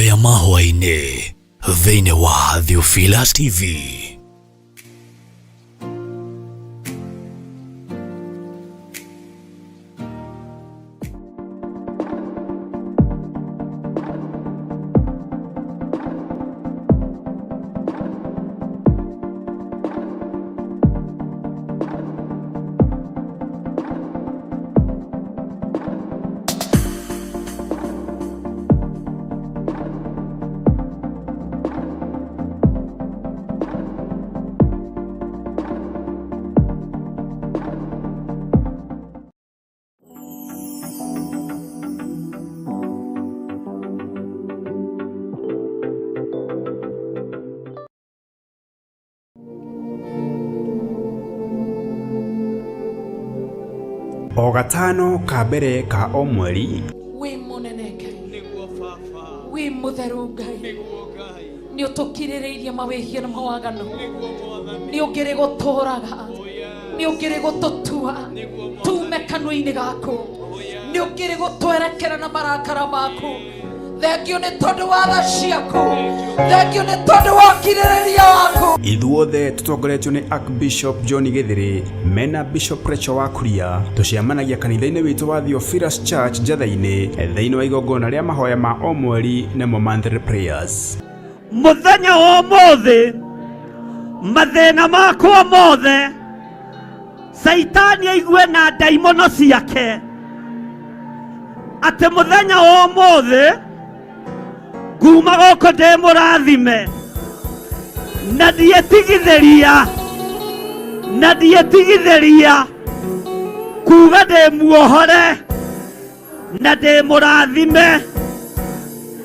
Mahoya ma hwaĩ-inĩ thĩinĩ wa Theophilus TV. O gatano ka mbere ka o mweri Wĩ mũnene Ngai, Nĩguo baba. Wĩ mũtheru Ngai. Nĩguo Ngai. Nĩ ũtũkirĩrĩirie mawĩhia na mawaganu. Nĩguo Mwathani. Nĩ ũngĩrĩ gũtũraga, nĩ ũngĩrĩ gũtũtua tume kanua-inĩ gaku, nĩ ũngĩrĩ gũtwerekera na marakara maku. Thengio nĩ tondũ wa tha ciaku, thengio nĩ tondũ wa ũkirĩrĩria waku. Ithuothe tũtongoretio nĩ Archbishop John Gĩthĩrĩ mena Bishop Rachel wa Kuria, tũcemanagia kanitha-inĩ witũ wa Theophilus Church Njatha-inĩ thĩinĩ wa igongona rĩa mahoya ma o mweri nĩmo monthly prayers. Mũthenya wa ũmũthĩ, mathĩna makwa mothe Caitani aigue na ndaimono ciake atĩ mũthenya wa ũmũthĩ nguma gũkũ ndĩ mũrathime na ndietigithĩria, na ndietigithĩria kuga ndĩ muohore na ndĩ mũrathime.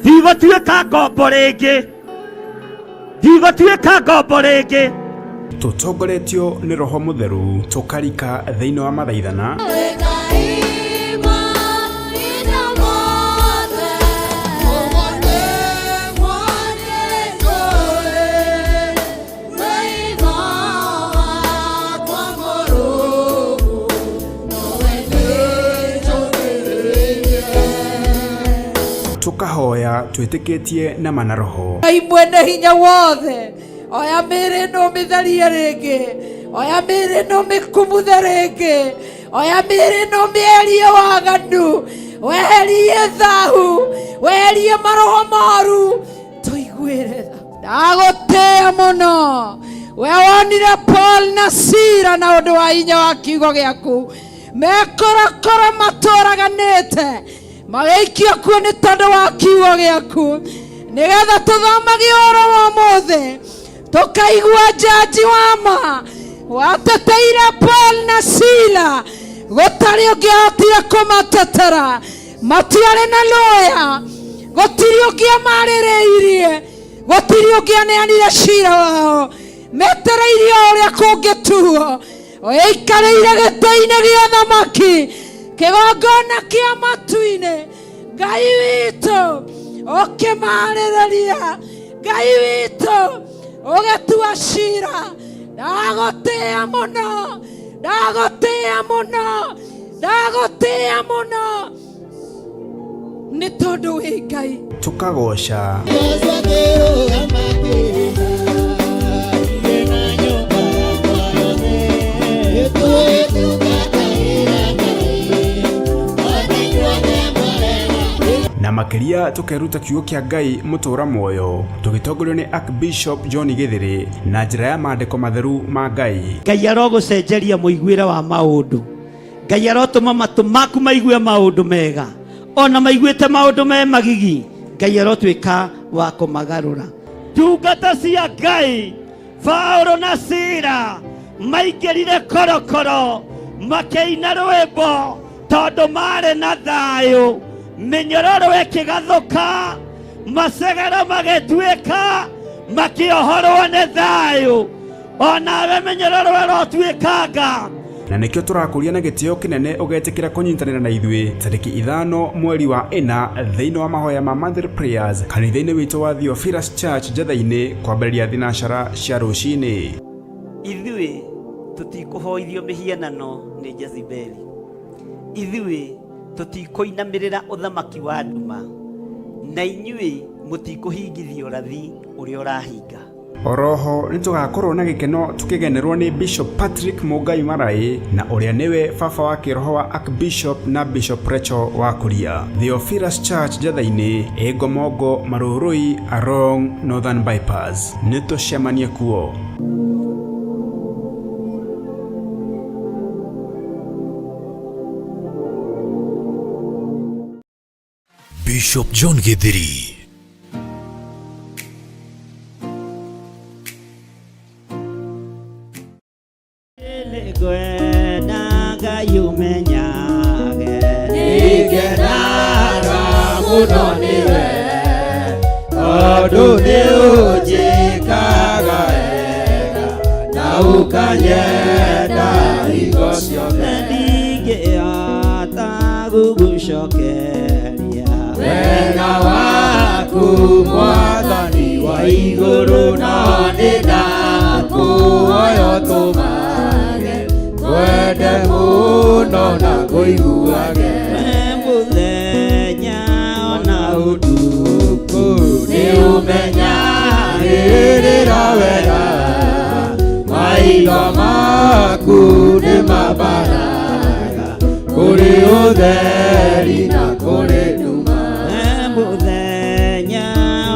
Ndigũtuĩka ngombo rĩngĩ, ndigũtuĩka ngombo rĩngĩ. Tũtongoretio nĩ Roho Mũtheru tũkarika thĩinĩ wa mathaithana. Tũkahoya twĩtĩkĩtie na mana roho. Ngai mwene hinya wothe, oya mĩĩrĩ ĩno ũmĩtherie rĩngĩ, oya mĩĩrĩ ĩno ũmĩkumuthe rĩngĩ, oya mĩĩrĩ ĩno ũmĩeherie waganu, weherie thahu, weherie maroho moru, tũiguĩre tha. Ndagũtĩĩa mũno we wonire Paul na Sila na ũndũ wa hinya wa kiugo gĩaku mekorokoro matũraganĩte magĩikio kuo nĩ tondũ wa kiugo gĩaku, nĩgetha tũthomage ũhoro wa ũmũthĩ tũkaigua njanji wa ma wateteire Paul na Sila, gũtarĩ ũngĩahotire kũmatetera, matiarĩ na lawyer, gũtirĩ ũngĩamarĩrĩirie, gũtirĩ ũngĩaneanire cira wao, metereirie o ũrĩa kũngĩtuo. Ũikarĩire gĩtĩ-inĩ gĩa thamaki, kĩgongona kĩa matu-inĩ, Ngai witũ ũkĩmarĩrĩria, Ngai witũ ũgĩtua cira. Ndagũtĩĩa mũno, ndagũtĩĩa mũno, ndagũtĩĩa mũno nĩ tondũ wĩ Ngai. Tũkagoca. Na makĩria tũkeruta kiugo kĩa Ngai mũtũra muoyo tũgĩtongorio nĩ Archbishop John Gĩthĩrĩ na njĩra ya maandĩko matheru ma Ngai. Ngai arogũcenjeria mũiguĩre wa maũndũ. Ngai arotũma matũ maku maigue maũndũ mega, ona maiguĩte maũndũ me magigi, Ngai arotuĩka wa kũmagarũra. Ndungata cia Ngai Paulo na Sila maingĩrire korokoro makĩina rwĩmbo tondũ marĩ na thayũ, mĩnyororo ĩkĩgathũka, macegera magĩtuĩka, makĩohorwo nĩ thayũ. Onawe mĩnyororo ĩrotuĩkanga. Na nĩkĩo tũrakũria na gĩtĩo kĩnene ũgetĩkĩra kũnyitanĩra na ithuĩ tarĩki 5 mweri wa 4 thĩinĩ wa mahoya ma monthly prayers kanitha-inĩ witũ wa Theophilus Church Njatha-inĩ kwambĩrĩria thinacara cia rũcinĩ. Ithuĩ tũtikũhoithio mĩhianano nĩ Jezebeli. Ithuĩ tũtikũinamĩrĩra ũthamaki wa nduma. Na inyuĩ Mũtikũhingithia ũrathi ũrĩa ũrahinga. Oroho nĩ tũgakorwo na gĩkeno tũkĩgenerwo nĩ Bishop Patrick Mũngai Maraĩ na ũrĩa nĩwe baba wa kĩroho wa Archbishop na Bishop Rachel wa Kuria. Theophilus Church Njatha-inĩ, ĩ Ngomongo, Marũrũi, Arong, Northern Bypass. Nĩ tũcemanie kuo. Bishop John Githiri. Nĩngwenda Ngai ũmenyage. Nĩngenaga mũno nĩwe, tondũ nĩ ũnjĩkaga wega na ũkanyenda hingo ciothe. Ndingĩhota gũgũcokeria. Wega waku Mwathani wa igũrũ, no nĩ ndakũhoya ũtũmage ngwende mũno na ngũiguage. We mũthenya ona ũtukũ nĩ ũmenyagĩrĩra wega, maitho maku nĩ mambaraga kũrĩ ũtheri na kũrĩ nduma. We mũthenya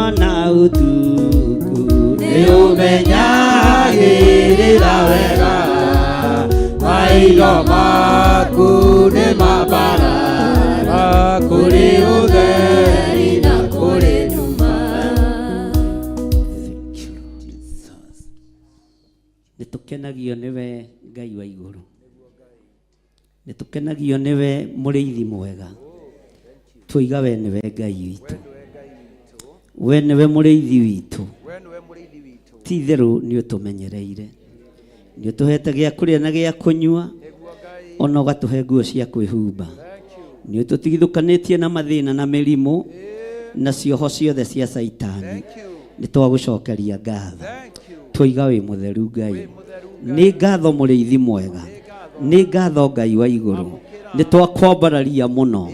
ona ũtukũ nĩ ũmenyagĩrĩra wega, maitho maku nĩ mambaraga kũrĩ ũtheri na kũrĩ nduma. Thank you, Lord Jesus. Nĩ tũkenagio nĩwe Ngai wa igũrũ, nĩ tũkenagio nĩwe mũrĩithi mwega. Twoiga we nĩwe Ngai witũ, we nĩwe mũrĩithi witũ. Ti itherũ nĩ ũtũmenyereire, nĩ ũtũhete gĩa kũrĩa na gĩa kũnyua, ona ũgatũhe nguo cia kwĩhumba. Nĩ ũtũtigithũkanĩtie na mathĩna na mĩrimũ na cioho ciothe cia Caitani. Nĩ twagũcokeria ngatho, twoiga wĩ mũtheru Ngai. Nĩ ngatho mũrĩithi mwega, nĩ ngatho Ngai wa igũrũ. Nĩ twakwambararia mũno,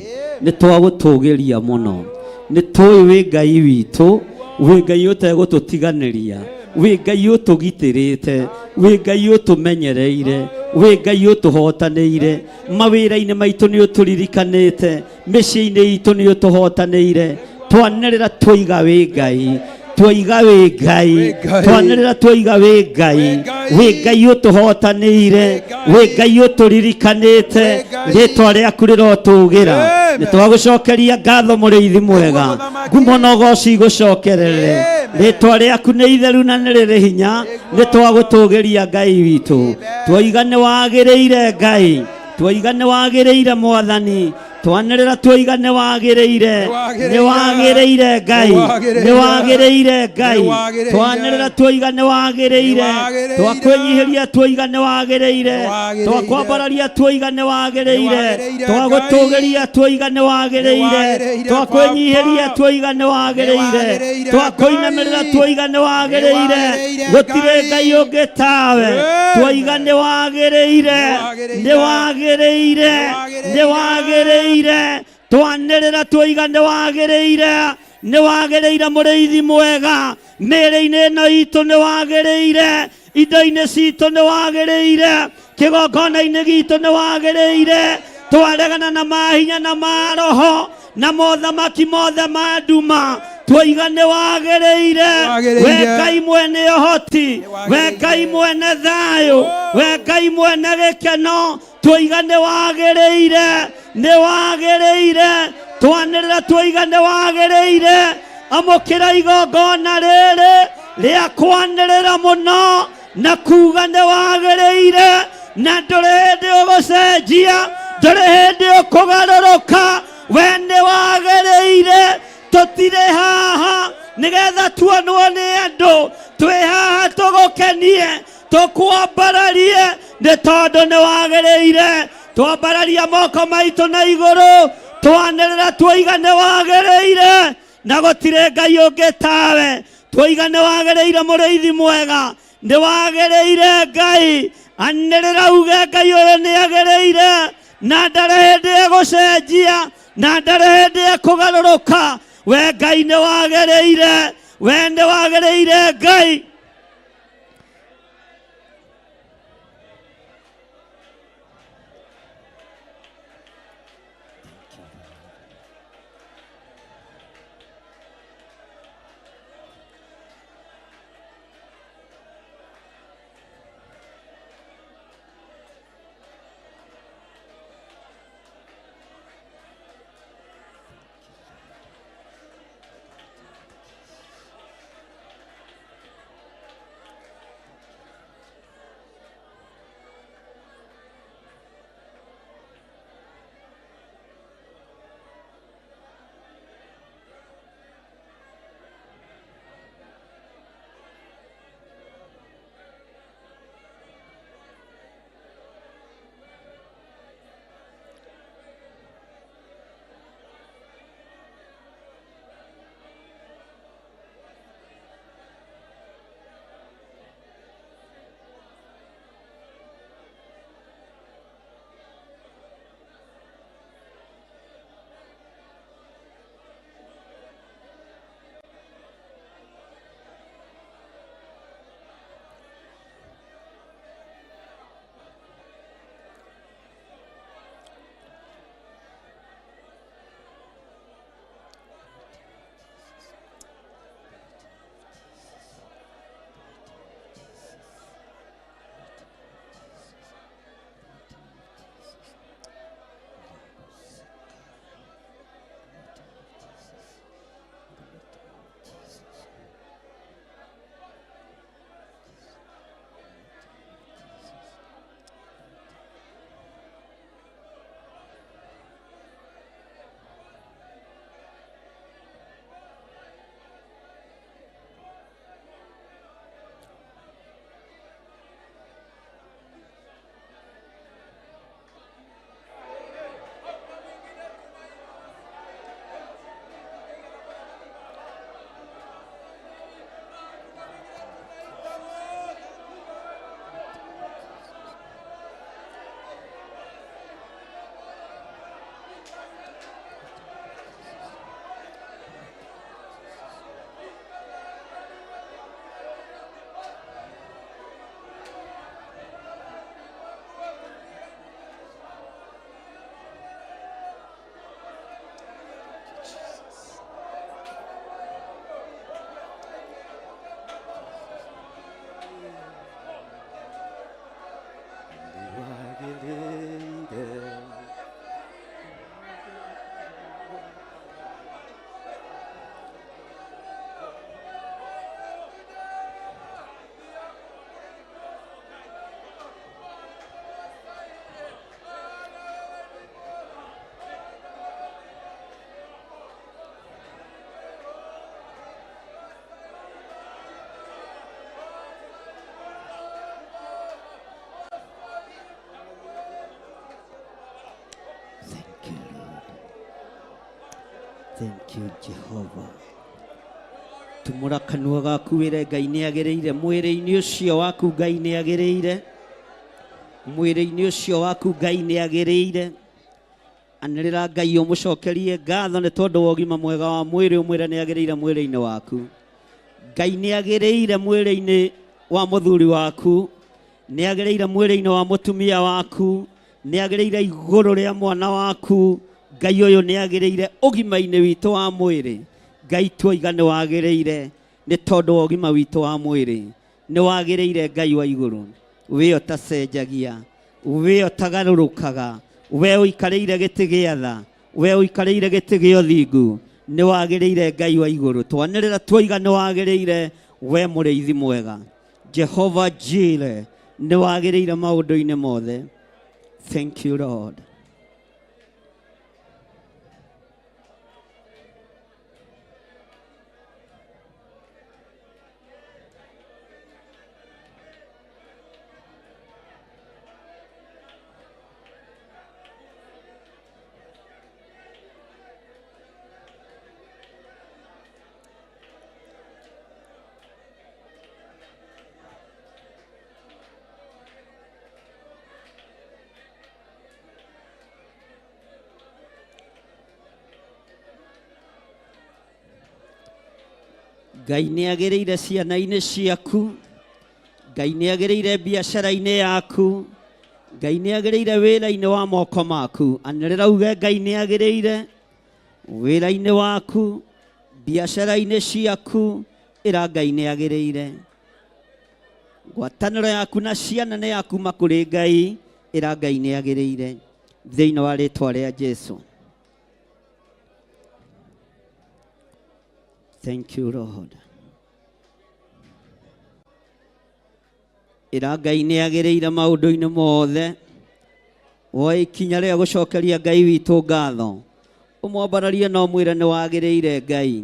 nĩ twagũtũgĩria mũno. Nĩ tũĩ wĩ Ngai witũ, wĩ Ngai ũtegũtũtiganĩria, wĩ Ngai ũtũgitĩrĩte, wĩ Ngai ũtũmenyereire, wĩ Ngai ũtũhotanĩire. Mawĩra-inĩ maitũ nĩ ũtũririkanĩte, mĩciĩ-inĩ itũ nĩ ũtũhotanĩire. Twanĩrĩra twoiga wĩ Ngai, twoiga wĩ Ngai, twanĩrĩra twoiga wĩ Ngai, wĩ Ngai ũtũhotanĩire, wĩ Ngai ũtũririkanĩte. Rĩtwa rĩaku rĩrotũgĩra. Nĩ twagũcokeria ngatho mũrĩithi mwega, ngumo na ũgoci igũcokerere. Rĩtwa rĩaku nĩ itheru na nĩ rĩrĩ hinya. Nĩ twagũtũgĩria Ngai witũ, twoiga nĩ wagĩrĩire Ngai, twoiga nĩ wagĩrĩire Mwathani. Twanĩrĩra twoiga nĩ wagĩrĩire, nĩ wagĩrĩire Ngai, nĩ wagĩrĩire Ngai. Twanĩrĩra twoiga nĩ wagĩrĩire, twakwĩnyihĩria twoiga nĩ wagĩrĩire, twakwambararia twoiga nĩ wagĩrĩire, twagũtũgĩria twoiga nĩ wagĩrĩire, twakwĩnyihĩria twoiga nĩ wagĩrĩire, twakũinamĩrĩra twoiga nĩ wagĩrĩire. Gũtirĩ Ngai ũngĩ tawe. Twoiga nĩ wagĩrĩire, nĩ wagĩrĩire, nĩ wagĩrĩire. Twanĩrĩra twoiga nĩ wagĩrĩire, nĩ wagĩrĩire mũrĩithi mwega. Mĩĩrĩ-inĩ ĩno itũ nĩ wagĩrĩire, indo-inĩ citũ nĩ wagĩrĩire, kĩgongona-inĩ gitũ nĩ wagĩrĩire. Twaregana na mahinya na maroho na mothamaki mothe ma nduma, twoiga nĩ wagĩrĩire. We Ngai mwene ũhoti, we Ngai mwene thayũ, we Ngai mwene gĩkeno, twoiga nĩ wagĩrĩire, nĩ wagĩrĩire. Twanĩrĩra twoiga nĩ wagĩrĩire. Amũkĩra igongona rĩrĩ rĩa kwanĩrĩra mũno na kuga nĩ wagĩrĩire, na ndũrĩ hĩndĩ ũgũcenjia, ndũrĩ hĩndĩ ũkũgarũrũka. We nĩ wagĩrĩire. Tũtirĩ haha nĩgetha tuonwo nĩ andũ, twĩ haha tũgũkenie, tũkwambararie, nĩ tondũ nĩ wagĩrĩire. Twambararia moko maitũ na igũrũ, twanĩrĩra twoiga nĩ wagĩrĩire, na gũtirĩ Ngai ũngĩ tawe. Twoiga nĩ wagĩrĩire mũrĩithi mwega, nĩ wagĩrĩire Ngai. Anĩrĩra uge Ngai ũyũ nĩ agĩrĩire, na ndarĩ hĩndĩ egũcenjia, na ndarĩ hĩndĩ ekũgarũrũka. We Ngai nĩ wagĩrĩire, we nĩ wagĩrĩire Ngai. Thank you, Lord. Thank you, Jehovah. Tumura kanua gaku wĩre Ngai nĩ agĩrĩire mwĩrĩ-inĩ ũcio waku, Ngai nĩ agĩrĩire mwĩrĩ-inĩ ũcio waku, Ngai nĩ agĩrĩire. Anĩrĩra Ngai ũmũcokerie ngatho nĩ tondũ wa ũgima mwega wa mwĩrĩ, ũmwĩre nĩ agĩrĩire mwĩrĩ-inĩ waku. Ngai nĩ agĩrĩire mwĩrĩ-inĩ wa mũthuri waku, nĩ agĩrĩire mwĩrĩ-inĩ wa mũtumia waku, nĩ agĩrĩire igũrũ rĩa mwana waku. Ngai ũyũ nĩ agĩrĩire ũgima-inĩ witũ wa mwĩrĩ. Ngai tuoiga nĩ wagĩrĩire nĩ tondũ wa ũgima witũ wa mwĩrĩ, nĩ wagĩrĩire Ngai wa igũrũ. We ũtacenjagia, we ũtagarũrũkaga, we ũikarĩire gĩtĩ gĩa tha, we ũikarĩire gĩtĩ gĩa ũthingu, nĩ wagĩrĩire Ngai wa igũrũ. Twanĩrĩra tuoiga nĩ wagĩrĩire, we mũrĩithi mwega Jehova Jire, nĩ wagĩrĩire maũndũ-inĩ mothe. Thank you, Lord. Ngai nĩ agĩrĩire ciana-inĩ ciaku, Ngai nĩ agĩrĩire biacara-inĩ yaku, Ngai nĩ agĩrĩire wĩra-inĩ wa moko maku. Anĩrĩra uge Ngai nĩ agĩrĩire wĩra-inĩ waku, biacara-inĩ ciaku, ĩra Ngai nĩ agĩrĩire. Ngwatanĩro yaku na ciana nĩ ya kuma kũrĩ Ngai, ĩra Ngai nĩ agĩrĩire thĩinĩ wa rĩtwa rĩa Jesu. Thank you Lord. Ĩra Ngai nĩ agĩrĩire maũndũ-inĩ mothe. Woe ikinya rĩa gũcokeria Ngai witũ ngatho, ũmwambararie na ũmwĩre nĩ wagĩrĩire Ngai.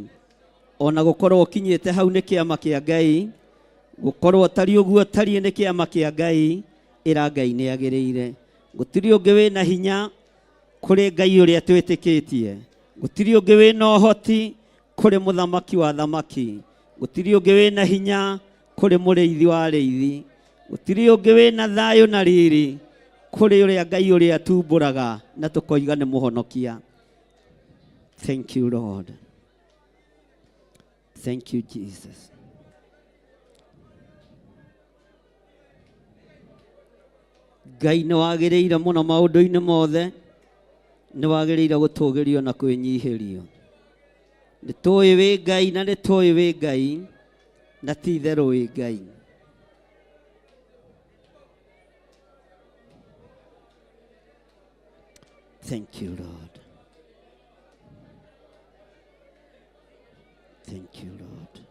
Ona gũkorwo ũkinyĩte hau nĩ kĩama kĩa Ngai, gũkorwo ũtariĩ ũguo ũtariĩ nĩ kĩama kĩa Ngai, ĩra Ngai nĩ agĩrĩire. Gũtirĩ ũngĩ wĩna hinya kũrĩ Ngai ũrĩa twĩtĩkĩtie, gũtirĩ ũngĩ wĩna ũhoti kũrĩ mũthamaki wa thamaki, gũtirĩ ũngĩ wĩna hinya kũrĩ mũrĩithi wa arĩithi, gũtirĩ ũngĩ wĩna thayũ na riri kũrĩ ũrĩa Ngai ũrĩa tumbũraga na tũkoiga nĩ mũhonokia. Thank you Lord. Thank you Jesus. Ngai nĩ wagĩrĩire mũno maũndũ-inĩ mothe, nĩ wagĩrĩire gũtũgĩrio na kwĩnyihĩrio. Nĩ tũĩ wĩ Ngai na nĩ tũĩ wĩ Ngai na ti itherũ wĩ Ngai. Thank you Lord. Thank you Lord.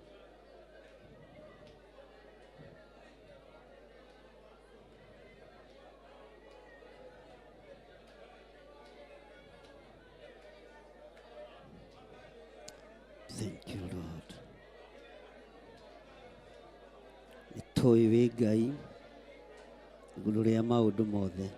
Thank you Lord. Nĩ tũĩ wĩ Ngai igũrũ rĩa maũndũ mothe.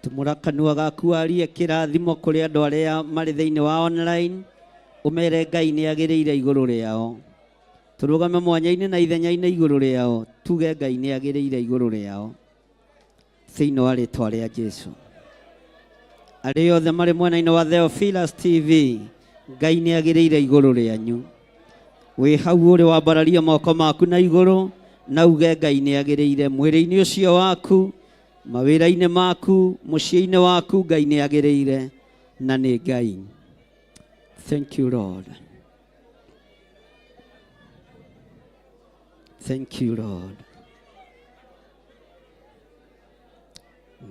Tumũra kanua gaku warie kĩrathimo kũrĩ andũ arĩa marĩ thĩinĩ wa online, ũmere Ngai nĩ agĩrĩire igũrũ rĩao. Tũrũgame mwanya-inĩ na ithenya-inĩ igũrũ rĩao, tuge Ngai nĩ agĩrĩire igũrũ rĩao thĩinĩ wa rĩtwa rĩa Jesu. Arĩa othe marĩ mwena-inĩ wa Theophilus TV, Ngai nĩ agĩrĩire igũrũ rĩanyu. Wĩ hau ũrĩ wambararie moko maku na igũrũ na uge Ngai nĩ agĩrĩire mwĩrĩ-inĩ ũcio waku, mawĩra-inĩ maku, mũciĩ-inĩ waku, Ngai nĩ agĩrĩire na nĩ Ngai. Thank you Lord. Thank you Lord.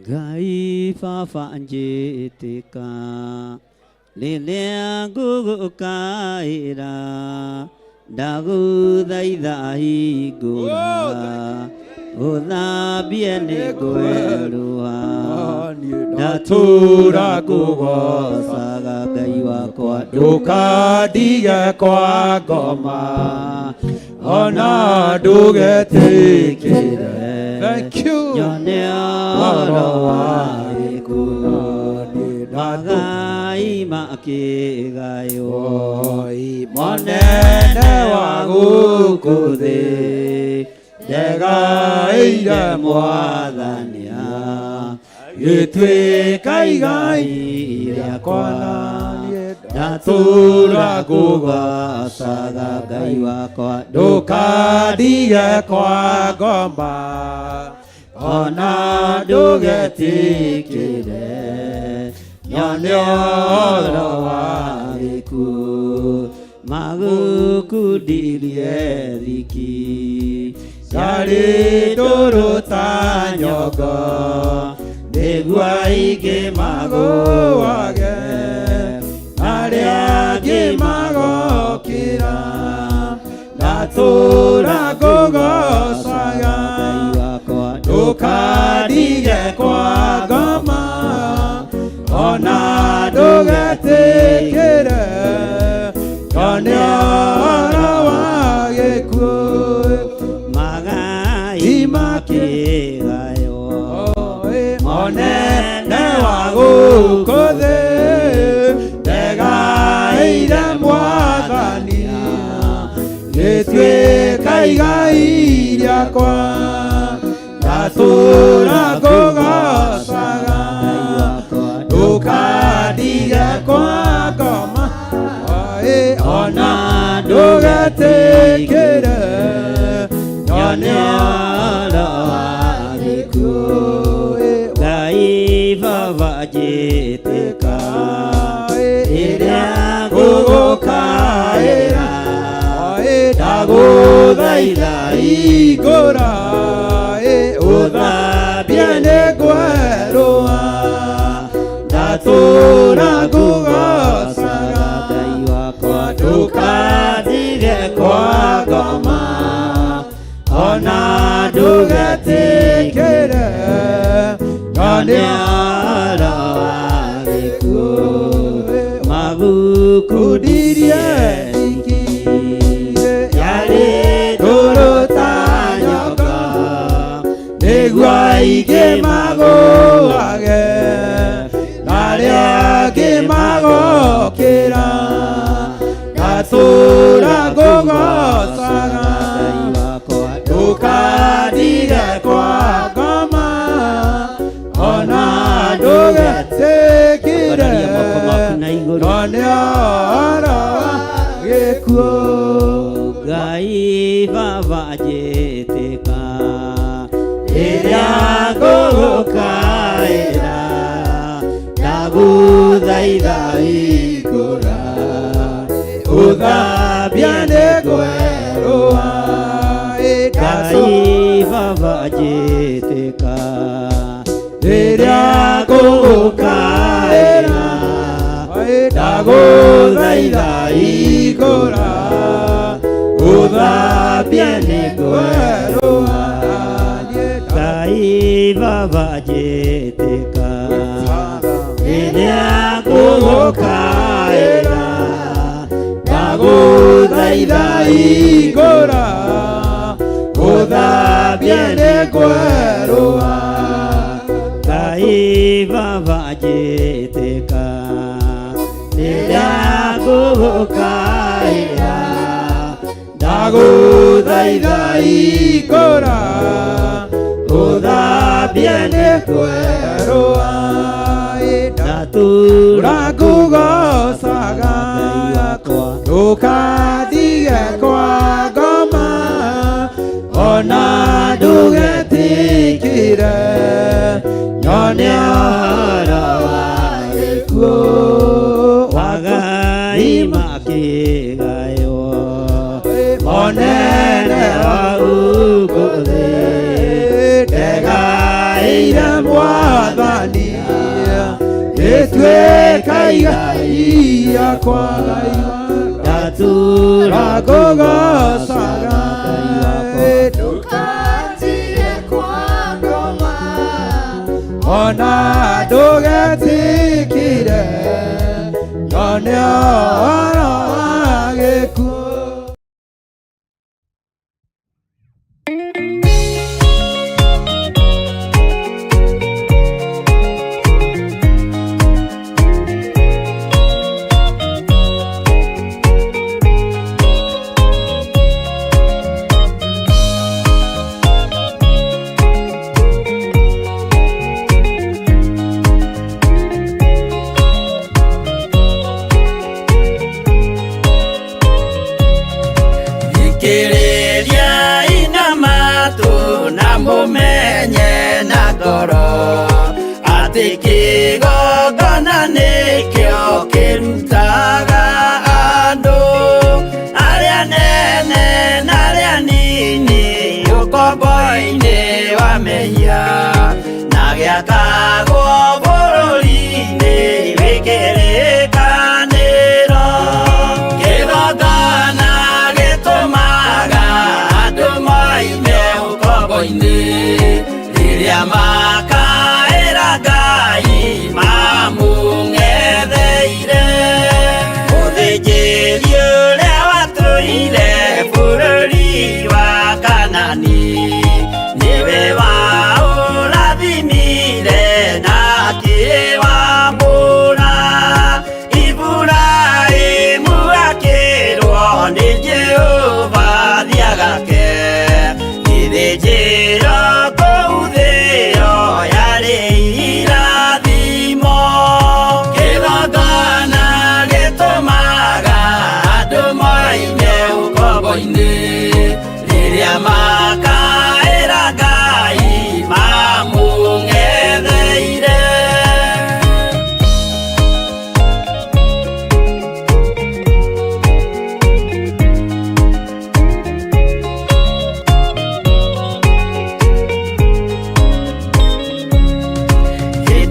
Ngai baba njĩtĩka rĩrĩa ngũgũkaĩra, ndagũthaitha hingũra ũthambie nĩ ngwerũha, ndatũra ngũgocaga Ngai wakwa, ndũkandige kwa ngoma ona ndũgetĩkĩre. Thank you. Nyone ũhoro wa gĩkuũ, magai makĩgaywo, Monene wa gũkũ thĩ ndegaĩire mwathania gĩtuĩka igai rĩakwa, ndatũra ngũgocaga Ngai wakwa, ndũkandige kwa ngoma ona ndũgetĩkĩre nyone ũhoro wa gĩkuũ, magũkundirie thiki ciarĩ ndũrũ ta nyongo nĩguo aingĩ magũage arĩa angĩ magokĩra, ndatũra ngũgocaga Ngai wakwa, ndũkandige kwa ngoma ona ndũgetĩkĩre nyone ũhoro wa gĩkuũ, magai makĩgaywo, monene wa gũkũ thĩ igai rĩakwa ndatũra ngũgocaga ndũkandige kwa ngoma ona ndũgetĩkĩre nyone ũhoro wa gĩkuũ. Ngai baba njĩtĩka rĩrĩa ngũgũkaĩra ndagũthaitha hingũra ũthambie nĩ ngwerũha ndatũra ngũgocaga Ngai wakwa ndũkandige kwa ngoma ona ndũgetĩkĩre nyone ũhoro wa gĩkuũ magukundirie kundirie thiki yarĩ ndũrũ ta nyoka nĩguo aingĩ magũage na arĩa angĩ magokĩra ndatũra ngũgocaga Ngai wakwa ndũkandige kwa ngoma ona ndũgetĩkĩre Ambararia moko maku na igũrũ. nyone ũhoro wa gĩkuũ. Ngai baba njĩtĩka rĩrĩa ngũgũkaĩra ndagũthaitha hingũra ũthambia nĩ ngwerũha Ngai baba njĩtĩka rĩrĩa ngũgũkaĩra ndagũthaitha hingũra ũthambia nĩ ngwerũha Ngai baba njĩtĩka rĩrĩa ngũgũkaĩra ndagũthaitha hingũra ũthambia nĩ ngwerũha Ngai baba njĩtĩka rĩrĩa ngũgũkaĩra ndagũthaitha hingũra ũthambia nĩ ngwerũha ndatũra ngũgocaga Ngai wakwa ndũkandige kwa ngoma ona ndũgetĩkĩre nyone ũhoro wa gĩkuũ wagai makĩgaywo monene wa gũkũ thĩ ndegaĩire mwathani rĩtuĩka igai rĩakwa ndatũra ngũgocaga Ngai wakwa Ndũkandige kwa ngoma ona ndũgetĩkĩre nyone ũhoro wa gĩkuũ. Thikĩrĩria ina matũ na mũmenye na ngoro atĩ kĩgongona nĩkĩo kĩrutaga andũ arĩa nene na arĩa nini ũkombo-inĩ wa mehia na gĩakagwo bũrũri-inĩ wĩ kĩrĩkanĩro kĩgongona gĩtũmaga andũ moime ũkombo-inĩ rĩrĩa makaĩra Ngai mamũng'etheire mũthĩnjĩri ũrĩa watũire bũrũri wa Kanani nĩwe waũrathimire na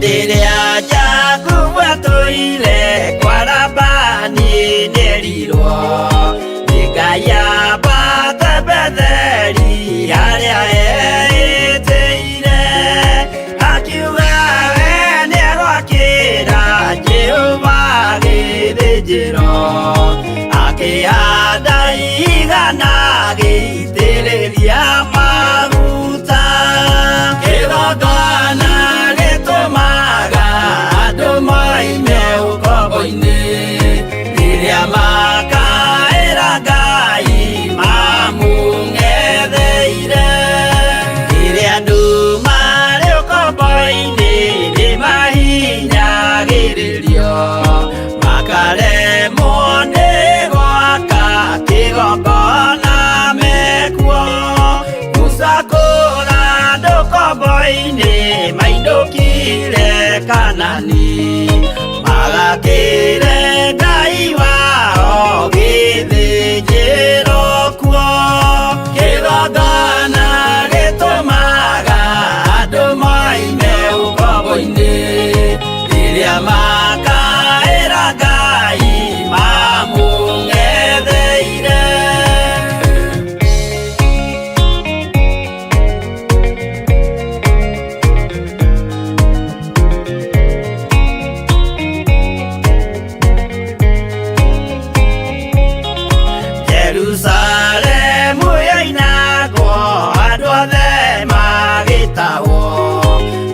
Hĩndĩ ĩrĩa Jakubu atũire kwa Labani nĩerirwo nĩ Ngai ambate Betheli harĩa eĩtĩire, akiuga we nĩegwakĩra Jehova gĩthĩnjĩro, akĩhanda igana agĩitĩrĩria maguta. Kĩgongona gĩtũmaga andũ moime ũkombo-inĩ, rĩrĩa makaĩra Ngai mamũng'etheire. Rĩrĩa andũ marĩ ũkombo-inĩ nĩmahinyagĩrĩrio, makaremwo nĩ gwaka kĩgongona mekuo. Musa kũra andũ ũkombo-inĩ mainũkire Kanani, magakĩre Ngai wao gĩthĩnjĩro kuo. Kĩgongona gĩtũmaga andũ moime ũkombo-inĩ, rĩrĩa makaĩra Ngai mamũng'etheire. Jerusalemu yoinagwo andũ othe magĩtahwo,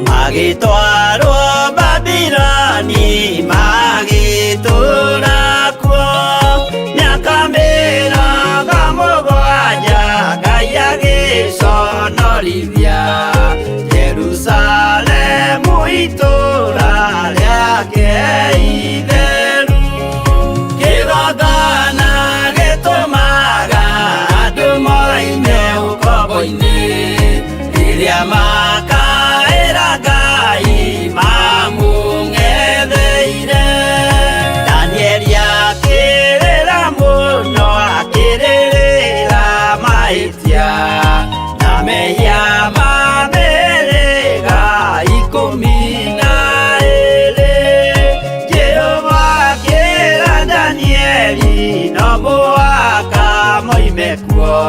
magĩtwarwo Babiloni magĩtũũra kuo. Mĩaka 70 Ngai agĩconorithia Jerusalemu itũũra rĩake itheru. Kĩgongona gĩtũmaga andũ moime ũkombo-inĩ, rĩrĩa makaĩra Ngai mamũng'etheire. Danieli akĩrĩra mũno akĩrĩrĩra mahĩtia na mehia ma mĩhĩrĩga 12. Jehova akĩra Danieli no mũhaka moime kuo,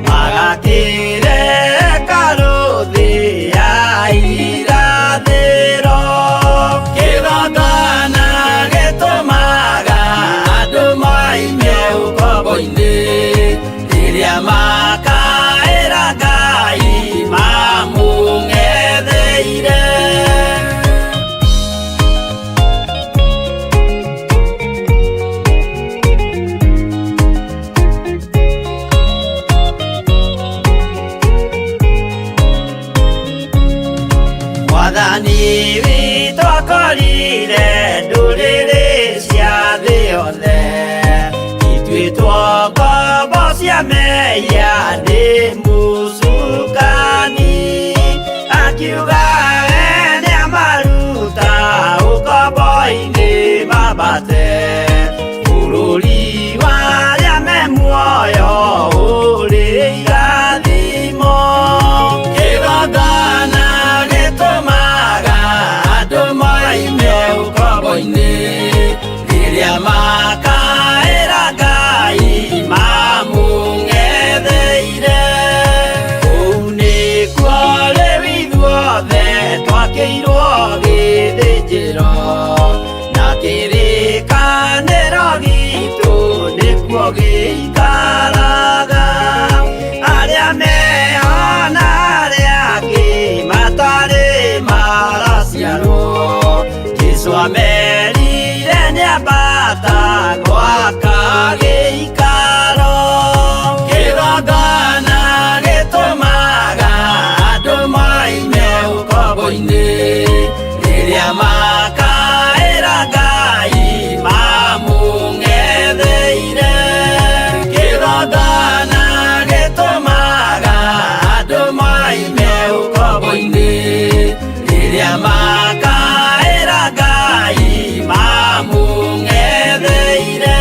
magakĩre hekarũ thĩ ya irathĩro. Kĩgongona gĩtũmaga andũ moime ũkombo-inĩ, rĩrĩa makaĩra Ngai mamũng'etheire. Mwathani witũ akorire ndũrĩrĩ cia thĩ yothe, ituĩtwo ngombo cia mehia nĩ mũcukani, akiuga we nĩamaruta ũkombo-inĩ mambate bũrũri wa arĩa me muoyo ũrĩ irathimo. Kĩgongona gĩtũmaga andũ moime ũkombo-inĩ, rĩrĩa makaĩra Ngai mamũng'etheire. Kũu nĩkuo rĩu ithuothe twakĩirwo gĩthĩnjĩro, na kĩrĩkanĩro gitũ nĩkuo gĩikaraga. Arĩa meho na arĩa angĩ matarĩ maraciarwo, Jesũ amerire nĩambata gwaka gĩikaro. Kĩgongona gĩtũmaga andũ moime ũkombo-inĩ, rĩrĩa makaĩra Ngai mamũng'etheire. Kĩgongona gĩtũmaga andũ moime ũkombo-inĩ, rĩrĩa makaĩra Ngai mamũng'etheire.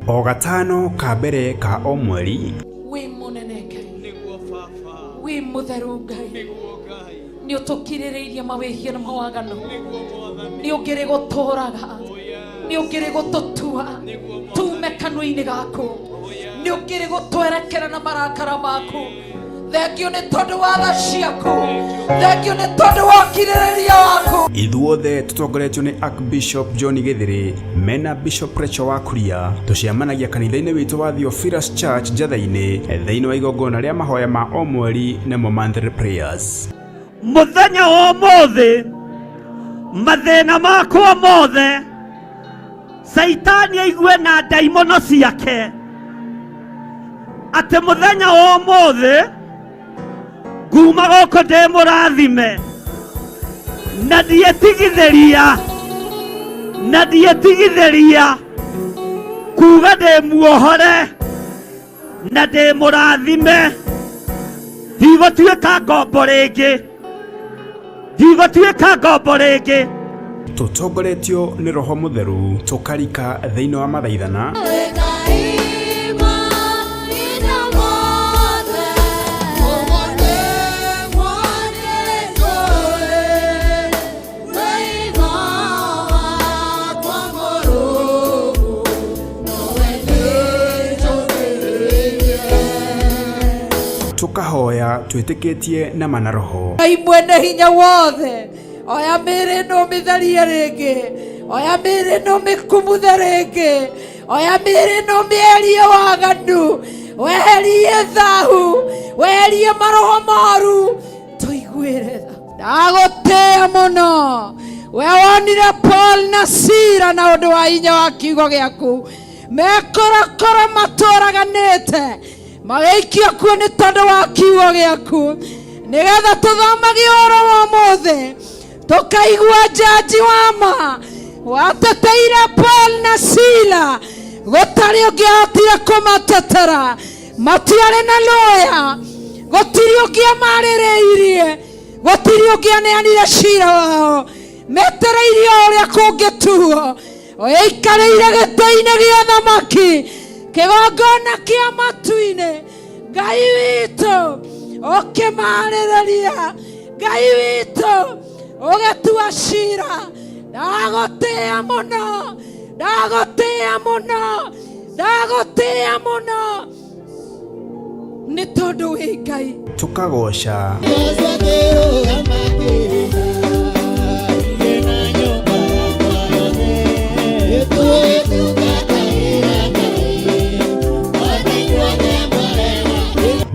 O gatano ka mbere ka o mweri. Wĩ mũnene Ngai, wĩ mũtheru Ngai, nĩ ũtũkirĩrĩirie mawĩhia na mawaganu, nĩ ũngĩrĩ gũtũraga, nĩ ũngĩrĩ gũtũtua tume kanua-inĩ gaku, nĩ ũngĩrĩ gũtwerekera na marakara maku. Thengio nĩ tondũ wa tha ciaku, thengio nĩ tondũ wa ũkirĩrĩria waku. Ithuothe tũtongoretio nĩ Archbishop John Gĩthĩrĩ mena Bishop Rachel wa Kuria, tũcemanagia kanitha-inĩ witũ wa Theophilus Church Njatha-inĩ thĩinĩ wa igongona rĩa mahoya ma o mweri nĩmo monthly prayers. Muthenya wa ũmũthĩ mathĩna makwa mothe Caitani aigue na ndaimono ciake atĩ mũthenya wa ũmũthĩ nguma gũkũ ndĩ mũrathime na ndietigithĩria na ndietigithĩria kuga ndĩ muohore na ndĩ mũrathime, ndigũtuĩka ngombo rĩngĩ, ndigũtuĩka ngombo rĩngĩ. Tũtongoretio nĩ Roho Mũtheru tũkarika thĩinĩ wa mathaithana tũkahoya twĩtĩkĩtie na mana roho. Ngai mwene hinya wothe, oya mĩĩrĩ ĩno ũmĩtherie rĩngĩ, oya mĩĩrĩ ĩno ũmĩkumuthe rĩngĩ, oya mĩĩrĩ ĩno ũmĩeherie waganu, weherie thahu, weherie maroho moru, tũiguĩre tha. Ndagũtĩĩa mũno, we wonire Paul na Sila na ũndũ wa hinya wa kiugo gĩaku, mekorokoro matũraganĩte magĩikio kuo nĩ tondũ wa kiugo gĩaku, nĩgetha tũthomage ũhoro wa ũmũthĩ tũkaigua njanji wa ma wateteire Paul na Sila, gũtarĩ ũngĩahotire kũmatetera, matiarĩ na lawyer, gũtirĩ ũngĩamarĩrĩirie, gũtirĩ ũngĩaneanire cira wao, metereirie o ũrĩa kũngĩtuo. Ũikarĩire gĩtĩ-inĩ gĩa thamaki, kĩgongona kĩa matu-inĩ, Ngai witũ ũkĩmarĩrĩria, Ngai witũ ũgĩtua cira. Ndagũtĩĩa mũno, ndagũtĩĩa mũno, ndagũtĩĩa mũno nĩ tondũ wĩ Ngai. Tũkagoca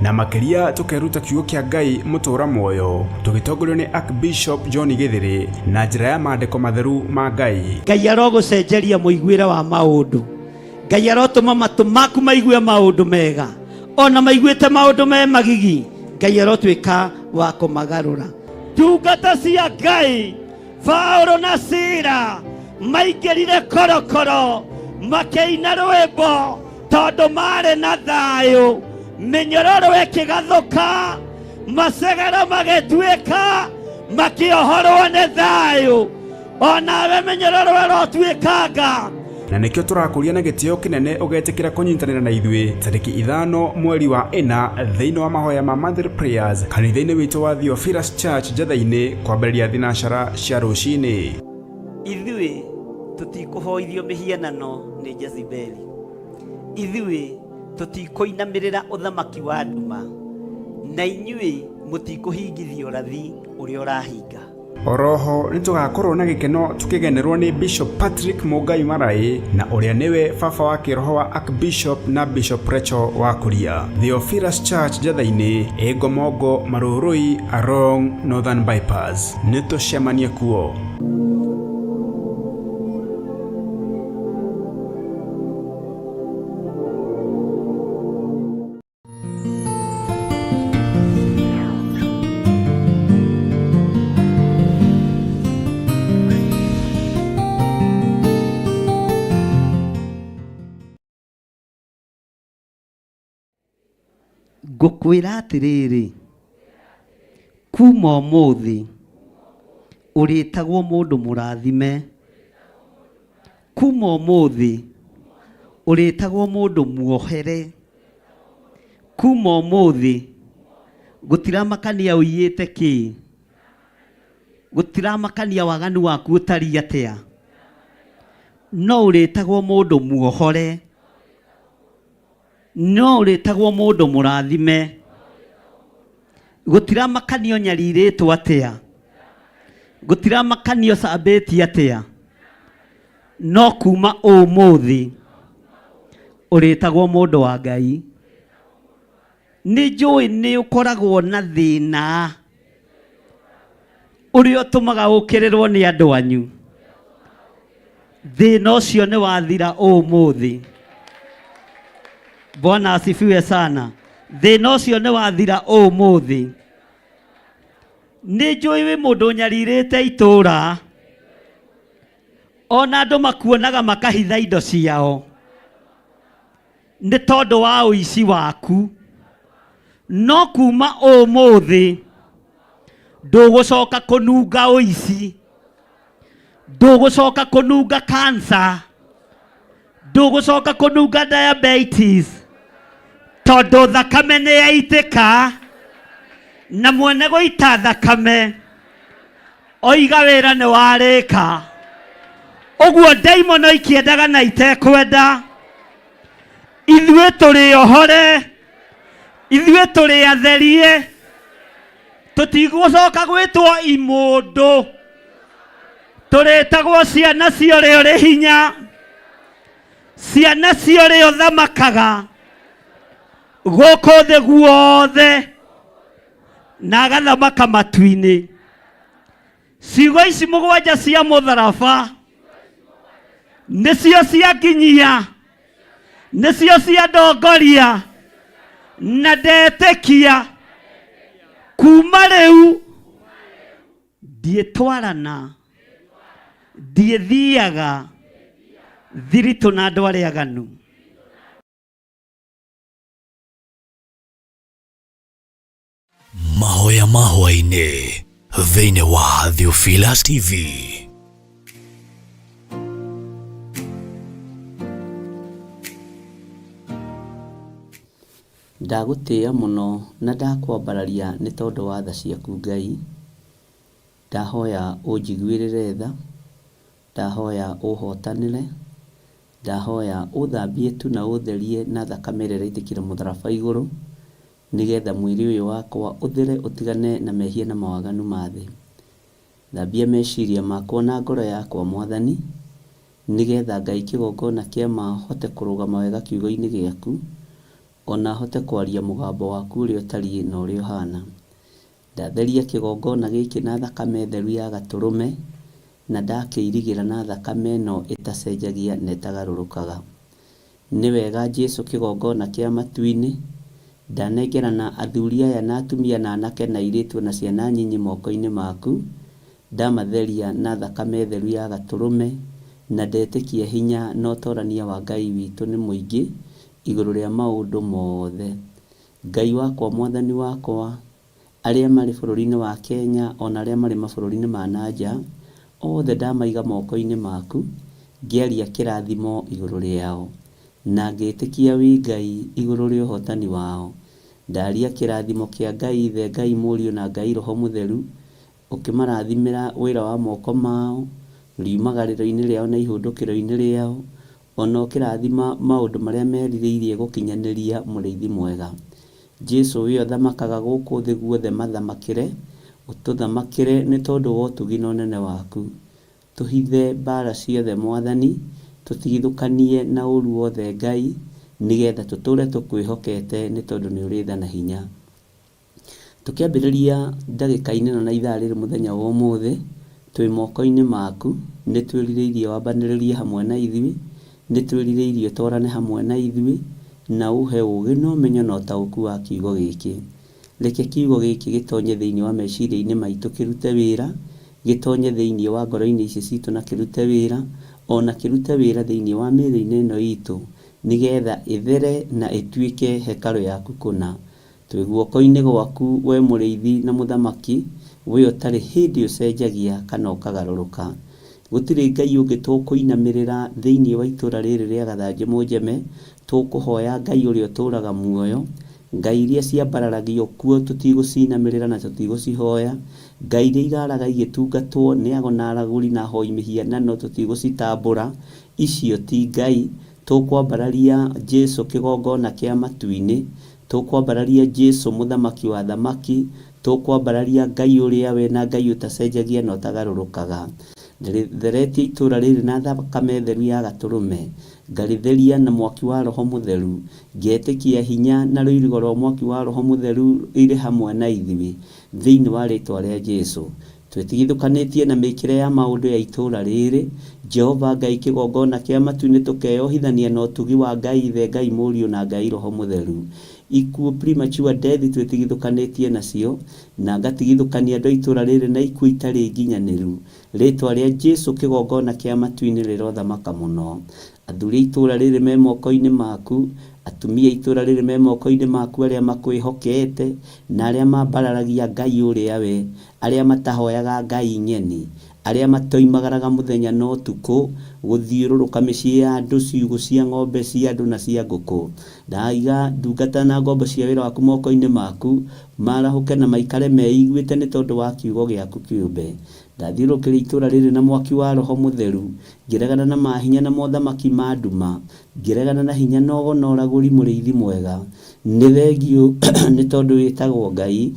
na makĩria tũkeruta kiugo kĩa Ngai mũtũra muoyo tũgĩtongorio nĩ Archbishop John Gĩthĩrĩ na njĩra ya maandĩko matheru ma Ngai. Ngai arogũcenjeria mũiguĩre wa maũndũ, Ngai arotũma matũ maku maigue maũndũ mega, ona maiguĩte maũndũ me magigi, Ngai arotuĩka wa kũmagarũra. Ndungata cia Ngai Paulo na Sila maingĩrire korokoro makĩina rwĩmbo tondũ marĩ na thayũ, mĩnyororo ĩkĩgathũka, macegero magĩtuĩka, makĩohorwo nĩ thayũ. Onawe mĩnyororo ĩrotuĩkanga. Na nĩkĩo tũrakũria na gĩtĩo kĩnene ũgetĩkĩra kũnyitanĩra na ithuĩ tarĩki 5 mweri wa 4 thĩinĩ wa mahoya ma monthly prayers kanitha-inĩ witũ wa Theophilus Church Njatha-inĩ kwambĩrĩria thinacara cia rũcinĩ. Ithuĩ tũtikũhoithio mĩhianano nĩ Jezebeli, ithuĩ tũtikũinamĩrĩra ũthamaki wa nduma, na inyuĩ mũtikũhingithia ũrathi ũrĩa ũrahinga. Oroho nĩtũgakorwo na gĩkeno tũkĩgenerwo nĩ Bishop Patrick Mũngai Maraĩ na ũrĩa nĩwe baba wa kĩroho wa Archbishop na Bishop Rachel wa Kuria. Theophilus Church Njatha-inĩ, Ĩngomongo, Marũrũi, along Northern Bypass. Nĩtũcemanie kuo. Ngũkwĩra atĩrĩrĩ, kuma ũmũthĩ ũrĩtagwo mũndũ mũrathime, kuma ũmũthĩ Ũrĩtagwo mũndũ muohere kuma ũmũthĩ. Gũtiramakania ũiyĩte kĩ, gũtiramakania waganu waku ũtariĩ atĩa, no ũrĩtagwo mũndũ muohore, no ũrĩtagwo mũndũ mũrathime. Gũtiramakania ũnyarirĩtwo atĩa, gũtiramakania ũcambĩtie atĩa, no kuma ũmũthĩ ũrĩtagwo mũndũ wa Ngai. Nĩ njũĩ nĩ ũkoragwo na thĩna ũrĩa ũtũmaga ũkĩrĩrwo nĩ andũ anyu. Thĩna ũcio nĩ wathira ũmũthĩ. Bwana asifiwe sana. Thĩna ũcio nĩ wathira ũmũthĩ. Nĩ njũĩ wĩ mũndũ ũnyarirĩte itũũra, ona andũ makuonaga makahitha indo ciao nĩ tondũ wa ũici waku. No kuma ũmũthĩ ndũgũcoka kũnunga ũici, ndũgũcoka kũnunga cancer, ndũgũcoka kũnunga diabetes, tondũ thakame nĩ yaitĩka, na mwene gũita thakame oiga wĩra nĩ warĩka. Ũguo ndaimono ikĩendaga na itekwenda, ithuĩ tũrĩ ohore, ithuĩ tũrĩ atherie, tũtigũcoka gwĩtwo imũndũ, tũrĩtagwo ciana cia ũrĩa ũrĩ hinya, ciana cia ũrĩa ũthamakaga gũkũ thĩ guothe na agathamaka matu-inĩ. Ciugo ici mũgwanja cia mũtharaba nĩcio cianginyia, nĩcio ciandongoria, na ndetĩkia kuma rĩu ndiĩtwarana, ndiĩthiaga thiritũ na andũ arĩa aganu. Mahoya ma hwaĩ-inĩ thĩinĩ wa Theophilus TV. Ndagũtĩĩa mũno na ndakwambararia nĩ tondũ wa tha ciaku Ngai. Ndahoya ũnjiguĩrĩre tha, ndahoya ũhotanĩre, ndahoya ũthambie tu na ũtherie na thakame ĩrĩa ĩraitĩkire mũtharaba igũrũ, nĩgetha mwĩrĩ ũyũ wakwa ũthere ũtigane na mehia na mawaganu ma thĩ. Thambia meciria makwa na ngoro yakwa Mwathani, nĩgetha Ngai kĩgongona kĩa ma hote kũrũgama wega kiugo-inĩ gĩaku, o na hote kwaria mũgambo waku ũrĩa ũtariĩ na ũrĩa ũhana. Ndatheria kĩgongona gĩkĩ na thakame theru ya Gatũrũme, na ndakĩirigĩra na thakame ĩno ĩtacenjagia na ĩtagarũrũkaga. Nĩ wega Jesu kĩgongona kĩa matu-inĩ, ndanengerana athuri aya na atumia na anake na airĩtu o na ciana nyinyi moko-inĩ maku, ndamatheria na thakame theru ya Gatũrũme, na ndetĩkia hinya na ũtorania wa Ngai witũ nĩ mũingĩ igũrũ rĩa maũndũ mothe. Ngai wakwa Mwathani wakwa, arĩa marĩ bũrũri-inĩ wa Kenya o na arĩa marĩ mabũrũri-inĩ ma na nja, othe ndamaiga moko-inĩ maku, ngĩaria kĩrathimo igũrũ rĩao, na ngĩtĩkia wĩ Ngai igũrũ rĩa ũhotani wao. Ndaria kĩrathimo kĩa Ngai Ithe, Ngai Mũriũ na Ngai Roho Mũtheru, ũkĩmarathimĩra wĩra wa moko mao, riumagarĩro-inĩ rĩao na ihũndũkĩro-inĩ rĩao, o na ũkĩrathima maũndũ marĩa merirĩirie gũkinyanĩria Mũrĩithi mwega. Jesu we ũthamakaga gũkũ thĩ guothe mathamakĩre, ũtũthamakĩre nĩ tondũ wa ũtugi na ũnene waku. Tũhithe mbara ciothe Mwathani, tũtigithũkanie na ũru wothe Ngai, nĩgetha tũtũre tũkwĩhokete nĩ tondũ nĩ ũrĩ tha na hinya. Tũkĩambĩrĩria ndagĩka-inĩ ĩno na ithaa rĩrĩ mũthenya wa ũmũthĩ, twĩ moko-inĩ maku, nĩ twĩrirĩirie wambanĩrĩrie hamwe na ithuĩ, nĩ twĩrirĩirie ũtwarane hamwe na ithuĩ, na ũhe ũũgĩ na ũmenyo na ũtaũku wa kiugo gĩkĩ. Reke kiugo gĩkĩ gĩtonye thĩinĩ wa meciria-inĩ maitũ kĩrute wĩra, gĩtonye thĩinĩ wa ngoro-inĩ ici citũ na kĩrute wĩra, o na kĩrute wĩra thĩinĩ wa mĩĩrĩ-inĩ ĩno itũ, nĩgetha ĩthere na ĩtuĩke hekarũ yaku kũna. Twĩ guoko-inĩ gwaku, wee Mũrĩithi na Mũthamaki, wee ũtarĩ hĩndĩ ũcenjagia kana ũkagarũrũka. Gũtirĩ Ngai ũngĩ tũkũinamĩrĩra thĩinĩ wa itũũra rĩrĩ rĩa Gathanjĩ Mũnjeme, tũkũhoya Ngai ũrĩa ũtũũraga muoyo. Ngai iria ciambararagio kuo tũtigũcinamĩrĩra na tũtigũcihoya. Ngai iria iraraga igĩtungatwo nĩ ago na aragũri na ahoi mĩhianano tũtigũcitambũra. Icio ti Ngai. Tũkwambararia Jesu kĩgongona kĩa matu-inĩ. Tũkwambararia Jesu mũthamaki wa athamaki. Tũkwambararia Ngai ũrĩa we na Ngai ũtacenjagia na ũtagarũrũkaga. Ndĩrĩtheretie itũũra rĩrĩ na thakame theru ya Gatũrũme, ngarĩtheria na mwaki wa Roho Mũtheru, ngetĩkia hinya na rũirigo rwa mwaki wa Roho Mũtheru irĩ hamwe na ithuĩ, thĩinĩ wa rĩĩtwa rĩa Jesu. Twĩtigithũkanĩtie na mĩĩkĩre ya maũndũ ya itũũra rĩrĩ, Jehova Ngai kĩgongona kĩa matu-inĩ tũkeyohithania na ũtugi wa Ngai Ithe, Ngai Mũriũ na Ngai Roho Mũtheru. Ikuũ, premature death, twĩtigithũkanĩtie nacio, na ngatigithũkania andũ a itũũra rĩrĩ na ikuũ itarĩ nginyanĩru. Rĩĩtwa rĩa Jesu kĩgongona kĩa matu-inĩ rĩrothamaka mũno. Athuri a itũũra rĩrĩ me moko-inĩ maku, atumia a itũũra rĩrĩ me moko-inĩ maku arĩa makwĩhokete, na arĩa mambararagia Ngai ũrĩa we, arĩa matahoyaga ngai ng'eni, arĩa matoimagaraga mũthenya na ũtukũ gũthiũrũrũka mĩciĩ ya andũ, ciugũ cia ng'ombe cia andũ na cia ngũkũ. Ndaiga ndungata na ngombo cia wĩra waku moko-inĩ maku, maarahũke na maikare meiguĩte nĩ tondũ wa kiugo gĩaku kĩũmbe. Ndathiũrũrũkĩria itũũra rĩrĩ na mwaki wa Roho Mũtheru, ngĩregana na mahinya na mothamaki ma nduma, ngĩregana na hinya na ũgo na ũragũri mũrĩithi mwega. Nĩ thengiũ nĩ tondũ wĩtagwo Ngai,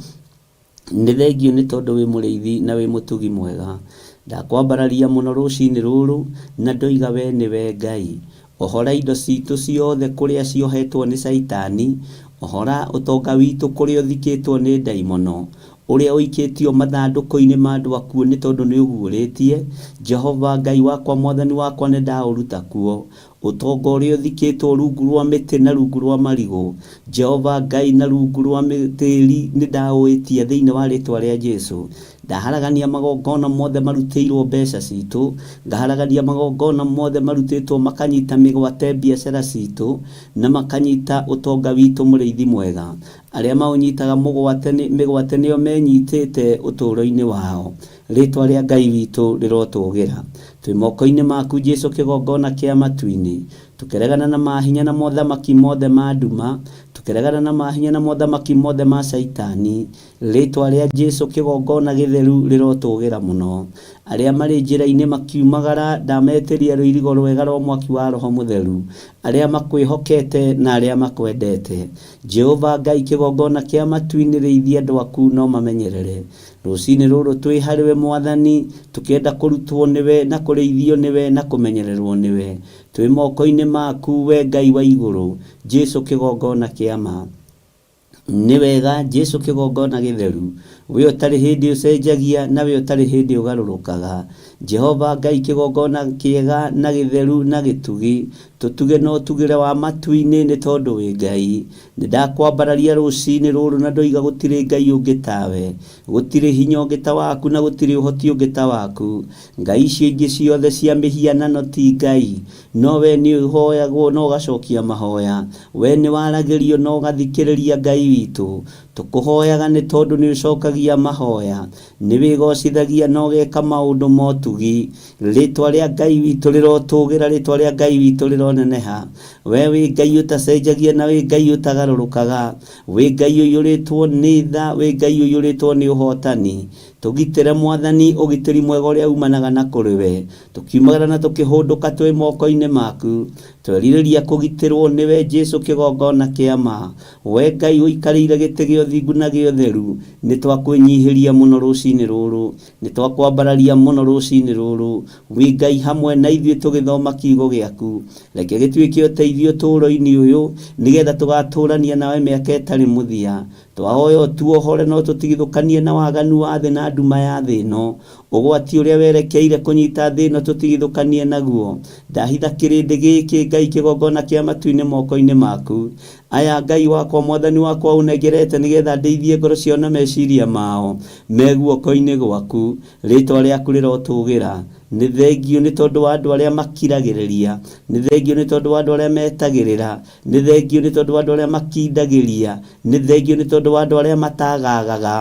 nĩ thengiũ nĩ tondũ wĩ mũrĩithi na wĩ mũtugi mwega. Ndakwambararia mũno rũcinĩ rũrũ, na ndoiga we nĩwe Ngai. Ohora indo citũ ciothe kũrĩa ciohetwo nĩ Caitani, ohora ũtonga witũ kũrĩa ũthikĩtwo nĩ ndaimono, ũrĩa ũikĩtio mathandũkũ-inĩ ma andũ akuũ nĩ tondũ nĩũguũrĩtie. Jehova Ngai wakwa Mwathani wakwa nĩndaũruta kuo. Ũtonga ũrĩa ũthikĩtwo rungu rwa mĩtĩ na rungu rwa marigũ, Jehova Ngai na rungu rwa tĩri nĩndaũĩtia thĩinĩ wa rĩtwa rĩa Jesu. Ndaharagania magongona mothe marutĩirwo mbeca citũ, ngaharagania magongona mothe marutĩtwo makanyita mĩgwate biacara citũ na makanyita ũtonga witũ mũrĩithi mwega. Arĩa maũnyitaga mũgwate mĩgwate nĩo menyitĩte ũtũũro-inĩ wao. Rĩtwa rĩa Ngai witũ rĩrotũgĩra. Twĩ moko-inĩ maku Jesu kĩgongona kĩa matu-inĩ, tũkĩregana na mahinya na mothamaki mothe ma nduma, tũkĩregana na mahinya na mothamaki mothe ma Caitani. Rĩtwa rĩa Jesu kĩgongona gĩtheru rĩrotũgĩra mũno. Arĩa marĩ njĩra-inĩ makiumagara ndametĩria rũirigo rwega rwa mwaki wa Roho Mũtheru, arĩa makwĩhokete na arĩa makwendete. Jehova Ngai kĩgongona kĩa matu-inĩ rĩithia andũ aku no mamenyerere. Rũcinĩ rũrũ twĩ harĩwe Mwathani, tũkĩenda kũrutwo nĩwe na kũrĩithio nĩwe na kũmenyererwo nĩwe. Twĩ moko-inĩ maku we Ngai wa igũrũ, Jesu kĩgongona kĩa ma. Nĩ wega Jesu kĩgongona gĩtheru, we ũtarĩ hĩndĩ ũcenjagia na we ũtarĩ hĩndĩ ũgarũrũkaga. Jehova Ngai kĩgongona kĩega na gĩtheru na gĩtugi, tũtuge na ũtugĩre wa matu-inĩ nĩ tondũ wĩ Ngai. Nĩndakwambararia rũcinĩ rũrũ na ndoiga gũtirĩ Ngai ũngĩ tawe, gũtirĩ hinya ũngĩ ta waku na gũtirĩ ũhoti ũngĩ ta waku. Ngai icio ingĩ ciothe cia mĩhianano ti Ngai, no we nĩ ũhoyagwo na ũgacokia mahoya. We nĩ waragĩrio na ũgathikĩrĩria Ngai witũ. Tũkũhoyaga nĩ tondũ nĩ ũcokagia mahoya, nĩ wĩgocithagia na ũgeka maũndũ ma ũtugi. Rĩtwa rĩa Ngai witũ rĩrotũgĩra, rĩtwa rĩa Ngai witũ rĩroneneha. We wĩ Ngai ũtacenjagia na wĩ Ngai ũtagarũrũkaga, wĩ Ngai ũiyũrĩtwo nĩ tha, wĩ Ngai ũiyũrĩtwo nĩ ũhotani. Tũgitĩre Mwathani ũgitĩri mwega ũrĩa umanaga na kũrĩ we. Tũkiumagara na tũkĩhũndũka twĩ moko-inĩ maku. Twerirĩria kũgitĩrwo nĩwe Jesu kĩgongona kĩa ma. We Ngai ũikarĩire gĩtĩ gĩa ũthingu na gĩa ũtheru, nĩtwakwĩnyihĩria mũno rũcinĩ rũrũ, nĩtwakwambararia mũno rũcinĩ rũrũ. Wĩ Ngai hamwe na ithuĩ tũgĩthoma kiugo gĩaku. Reke gĩtuĩke ũteithio ũtũũro-inĩ ũyũ, nĩgetha tũgatũũrania nawe mĩaka ĩtarĩ mũthia. Twahoya ũtuohore no tũtigithũkanie na waganu wa thĩ na nduma ya thĩ ĩno. Ũgwati ũrĩa werekeire kũnyita thĩ ĩno tũtigithũkanie naguo. Ndahitha kĩrĩndĩ gĩkĩ Ngai kĩgongona kĩa matu-inĩ moko-inĩ maku. Aya Ngai wakwa Mwathani wakwa ũnengerete nĩgetha ndĩithie ngoro ciao na meciria mao me guoko-inĩ gwaku. Rĩtwa rĩaku rĩrotũgĩra. Nĩ thengio nĩ tondũ wa andũ arĩa makiragĩrĩria, nĩ thengio nĩ tondũ wa andũ arĩa metagĩrĩra, nĩ thengio nĩ tondũ wa andũ arĩa makindagĩria, nĩ thengio nĩ tondũ wa andũ arĩa matagagaga,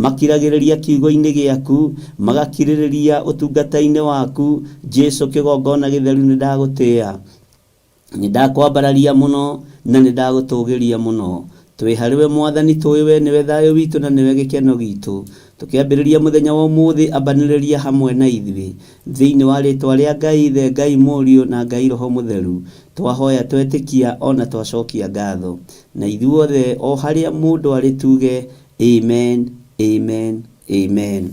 makiragĩrĩria kiugo-inĩ gĩaku, magakirĩrĩria ũtungata-inĩ waku. Jesu kĩgongona gĩtheru, nĩ ndagũtĩĩa, nĩ ndakwambararia mũno na nĩ ndagũtũgĩria mũno. Twĩ harĩ we Mwathani, tũĩ we nĩwe thayũ witũ na nĩwe gĩkeno gitũ. Tũkĩambĩrĩria mũthenya wa ũmũthĩ, ambanĩrĩria hamwe na ithuĩ thĩinĩ wa rĩtwa rĩa Ngai Ithe, Ngai Mũriũ na Ngai Roho Mũtheru. Twahoya, twetĩkia ona twacokia ngatho, na ithuothe o harĩa mũndũ arĩ tuge amen, amen, amen.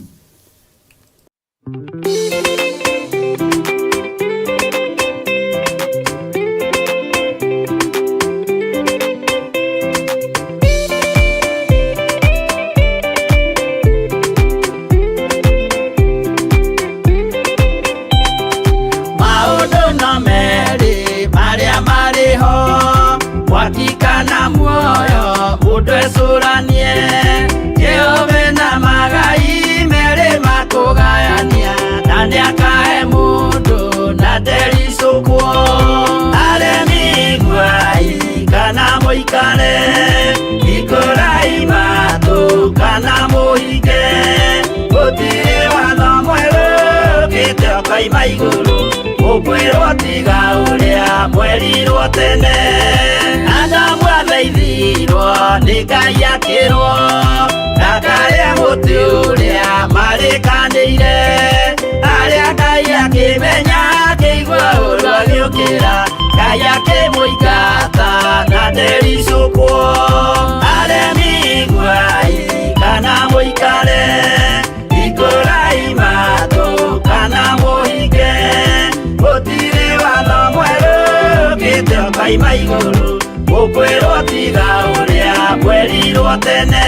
Maũndũ no merĩ marĩa marĩ ho, mwaki kana muoyo, mũndũ ecũranie. Jehova na magai merĩ makũgayania, na nĩakahe mũndũ na ndericũkwo. Aremi iguai kana mũikare, hingũrai matũ kana mũhinge, gũtirĩ watho mwerũ ũkĩte ũkoima igũrũ, ũkwĩrwo tiga ũrĩa mwerirwo tene. Adamu athaithirwo nĩ Ngai akĩrwo ndakarĩe mũtĩ ũrĩa marĩkanĩire, arĩa Ngai akĩmenya akĩigua ũru agĩũkĩra, Ngai akĩmũingata na ndericũkwo. Aremi iguai kana mũikare, hingũrai matũ kana mũhinge, gũtirĩ watho mwerũ ũkĩte ũkoima igũrũ, ũkwĩrwo tiga ũrĩa mwerirwo tene.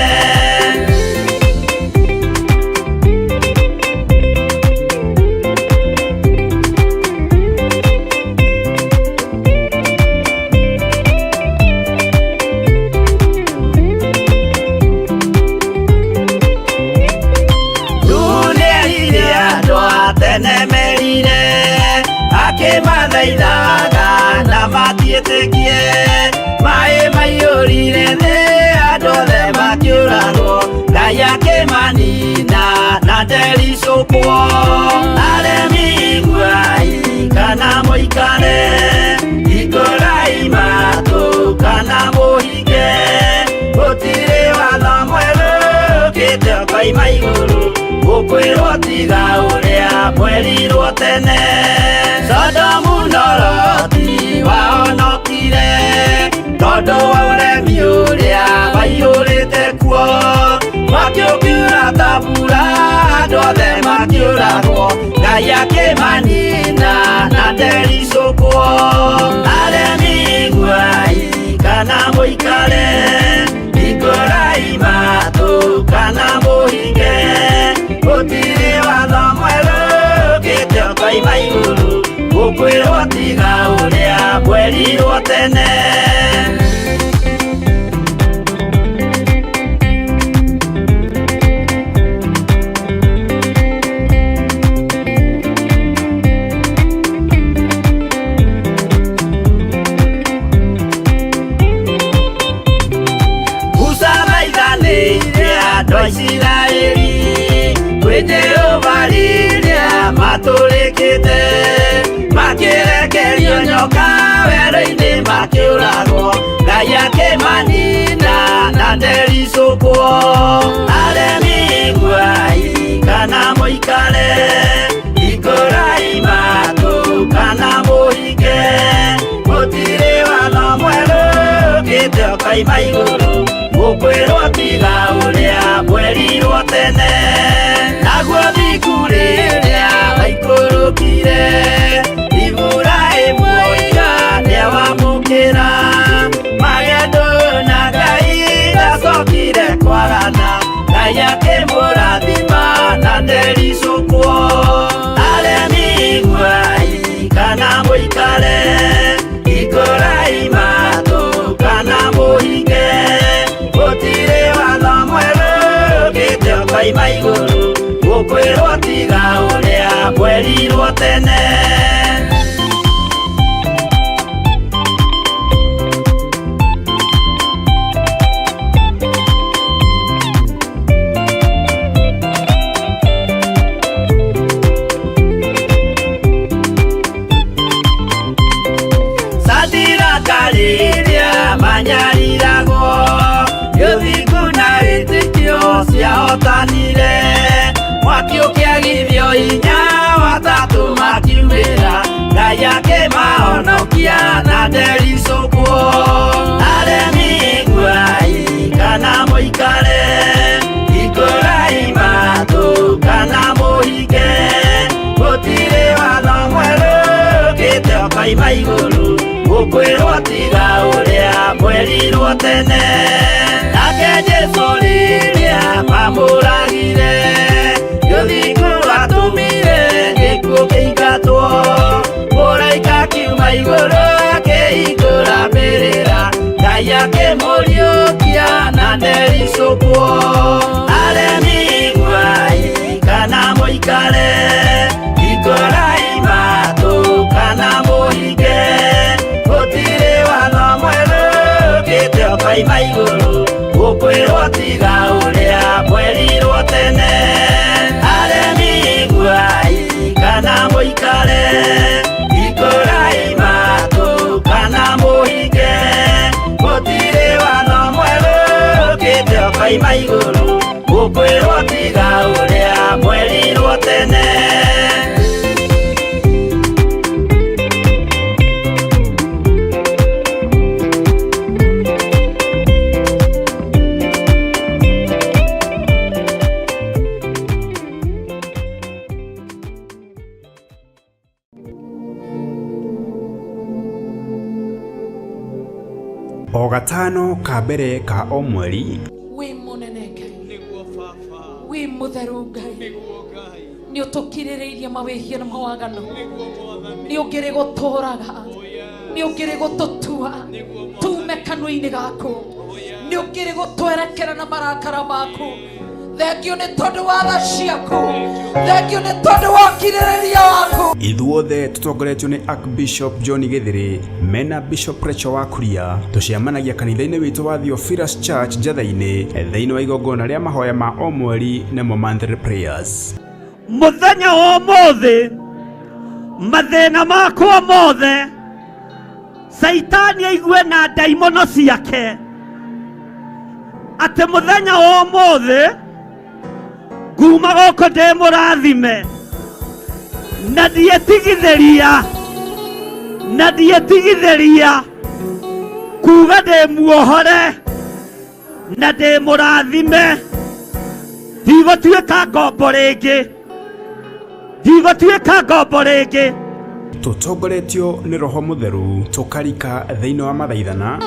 Nuhu nĩerire andũ a tene merire, akĩmathaithaga na matiĩtĩkie. Maĩ maiyũrire thĩ, andũ othe makĩũragwo, Ngai akĩmanina na ndericũkwo. Aremi iguai kana mũikare, hingũrai matũ kana mũhinge, gũtirĩ watho mwerũ ũkĩte ũkoima igũrũ, ũkwĩrwo tiga ũrĩa mwerirwo tene. Sodomu na Loti wahonokire tondũ wa ũremi ũrĩa waiyũrĩte kuo, mwaki ũkiura ta mbura, andũ othe makĩũragwo, Ngai akĩmanina na ndericũkwo. Aremi iguai kana mũikare, hingũrai matũ kana mũhinge, gũtirĩ watho mwerũ ũkĩte ũkoima igũrũ, ũkwĩrwo tiga ũrĩa mwerirwo tene. Musa thaithanĩire andũ a Isiraeli kwĩ Jehova rĩrĩa matũrĩkĩte, makĩrekerio nyoka werũ-inĩ makĩũragwo, Ngai akĩmanina na ndericũkwo. Aremi iguai kana mũikare, hingũrai matũ kana mũhinge, gũtirĩ watho mwerũ ũkĩte ũkoima igũrũ, ũkwĩrwo tiga ũrĩa mwerirwo tene. Naguo thingu rĩrĩa waikũrũkire, Iburahĩmu oiga nĩawamũkĩra, magendo na Ngai ndacokire kwagana, Ngai akĩmũrathima na ndericũkwo. Aremi iguai kana mũikare, hingũrai matũ kana mũhinge, gũtirĩ watho mwerũ ũkĩte ũkoima igũrũ, ũkwĩrwo Tene. Satira manyariragwo gĩthingu na wĩtĩkio ciahotanire mwaki ũkĩagithio hinya watatũ makiumĩra Ngai akĩmahonokia na ndericũkwo. Aremi iguai kana mũikare, hingũrai matũ kana mũhinge, gũtirĩ watho mwerũ ũkĩte ũkoima igũrũ gũkwĩrwo tiga ũrĩa mwerirwo tene. Nake Jesũ rĩrĩa mamũragire gĩthingu atũmire gĩkuũ kĩingatwo, mũraika akiuma igũrũ akĩhingũra mbĩrĩra Ngai akĩmũriũkia na ndericũkwo. Aremi iguai kana mũikare, hingũrai matũ kana mũhinge, gũtirĩ watho mwerũ ũkĩte ũkoima igũrũ gũkwĩrwo tiga ũrĩa mwerirwo tene. Aremi iguai kana mũikare, hingũrai matũ kana mũhinge, gũtirĩ watho mwerũ ũkĩte ũkoima igũrũ gũkwĩrwo tiga ũrĩa mwerirwo tene. O gatano ka mbere ka o mweri Wĩ mũnene Ngai, wĩ mũtheru Ngai, nĩ ũtũkirĩrĩirie mawĩhia na mawaganu, nĩ ũngĩrĩ gũtũraga, nĩ ũngĩrĩ gũtũtua tume kanua-inĩ gaku, nĩ ũngĩrĩ gũtwerekera na marakara maku. Thengio nĩ tondũ wa tha ciaku, thengio nĩ tondũ wa ũkirĩrĩria waku. Ithuothe tũtongoretio nĩ Archbishop John Gĩthĩrĩ mena Bishop Rachel wa Kuria tũcemanagia kanitha-inĩ witũ wa Theophilus Church Njatha-inĩ thĩinĩ wa igongona rĩa mahoya ma o mweri nĩmo monthly prayers. Mũthenya wa ũmũthĩ mathĩna makwa mothe Caitani aigue na ndaimono ciake atĩ mũthenya wa ũmũthĩ nguma gũkũ ndĩ mũrathime na ndietigithĩria na ndietigithĩria kuga ndĩ muohore na ndĩ mũrathime ndigũtuĩka ngombo rĩngĩ ndigũtuĩka ngombo rĩngĩ. Tũtongoretio nĩ Roho Mũtheru tũkarika thĩinĩ wa mathaithana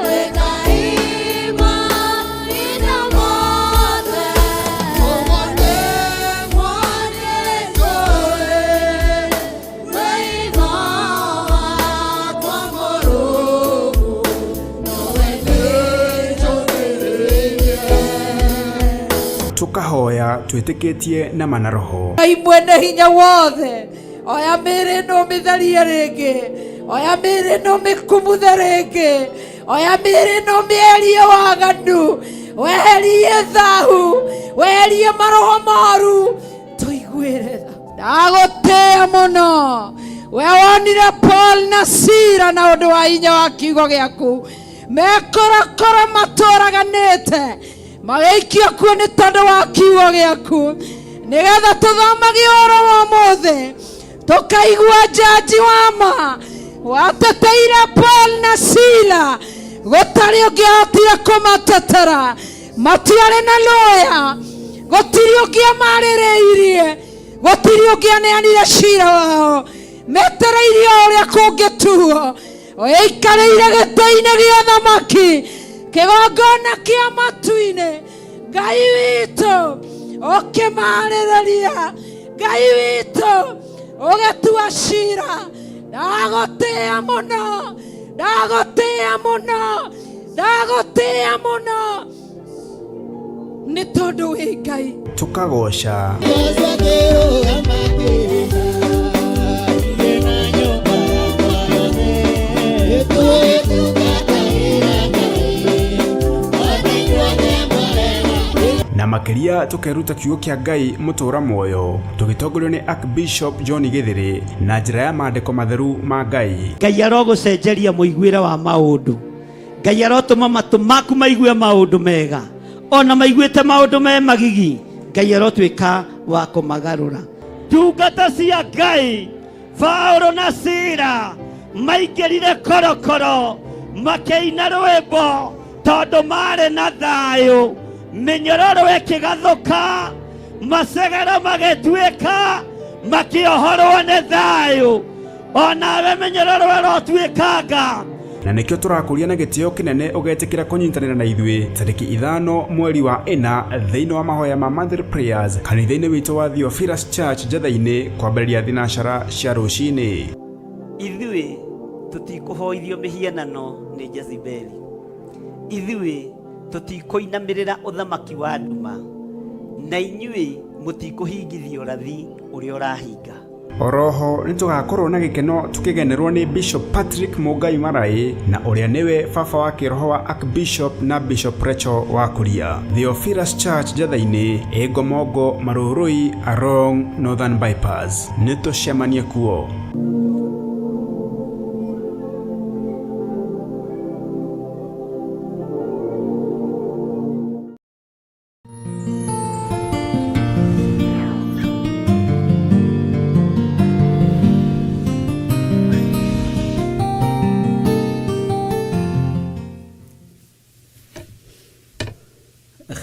tũkahoya twĩtĩkĩtie na mana roho. Ngai mwene hinya wothe, oya mĩĩrĩ ĩno ũmĩtherie rĩngĩ, oya mĩĩrĩ ĩno ũmĩkumuthe rĩngĩ, oya mĩĩrĩ ĩno ũmĩeherie waganu, weherie thahu, weherie maroho moru, tũiguĩre tha. Ndagũtĩĩa mũno we wonire Paul na Sila na ũndũ wa hinya wa kiugo gĩaku mekorokoro matũraganĩte magĩikio kuo nĩ tondũ wa kiugo gĩaku, nĩgetha tũthomage ũhoro wa ũmũthĩ tũkaigua njanji wa ma wateteire Paul na Sila gũtarĩ ũngĩahotire kũmatetera, matiarĩ na lawyer, gũtirĩ ũngĩamarĩrĩirie, gũtirĩ ũngĩaneanire cira wao, metereirie o ũrĩa kũngĩtuo. Ũikarĩire gĩtĩ-inĩ gĩa thamaki kĩgongona kĩa matu-inĩ, Ngai witũ ũkĩmarĩrĩria, Ngai witũ ũgĩtua cira. Ndagũtĩĩa mũno, ndagũtĩĩa mũno, ndagũtĩĩa mũno nĩ tondũ wĩ Ngai. Tũkagoca Makĩria tũkeruta kiugo kĩa Ngai mũtũra muoyo tũgĩtongorio nĩ Archbishop John Gĩthĩrĩ na njĩra ya maandĩko matheru ma Ngai. Ngai arogũcenjeria mũiguĩre wa maũndũ. Ngai arotũma matũ maku maigue maũndũ mega, ona maiguĩte maũndũ me magigi, Ngai arotuĩka wa kũmagarũra. Ndungata cia Ngai Paulo na Sila maingĩrire korokoro makĩina rwĩmbo tondũ marĩ na thayũ, mĩnyororo ĩkĩgathũka, macegero magĩtuĩka, makĩohorwo nĩ thayũ. Onawe mĩnyororo ĩrotuĩkanga. Na nĩkĩo tũrakũria na gĩtĩo kĩnene ũgetĩkĩra kũnyitanĩra na ithuĩ tarĩki 5 mweri wa 4 thĩinĩ wa mahoya ma Monthly Prayers kanitha-inĩ witũ wa Theophilus Church Njetha-inĩ kwambĩrĩria thinacara cia rũcinĩ. Ithuĩ tũtikũhoithio mĩhianano nĩ Jezebeli. Ithuĩ tũtikũinamĩrĩra ũthamaki wa nduma, na inyuĩ mũtikũhingithia ũrathi ũrĩa ũrahinga. Oroho nĩ tũgakorwo na gĩkeno tũkĩgenerwo nĩ Bishop Patrick Mũngai Maraĩ na ũrĩa nĩwe baba wa kĩroho wa Archbishop na Bishop Rachel wa Kuria. Theophilus Church Njetha-inĩ, ĩ Ngomongo Marũrũi along Northern Bypass. Nĩ tũcemanie kuo.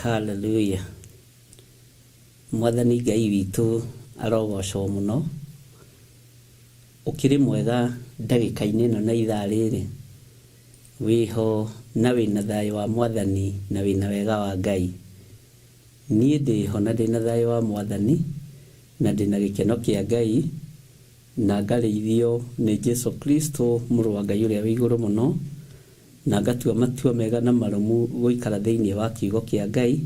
Hallelujah. Mwathani Ngai witũ arogocwo mũno. Ũkĩrĩ mwega ndagĩka-inĩ ĩno na ithaa rĩrĩ. Wĩho na wĩna thayũ wa Mwathani na wĩna wega wa Ngai. Niĩ ndĩho na ndĩna thayũ wa Mwathani na ndĩna gĩkeno kĩa Ngai na ngarĩithio nĩ Jesu Kristo mũrũ wa Ngai ũrĩa wĩ igũrũ mũno, na ngatua matua mega na marũmu gũikara thĩinĩ wa kiugo kĩa Ngai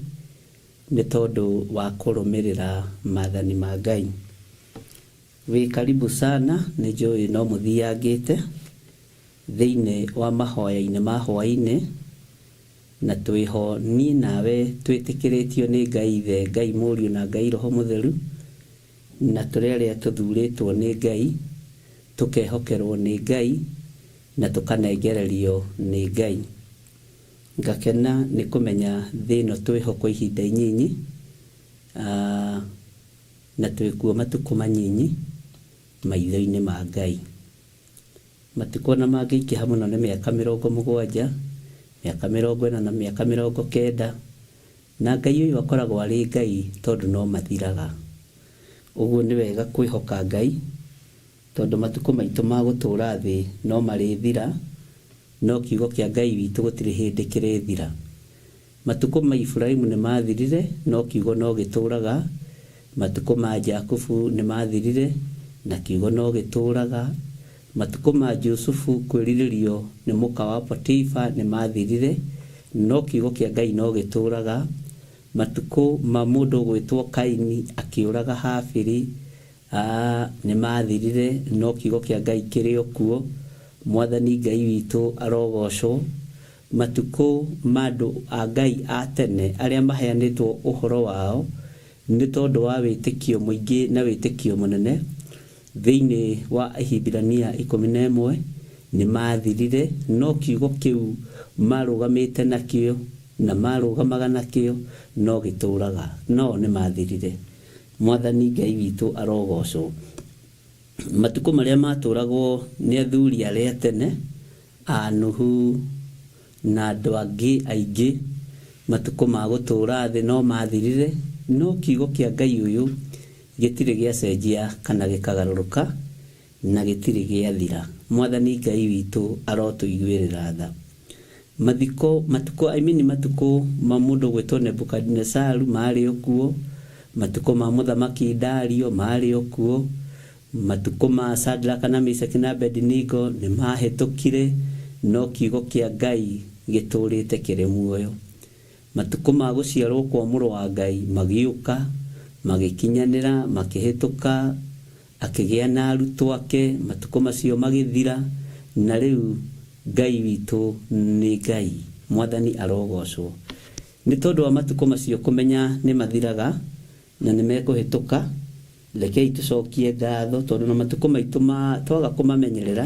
nĩ tondũ wa kũrũmĩrĩra maathani ma Ngai. Wĩ karibu sana, nĩ njũĩ no mũthiangĩte thĩinĩ wa mahoya-inĩ ma hwaĩ-inĩ, na twĩho niĩ nawe twĩtĩkĩrĩtio nĩ Ngai Ithe, Ngai Mũriũ na Ngai Roho Mũtheru, na tũrĩ arĩa tũthurĩtwo nĩ Ngai, tũkehokerwo nĩ Ngai, na tũkanengererio nĩ Ngai. Ngakena nĩ kũmenya thĩ ĩno twĩho kwa ihinda inyinyi, na twĩkuo matukũ manyinyi maitho-inĩ ma Ngai. Matukũ ona mangĩingĩha mũno nĩ mĩaka 70, mĩaka 40 na mĩaka 90, na Ngai ũyũ akoragwo arĩ Ngai tondũ no mathiraga. Ũguo nĩ wega kwĩhoka Ngai tondũ matukũ maitũ ma gũtũũra thĩ no marĩthira, no kiugo kĩa Ngai witũ gũtirĩ hĩndĩ kĩrĩthira. Matukũ ma Iburaimu nĩ mathirire, no kiugo no gĩtũũraga. Matukũ ma Jakubu nĩ mathirire, na kiugo no gĩtũũraga. Matukũ ma Jusufu kwĩrirĩrio nĩ mũka wa Potifa nĩ mathirire, no kiugo kĩa Ngai no gĩtũũraga. Matukũ ma mũndũ ũgwĩtwo Kaini akĩũraga Habili nĩ mathirire, no kiugo kĩa Ngai kĩrĩ o kuo. Mwathani Ngai witũ arogocwo. Matukũ ma andũ a Ngai a tene arĩa maheanĩtwo ũhoro wao nĩ tondũ wa wĩtĩkio mũingĩ na wĩtĩkio mũnene thĩinĩ wa Ahibirania 11 nĩ mathirire, no kiugo kĩu marũgamĩte nakĩo na marũgamaga nakĩo no gĩtũũraga, no nĩ mathirire. Mwathani Ngai witũ arogocwo. Matukũ marĩa matũũragwo nĩ athuri arĩa tene a Nuhu na andũ angĩ aingĩ, matukũ ma gũtũũra thĩ no mathirire, no kiugo kĩa Ngai ũyũ gĩtirĩ gĩacenjia kana gĩkagarũrũka na gĩtirĩ gĩathira. Mwathani Ngai witũ arotũiguĩrĩra tha. Mathiko, matukũ, I mean matukũ ma mũndũ ũgwĩtwo Nebukadinesaru marĩ o kuo, matukũ ma mũthamaki Dario marĩ o kuo, matukũ ma Shadraka na Meshaki na Abednego nĩ mahĩtũkire, no kiugo kĩa Ngai gĩtũũrĩte kĩrĩ muoyo. Matukũ ma gũciarwo kwa mũrũ wa Ngai magĩũka, magĩkinyanĩra, makĩhĩtũka, akĩgĩa na arutwo ake, matukũ macio magĩthira, na rĩu Ngai witũ nĩ Ngai. Mwathani arogocwo. Nĩ tondũ wa matukũ macio kũmenya nĩ mathiraga na nĩ mekũhĩtũka, rekei tũcokie ngatho tondũ na matukũ maitũ ma twaga kũmamenyerera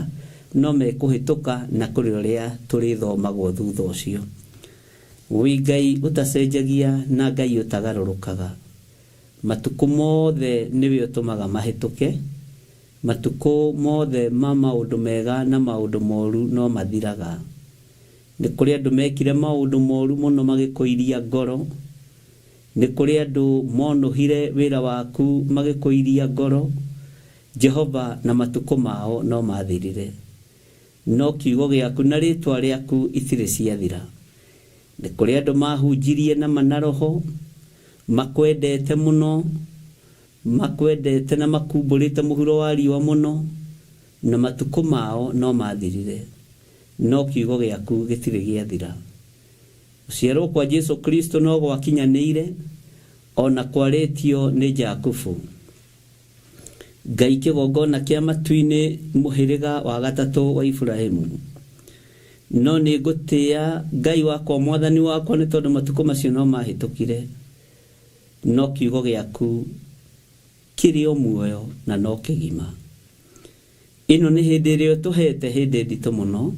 no mekũhĩtũka na kũrĩ ũrĩa tũrĩthomagwo thutha ũcio. Wĩ Ngai ũtacenjagia na Ngai ũtagarũrũkaga. Matukũ mothe nĩwe ũtũmaga mahĩtũke, matukũ mothe ma maũndũ mega na maũndũ moru no mathiraga. Nĩ kũrĩ andũ mekire maũndũ moru mũno magĩkũiria ngoro. Nĩ kũrĩ andũ monũhire wĩra waku magĩkũiria ngoro. Jehova na matukũ mao no mathirire. No kiugo gĩaku na rĩtwa rĩaku itirĩ ciathira. Nĩ kũrĩ andũ mahunjirie na ma na roho, makwendete mũno, makwendete na makumbũrĩte mũhuro wa riũa mũno, na matukũ mao no mathirire. No kiugo gĩaku gĩtirĩ gĩathira. Gũciarwo kwa Jesu Kristo no gwakinyanĩire, o na kwarĩtio nĩ Jakubu. Ngai kĩgongona kĩa matu-inĩ mũhĩrĩga wa gatatũ wa Iburahimu. No nĩ ngũtĩa Ngai wakwa mwathani wakwa nĩ tondũ matukũ macio no mahĩtũkire, no kiugo gĩaku kĩrĩ o muoyo na no kĩgima. Ĩno nĩ hĩndĩ ĩrĩa ũtũhete hĩndĩ nditũ mũno,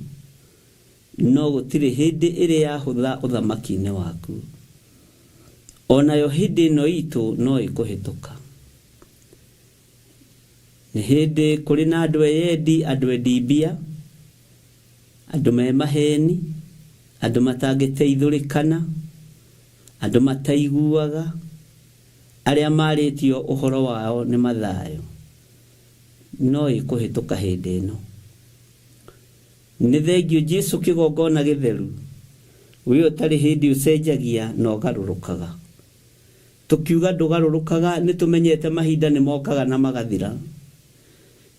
no gũtirĩ hĩndĩ ĩrĩ yahũtha ũthamaki-inĩ waku. O nayo hĩndĩ ĩno itũ no ĩkũhĩtũka. Nĩ hĩndĩ kũrĩ na andũ eyendi, andũ endi mbia, andũ me maheni, andũ matangĩteithũrĩkana, andũ mataiguaga, arĩa marĩtio ũhoro wao nĩ Mathayo. No ĩkũhĩtũka hĩndĩ ĩno. Nĩ thengiũ Jesu kĩgongona gĩtheru, we ũtarĩ hĩndĩ ũcenjagia na ũgarũrũkaga. Tũkiuga ndũgarũrũkaga nĩ tũmenyete mahinda nĩ mokaga na magathira.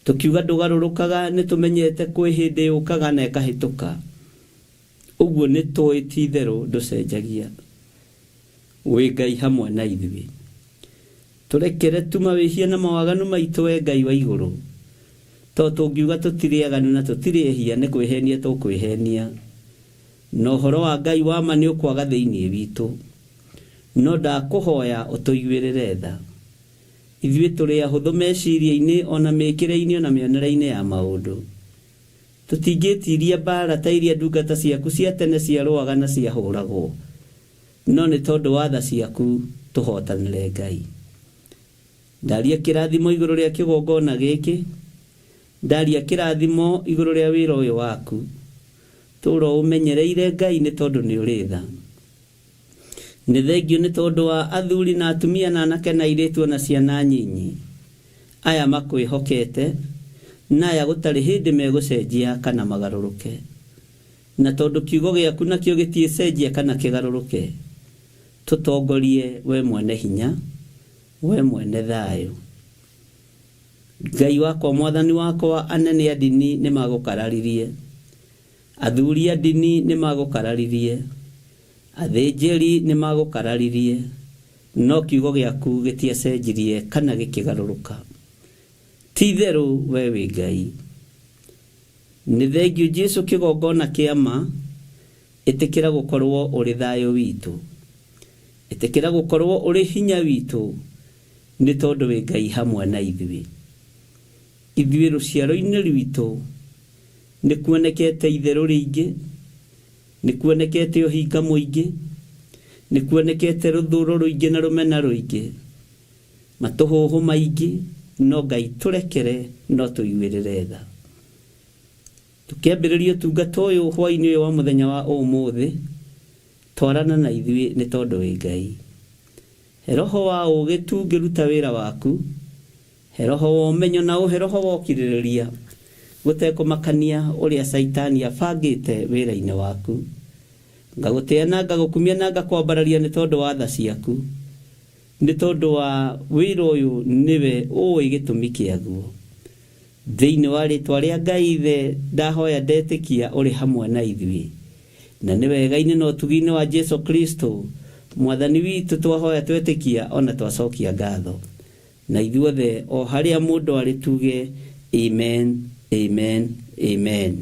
Tũkiuga ndũgarũrũkaga nĩ tũmenyete kwĩ hĩndĩ yũkaga na ĩkahĩtũka. Ũguo nĩ tũĩ ti itherũ ndũcenjagia. Wĩ Ngai hamwe na ithuĩ. Tũrekere tu mawĩhia na mawaganu maitũ we Ngai wa igũrũ. To tũngiuga tũtirĩ aganu na tũtirĩ ehia nĩ kwĩhenia tũkwĩhenia. Na ũhoro wa Ngai wa ma nĩ ũkwaga thĩinĩ witũ. No ndakũhoya ũtũiguĩrĩre tha. Ithuĩ tũrĩ ahũthũ meciria-inĩ o na mĩĩkĩre-inĩ o na mĩonere-inĩ ya maũndũ. Tũtingĩĩtiria mbaara ta iria ndungata ciaku cia tene ciarũaga na ciahũragwo. No nĩ tondũ wa tha ciaku tũhootanĩre Ngai. Ndaria kĩrathimo igũrũ rĩa kĩgongona gĩkĩ, ndaria kĩrathimo igũrũ rĩa wĩra ũyũ waku. Tũũra ũũmenyereire Ngai nĩ tondũ nĩ ũrĩ tha. Nĩ thengiũ nĩ tondũ wa athuri na atumia na anake na airĩtu o na ciana nyinyi, aya makwĩhokete, na aya gũtarĩ hĩndĩ megũcenjia kana magarũrũke. Na tondũ kiugo gĩaku nakĩo gĩtiĩcenjia kana kĩgarũrũke, tũtongorie wee mwene hinya, wee mwene thayũ. Ngai wakwa Mwathani wakwa, anene a ndini nĩmagũkararirie, athuri a ndini nĩmagũkararirie, athĩnjĩri nĩmagũkararirie, no kiugo gĩaku gĩtiacenjirie kana gĩkĩgarũrũka. Ti-itherũ wee wĩ Ngai. Nĩ thengiũ Jesu kĩgongona kĩa ma, ĩtĩkĩra gũkorwo ũrĩ thayũ witũ. Ĩtĩkĩra gũkorwo ũrĩ hinya witũ, nĩ tondũ wĩ Ngai hamwe na ithuĩ. Ithuĩ rũciaro-inĩ rwitũ nĩ kuonekete itherũ rĩingĩ, nĩ kuonekete ũhinga mũingĩ, nĩ kuonekete rũthũro rũingĩ na rũmena rũingĩ, matũhũhũ maingĩ, no Ngai tũrekere no tũiguĩrĩre tha. Tũkĩambĩrĩria ũtungata ũyũ hwaĩ-inĩ ũyũ wa mũthenya wa ũmũthĩ, twarana na ithuĩ nĩ tondũ wĩ Ngai. He roho wa ũũgĩ tu ngĩruta wĩra waku, he roho wa ũmenyo na ũhe roho wa ũkirĩrĩria, gũtekũmakania ũrĩa Caitani abangĩte wĩra-inĩ waku. Ngagũtĩa na ngagũkumia na ngakwambararia nĩ tondũ wa tha ciaku, nĩ tondũ wa wĩra ũyũ nĩwe ũĩ gĩtũmi kĩaguo. Thĩinĩ wa rĩtwa rĩa Ngai Ithe ndahoya ndetĩkia ũrĩ hamwe na ithuĩ. Na nĩ wega-inĩ na ũtugi-inĩ wa Jesu Kristo Mwathani witũ twahoya twetĩkia o na twacokia ngatho. Na ithuothe o harĩa mũndũ arĩ tuge Amen, Amen, Amen.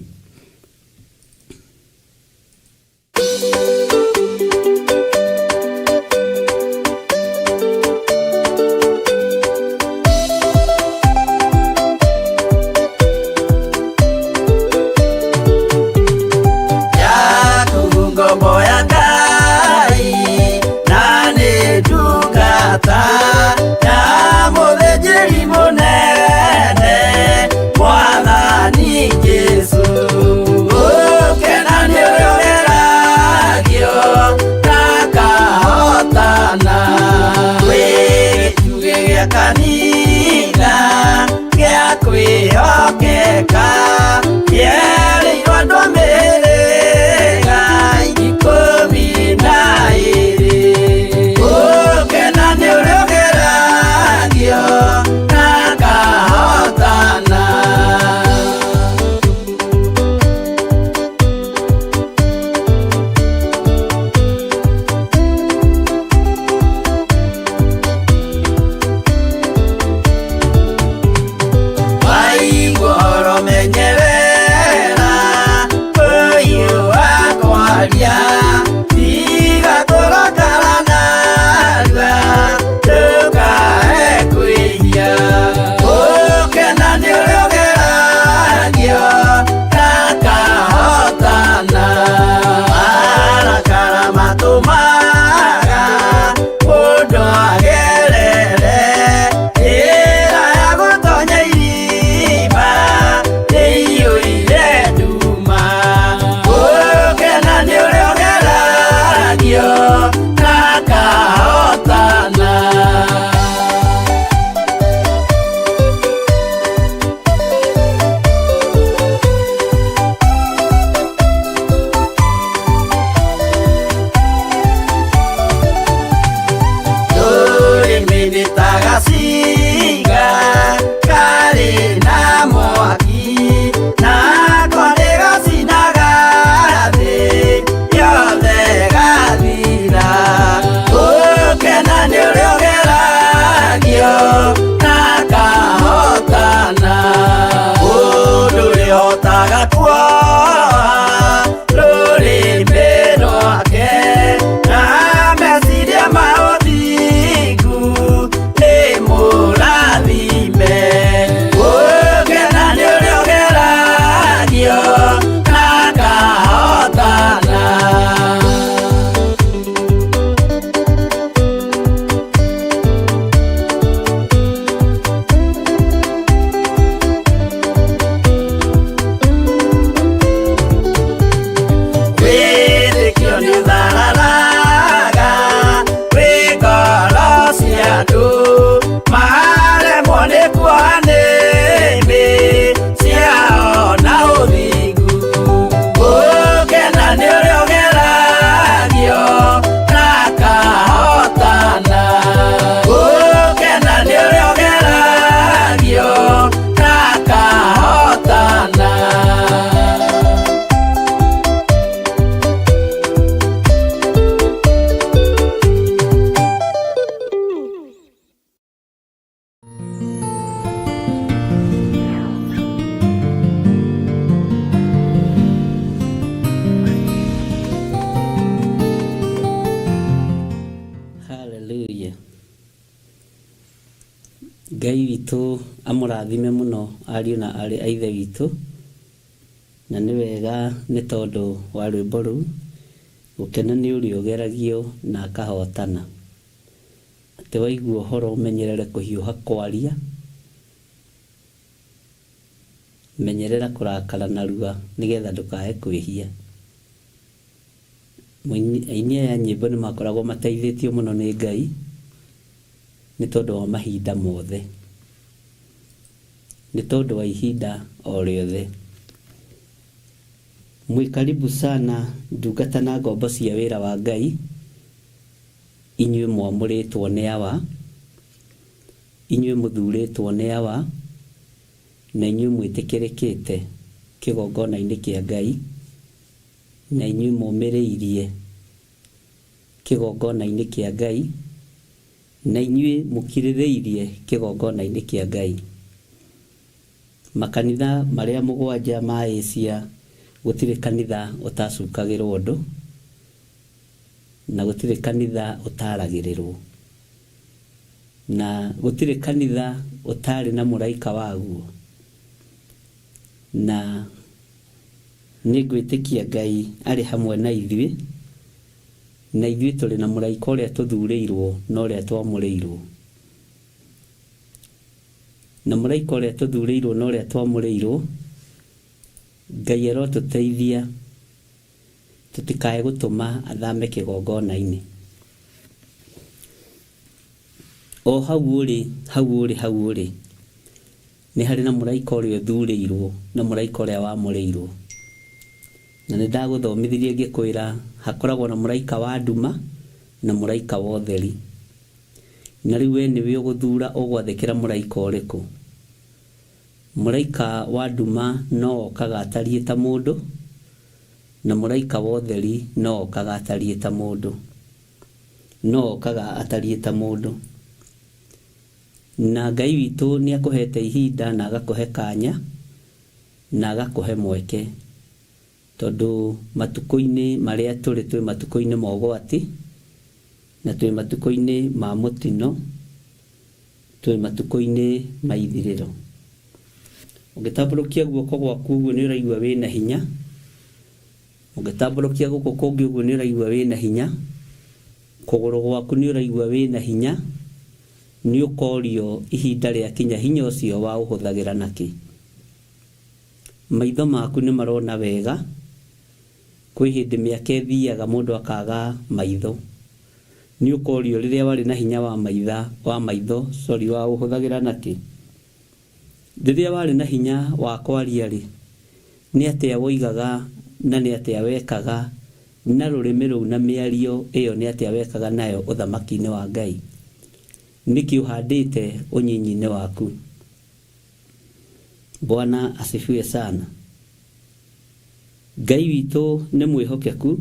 Ngai witũ amũrathime mũno ariũ na aarĩ a Ithe witũ, na nĩ wega nĩ tondũ wa rwĩmbo rũu, gũkena nĩ ũrĩa ũgeragio na akahotana. Atĩ waigua ũhoro ũmenyerere kũhiũha kwaria, menyerera kũrakara narua nĩgetha ndũkae kwĩhia. Aini aya a nyĩmbo nĩ makoragwo mateithĩtio mũno nĩ Ngai nĩ tondũ wa mahinda mothe, nĩ tondũ wa ihinda o rĩothe. Mwĩ karibu sana ndungata na ngombo cia wĩra wa Ngai, inyuĩ mwamũrĩtwo nĩ Awa, inyuĩ mũthurĩtwo nĩ Awa, na inyuĩ mwĩtĩkĩrĩkĩte kĩgongona-inĩ kĩa Ngai. Na inyuĩ mũũmĩrĩirie kĩgongona-inĩ kĩa Ngai, na inyuĩ mũkirĩrĩirie kĩgongona-inĩ kĩa Ngai. Makanitha marĩa mũgwanja ma Asia gũtirĩ kanitha ũtacukagĩrwo ũndũ, na gũtirĩ kanitha ũtaaragĩrĩrwo, na gũtirĩ kanitha ũtaarĩ na mũraika waguo, na Nĩngwĩtĩkia Ngai arĩ hamwe na ithuĩ, na ithuĩ tũrĩ na mũraika ũrĩa tũthurĩirwo na ũrĩa twamũrĩirwo. Na mũraika ũrĩa tũthurĩirwo na ũrĩa twamũrĩirwo, Ngai arotũteithia tũtikae gũtũma athame kĩgongona-inĩ. O hau ũrĩ, hau ũrĩ, hau ũrĩ, Nĩ harĩ na mũraika ũrĩa ũthurĩirwo na mũraika ũrĩa wamũrĩirwo. Na nĩ ndagũthomithirie ngĩkwĩra hakoragwo na mũraika wa nduma na mũraika wa ũtheri. Na rĩu we nĩwe ũgũthura ũgwathĩkĩra mũraika ũrĩkũ. Mũraika wa nduma no okaga atariĩ ta mũndũ, na mũraika wa ũtheri no okaga atariĩ ta mũndũ. No okaga atariĩ ta mũndũ. Na Ngai witũ nĩ akũhete ihinda na agakũhe kanya na agakũhe mweke, tondũ matukũ-inĩ marĩa tũrĩ twĩ matukũ-inĩ ma ũgwati, na twĩ matukũ-inĩ ma mũtino, twĩ matukũ-inĩ ma ithirĩro. Ũngĩtambũrũkia guoko gwaku ũguo nĩ ũraigua wĩna hinya, ũngĩtambũrũkia gũkũ kũngĩ ũguo nĩ ũraigua wĩna hinya, kũgũrũ gwaku nĩ ũraigua wĩna hinya, Nĩ ũkorio ihinda rĩakinya hinya ũcio waũhũthagĩra nakĩ? Maitho maku nĩ marona wega? Kwĩ hĩndĩ mĩaka ĩthiaga mũndũ akaga maitho. Nĩ ũkorio rĩrĩa warĩ na hinya wa maitha, wa maitho, sorry, waũhũthagĩra nakĩ? Rĩrĩa warĩ na hinya wa kwaria-rĩ, nĩ atĩa woigaga na nĩ atĩa wekaga na rũrĩmĩ rũu na mĩario ĩyo nĩ atĩa wekaga nayo ũthamaki-inĩ wa Ngai? Nĩkĩ ũhandĩte ũnyinyi-inĩ waku? Bwana asifiwe sana. Ngai witũ nĩ mwĩhokeku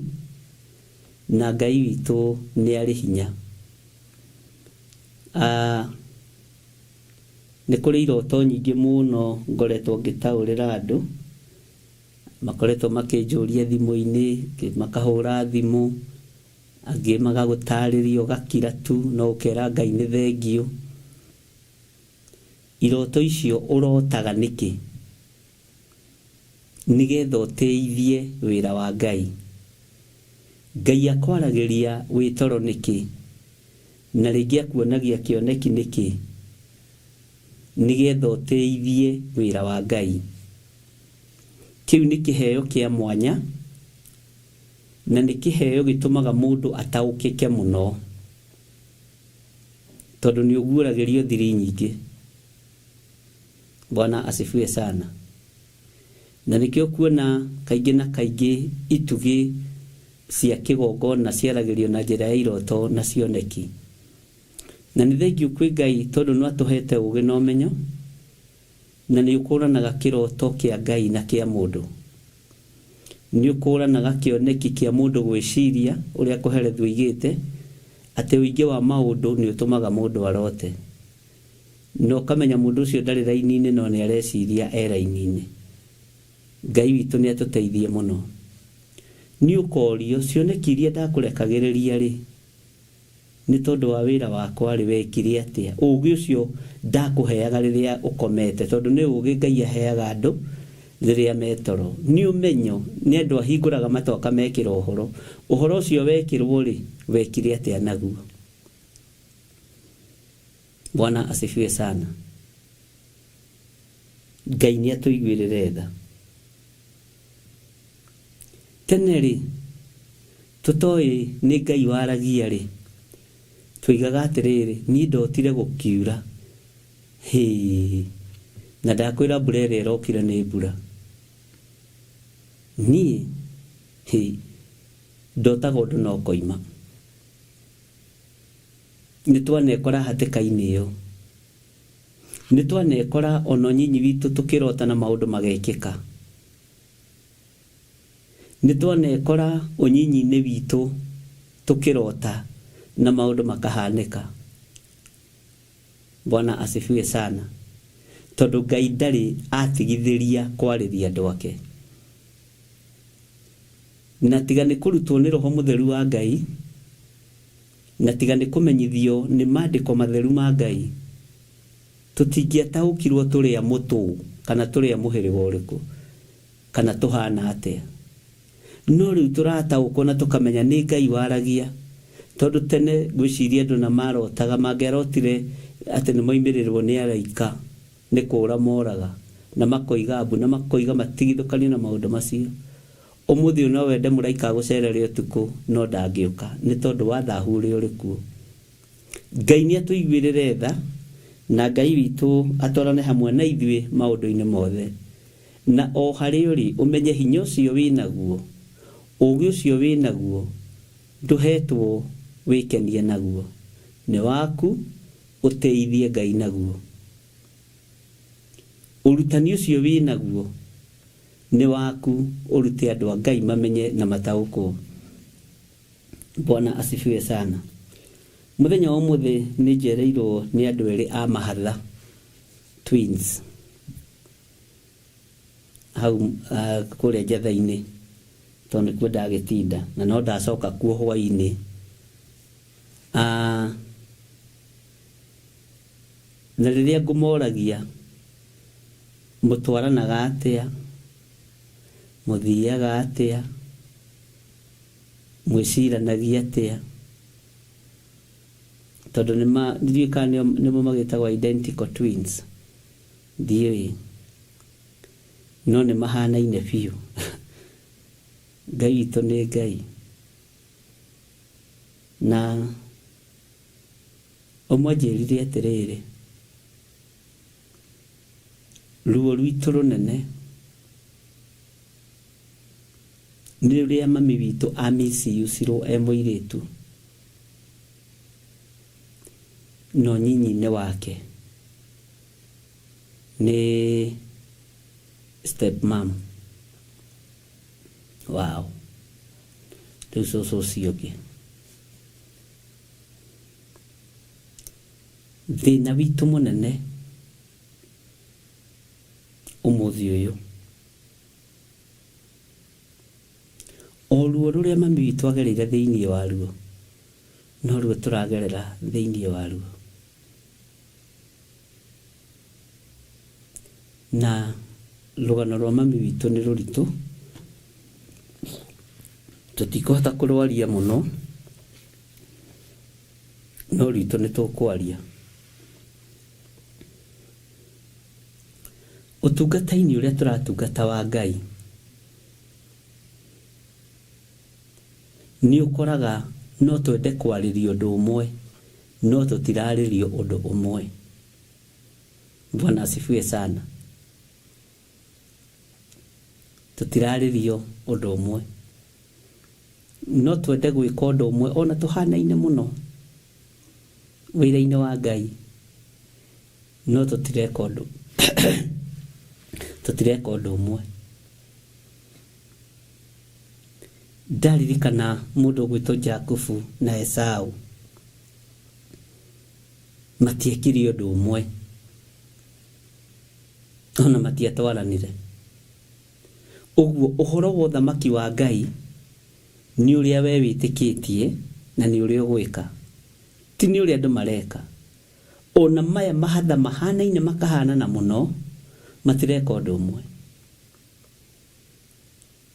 na Ngai witũ nĩ arĩ hinya. Ah, Nĩ kũrĩ iroto nyingĩ mũno ngoretwo ngĩtaũrĩra andũ, makoretwo makĩnjũria thimũ-inĩ, angĩ makahũra thimũ, angĩ magagũtarĩria ũgakira tu no ũkera Ngai nĩ thengiũ. Iroto icio ũrotaga nĩkĩ? Nĩgetha ũtĩithie wĩra wa Ngai. Ngai akwaragĩria wĩ toro nĩkĩ? Na rĩngĩ akuonagia kĩoneki nĩkĩ? Nĩgetha ũtĩithie wĩra wa Ngai. Kĩu nĩ kĩheo kĩa mwanya, na nĩ kĩheo gĩtũmaga mũndũ ataũkĩke mũno, tondũ nĩ ũguũragĩrio thiri nyingĩ. Bwana asifiwe sana. Na nĩkĩo ũkuona kaingĩ na kaingĩ itugĩ cia kĩgongona ciaragĩrio na njĩra ya iroto na cioneki. Na nĩ thengiũ kwĩ Ngai tondũ no atũhete ũgĩ na ũmenyo, na nĩ ũkũranaga kĩroto kĩa Ngai na kĩa mũndũ. Nĩ ũkũranaga kĩoneki kĩa mũndũ gwĩciria ũrĩa Kohelethu oigĩte, atĩ ũingĩ wa maũndũ nĩ ũtũmaga mũndũ arote. Na ũkamenya mũndũ ũcio ndarĩ raini-inĩ no nĩ areciria e raini-inĩ. Ngai witũ nĩ atũteithie mũno. Nĩ ũkorio, cioneki iria ndakũrekagĩrĩria-rĩ, Nĩ tondũ wa wĩra wakwa rĩ, wekire atĩa? Ũũgĩ ũcio ndakũheaga rĩrĩa ũkomete, tondũ nĩ ũũgĩ Ngai aheaga andũ rĩrĩa me toro. Nĩ ũmenyo, nĩ andũ ahingũraga matũ akamekĩra ũhoro. Ũhoro ũcio wekĩrwo rĩ, wekire atĩa naguo? Bwana asifiwe sana. Ngai nĩ atũiguĩrĩre tha. Tene rĩ, tũtoĩ nĩ Ngai waragia rĩ, twoigaga atĩrĩrĩ, niĩ ndotire gũkiura, hĩĩ, na ndakwĩra mbura ĩrĩa ĩrokire nĩ mbura. Niĩ, hĩ, ndotaga ũndũ na ũkoima. Nĩ twanekora hatĩka-inĩ ĩyo. Nĩ twanekora ona ũnyinyi witũ tũkĩrota na maũndũ magekĩka. Nĩ twanekora ũnyinyi-inĩ witũ tũkĩrota na maũndũ makahanĩka. Bwana asifiwe sana. Tondũ Ngai ndarĩ atigithĩria kwarĩria andũ ake. Na tiga nĩ kũrutwo nĩ Roho Mũtheru wa Ngai, na tiga nĩ kũmenyithio nĩ Mandĩko Matheru ma Ngai, tũtingĩataũkirwo tũrĩ a mũtũ kana tũrĩ a mũhĩrĩga ũrĩkũ, kana tũhana atĩa. No rĩu tũrataũkwo na tũkamenya nĩ Ngai waragia, tondũ tene ngwĩciria andũ na marotaga, mangĩarotire atĩ nĩ moimĩrĩrwo nĩ araika, nĩ kũũra moraga, na makoiga mbu, na makoiga matigithũkanio na maũndũ macio. Ũmũthĩ ũyũ no wende mũraika agũcerere ũtukũ, no ndangĩũka, nĩ tondũ wa thahu ũrĩa ũrĩ kuo. Ngai nĩ atũiguĩrĩre tha, na Ngai witũ atwarane hamwe na ithuĩ maũndũ-inĩ mothe. Na o harĩa ũrĩ, ũmenye hinya ũcio wĩ naguo, ũũgĩ ũcio wĩ naguo, ndũhetwo wĩkenie naguo. Nĩ waku, ũtĩithie Ngai naguo. Ũrutani ũcio wĩ naguo, nĩ waku, ũrute andũ a Ngai mamenye na mataũkwo. Bwana asifiwe sana. Mũthenya wa ũmũthĩ nĩ njereirwo nĩ andũ erĩ a mahatha, twins, hau kũrĩa Njatha-inĩ, tondũ nĩkuo ndagĩtinda, na no ndacoka kuo hwaĩ-inĩ. Na rĩrĩa ngũmoragia, mũtwaranaga atĩa, mũthiaga atĩa, mwĩciranagia atĩa, tondũ ndiũĩ kana nĩmo magĩtagwo identical twins, ndiũĩ, no nĩ mahanaine biũ. Ngai witũ nĩ Ngai. Na ũmwe anjĩrire atĩrĩrĩ, ruo rwitũ rũnene nĩ rũrĩa mami witũ a misuse-irwo e mũirĩtu, na ũnyinyi-inĩ wake nĩ step mum wao, rĩu cũcũ ũcio ũngĩ. Thĩna witũ mũnene ũmũthĩ ũyũ, o ruo rũrĩa mami witũ agereire thĩinĩ waruo, noruo tũragerera thĩinĩ waruo. Na rũgano rwa mami witũ nĩ rũritũ, tũtikũhota kũrwaria mũno, no rwitũ nĩ tũkwaria. Ũtungata-inĩ ũrĩa tũratungata wa Ngai, nĩ ũkoraga no twende kwarĩrio ũndũ ũmwe, no tũtirarĩrio ũndũ ũmwe. Bwana asifiwe sana. Tũtirarĩrio ũndũ ũmwe. No twende gwĩka ũndũ ũmwe ona tũhanaine mũno wĩra-inĩ wa Ngai, no tũtireka ũndũ tũtireka ũndũ ũmwe. Ndaririkana mũndũ ũgwĩtwo Jakubu na Esau matiekire ũndũ ũmwe, ona matiatwaranire. Ũguo ũhoro wa ũthamaki wa Ngai nĩ ũrĩa we wĩtĩkĩtie na nĩ ũrĩa ũgwĩka. Ti nĩ ũrĩa andũ mareka. Ona maya mahatha mahanaine makahanana mũno matireka ũndũ ũmwe.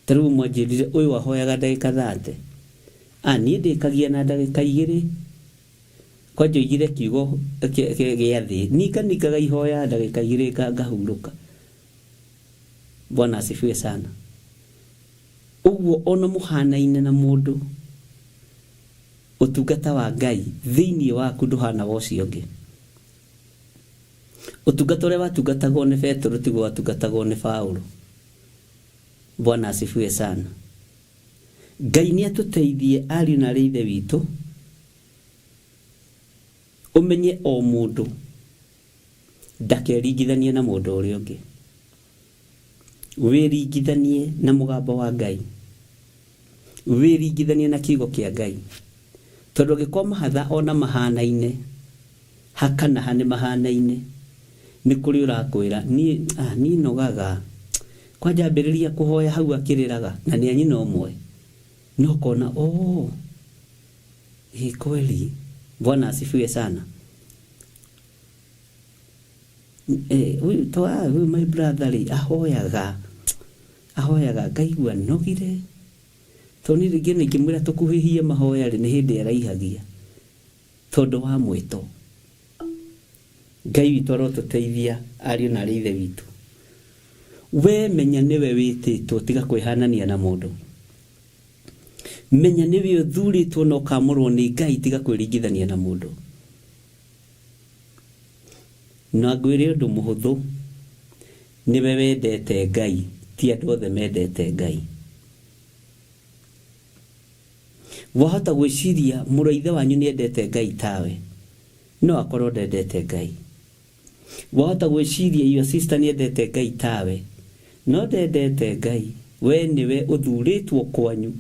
Ta rĩu ũmwe anjĩrire ũyũ ahoyaga ndagĩka 30. Ah, niĩ ndĩkagia na ndagĩka 2. Kwanja oigire kiugo gĩa thĩ. Ninganingaga ihoya ndagĩka 2 ngahurũka. Bwana asifiwe sana. Ũguo ona mũhanaine na mũndũ, ũtungata wa Ngai thĩinĩ waku ndũhana wa ũcio ũngĩ. Ũtungata ũrĩa watungatagwo nĩ Petero tiguo watungatagwo nĩ Paulo. Bwana asifiwe sana. Ngai nĩ atũteithie ariũ na arĩ ithe witũ, ũmenye o mũndũ ndakeringithanie na mũndũ ũrĩa ũngĩ. Wĩringithanie na mũgambo wa Ngai. Wĩringithanie na kiugo kĩa Ngai. Tondũ angĩkorwo mahatha ona mahanaine, ha kana ha nĩ mahanaine, nĩ kũrĩ ũrakwĩra, niĩ, ah, niĩ nogaga. Kwanja ambĩrĩria kũhoya hau akĩrĩraga, na nĩ a nyina ũmwe. No ũkona, oh, ĩ kweli. Bwana asifiwe sana. Huyu to huyu my brother rĩ, ahoyaga, ahoyaga ngaigua nogire. Tondũ niĩ rĩngĩ ona ingĩmwĩra tũkuhĩhie mahoya rĩ, nĩ hĩndĩ araihagia. Tondũ wa mwĩto. Ngai witũ arotũteithia ariũ na arĩ ithe witũ. We menya nĩwe wĩtĩtwo, tiga kwĩhanania na mũndũ. Menya nĩwe ũthurĩtwo na ũkamũrwo nĩ Ngai, tiga kwĩringithania na mũndũ. Na ngwĩre ũndũ mũhũthũ, nĩwe wendete Ngai, ti andũ othe mendete Ngai. Wahota gwĩciria mũrũ wa ithe wanyu nĩ endete Ngai tawe, no akorwo ndendete Ngai. Wahota gwĩciria your sister nĩ endete Ngai tawe, no ndendete Ngai. We nĩwe ũthurĩtwo kwanyu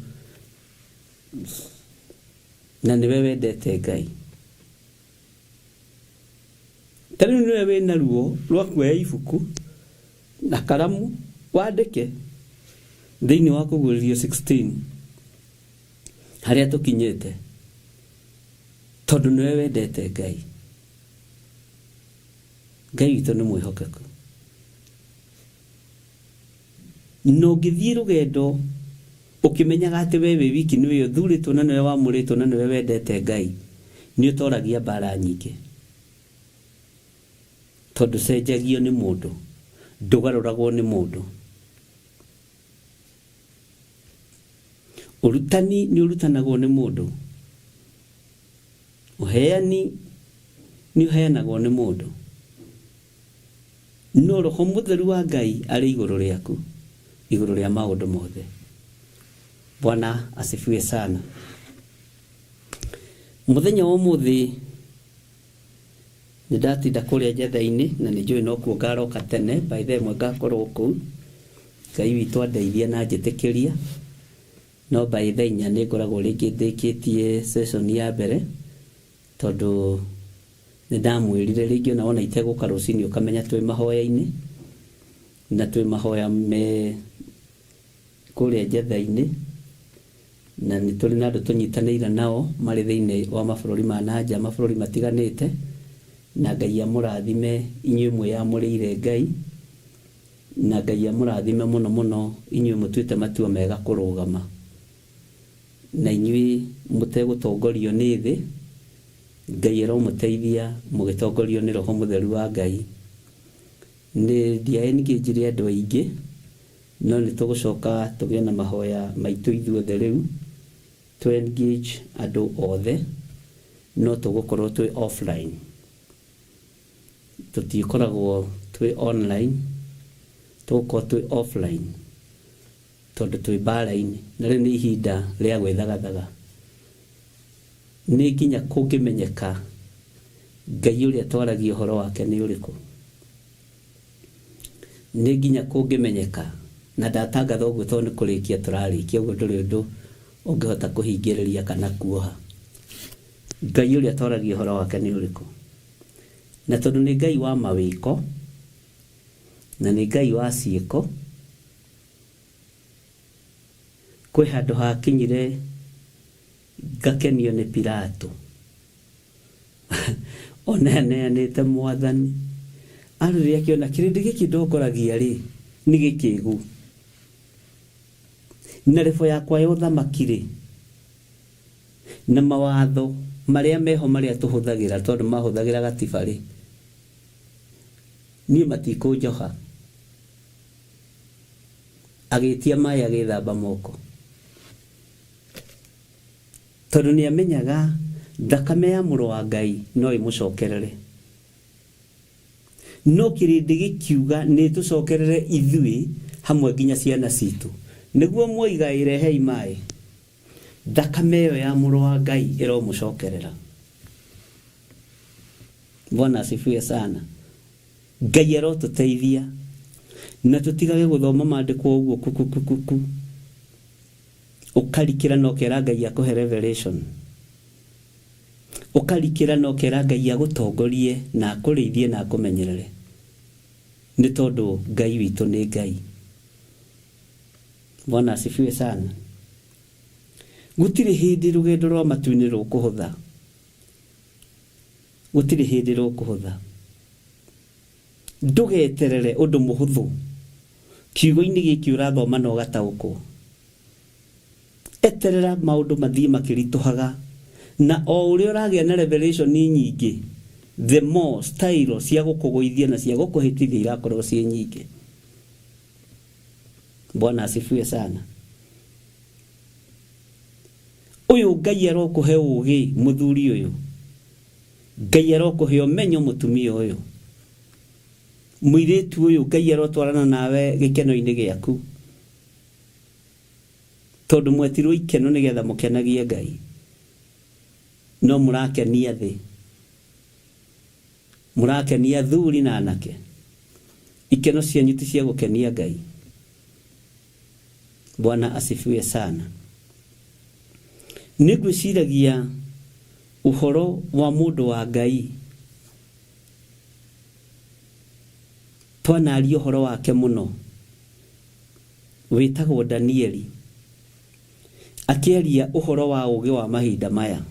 na nĩwe wendete Ngai. Ta rĩu nĩwe wĩna ruo rwa kuoya ibuku na karamu wandĩke thĩinĩ wa Kũguũrĩrio 16 harĩa tũkinyĩte, tondũ nĩwe wendete Ngai. Ngai witũ nĩ mwĩhokeku. Na ũngĩthiĩ rũgendo ũkĩmenyaga atĩ we wĩ wiki nĩwe ũthurĩtwo na nĩwe wamũrĩtwo na nĩwe wendete Ngai, nĩ ũtoragia mbara nyingĩ. Tondũ cenjagio nĩ mũndũ, ndũgarũragwo nĩ mũndũ. Ũrutani nĩ ũrutanagwo nĩ mũndũ. Ũheani nĩ ũheanagwo nĩ mũndũ. No Roho Mũtheru wa Ngai arĩ igũrũ rĩaku, igũrũ rĩa maũndũ mothe. Bwana asifiwe sana. Mũthenya wa ũmũthĩ nĩ ndatinda kũrĩa njetha-inĩ na nĩ njũĩ nokuo ngaroka tene, by thaa ĩmwe ngakorwo kũu. Ngai witũ andeithia na anjĩtĩkĩria, no by thaa inya nĩ ngoragwo rĩngĩ ndĩkĩtie session ya mbere, tondũ nĩ ndamwĩrire rĩngĩ ona wona itegũka rũcinĩ ũkamenya twĩ mahoya-inĩ, na twĩ mahoya me kũrĩa njetha-inĩ, na nĩ tũrĩ na andũ tũnyitanĩire nao marĩ thĩinĩ wa mabũrũri ma na nja, mabũrũri matiganĩte, na Ngai amũrathime inyuĩ mwĩyamũrĩire Ngai, na Ngai amũrathime mũno mũno inyuĩ mũtuĩte matua mega kũrũgama. Na inyuĩ mũtegũtongorio nĩ thĩ, Ngai aromũteithia mũgĩtongorio nĩ Roho Mũtheru wa Ngai. Nĩ ndia engage andũ aingĩ, no nĩ tũgũcoka tũgĩe na mahoya maitũ ithuothe rĩu, tũ engage andũ othe, no tũgũkorwo twĩ offline. Tũtikoragwo twĩ online, tũgũkorwo twĩ offline. Tondũ twĩ mbaara-inĩ, na rĩu nĩ ihinda rĩa gwĩthagathaga. Nĩ nginya kũngĩmenyeka Ngai ũrĩa twaragia ũhoro wake nĩ ũrĩkũ. Nĩ nginya kũngĩmenyeka, na ndatangatha ũguo tondũ nĩ kũrĩkia tũrarĩkia, ũguo ndũrĩ ũndũ ũngĩhota kũhingĩrĩria kana kuoha. Ngai ũrĩa twaragia ũhoro wake nĩ ũrĩkũ. Na tondũ nĩ Ngai wa mawĩko, na nĩ Ngai wa ciĩko, Kwĩ handũ hakinyire ngakenio nĩ Pilato. Ona aneanĩte mwathani arũrĩ akĩona kĩrĩndĩ gĩkĩ ndongoragia rĩ nĩ gĩkĩgu na rebo yakwa ya ũthamaki rĩ na mawatho marĩa meho marĩa tũhũthagĩra tondũ mahũthagĩra gatiba rĩ niĩ matikũnjoha. Agĩtia maĩ agĩthamba moko tondũ nĩ amenyaga thakame ya mũrũ wa Ngai no ĩmũcokerere. No kĩrĩndĩ gĩkiuga nĩ tũcokerere ithuĩ hamwe nginya ciana citũ, nĩguo mwoiga ĩrehei maĩ, thakame ĩyo ya mũrũ wa Ngai ĩromũcokerera. Bwana asifiwe sana. Ngai arotũteithia na tũtigage gũthoma maandĩko ũguo kukukukuku, ũkarikĩra na ũkera Ngai akũhe revelation, ũkarikĩra na ũkera Ngai agũtongorie na akũrĩithie na akũmenyerere, nĩ tondũ Ngai witũ nĩ Ngai. Bwana asifiwe sana. Gũtirĩ hĩndĩ rũgendo rwa matu-inĩ rũkũhũtha, gũtirĩ hĩndĩ rũkũhũtha. Ndũgeterere ũndũ mũhũthũ kiugo-inĩ gĩkĩ ũrathoma na ũgataũkwo. Eterera maũndũ mathiĩ makĩritũhaga, na o ũrĩa ũragĩa na revelation nyingĩ, the more style cia gũkũgũithia na cia gũkũhĩtithia irakorwo ciĩ nyingĩ. Bwana asifiwe sana. Ũyũ Ngai arokũhe ũgĩ mũthuri ũyũ, Ngai arokũhe ũmenyo mũtumia ũyũ, mũirĩtu ũyũ Ngai arotwarana nawe gĩkeno-inĩ gĩaku, tondũ mwetirwo ikeno nĩgetha mũkenagie Ngai, no mũrakenia thĩ, mũrakenia athuri na anake. Ikeno cianyu ti cia gũkenia Ngai. Bwana asifiwe sana. Nĩ ngwĩciragia ũhoro wa mũndũ wa Ngai, twanaria ũhoro wake mũno, wĩtagwo Danieli, akĩaria ũhoro wa ũgĩ wa mahinda maya,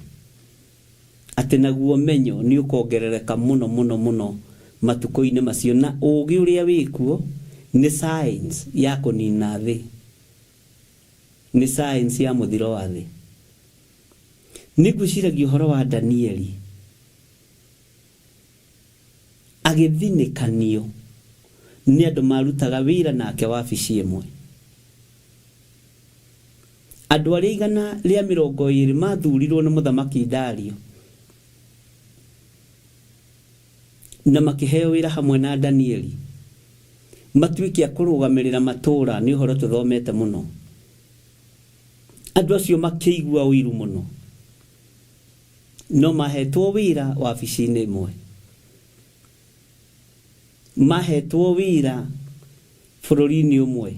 atĩ naguo ũmenyo nĩ ũkongerereka mũno mũno mũno matukũ-inĩ macio, na ũgĩ ũrĩa wĩkuo nĩ science ya kũnina thĩ, nĩ science ya mũthiro wa thĩ. Nĩ ngwĩciragia ũhoro wa Danieli agĩthinĩkanio nĩ andũ marutaga wĩra nake wabici ĩmwe. Andũ arĩa 120 mathurirwo nĩ mũthamaki Dario na makĩheo wĩra hamwe na Danieli matuĩke a kũrũgamĩrĩra matũũra, nĩ ũhoro tũthomete mũno. Andũ acio makĩigua ũiru mũno, no mahetwo wĩra wabici-inĩ ĩmwe, mahetwo wĩra bũrũri-inĩ ũmwe,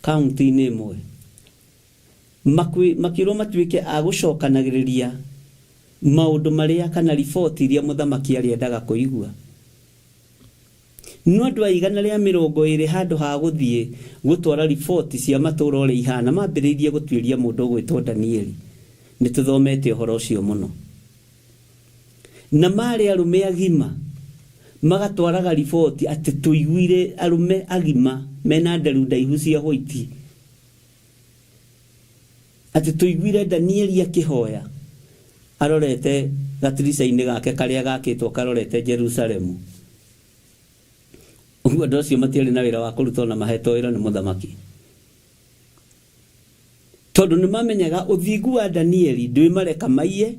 kaunti-inĩ ĩmwe, makĩrwo matuĩke a gũcokanagĩrĩria maũndũ marĩa kana riboti iria mũthamaki arĩendaga kũigua. No andũ a 120 handũ ha gũthiĩ gũtwara riboti cia matũũra ũrĩa ihana, mambĩrĩirie gũtuĩria mũndũ ũgwĩtwo Danieli. Nĩ tũthomete ũhoro ũcio mũno. Na marĩ arũme agima magatwaraga riboti atĩ tũiguire arũme agima mena nderu ndaihu cia white, atĩ tũiguire Danieli akĩhoya arorete gatirica-inĩ gake karĩa gakĩtwo karorete Jerusalemu. Ũguo andũ acio matiarĩ na wĩra wa kũruta ona mahetwo wĩra nĩ mũthamaki, tondũ nĩ mamenyaga ũthingu wa Danieli ndwĩmareka maiye,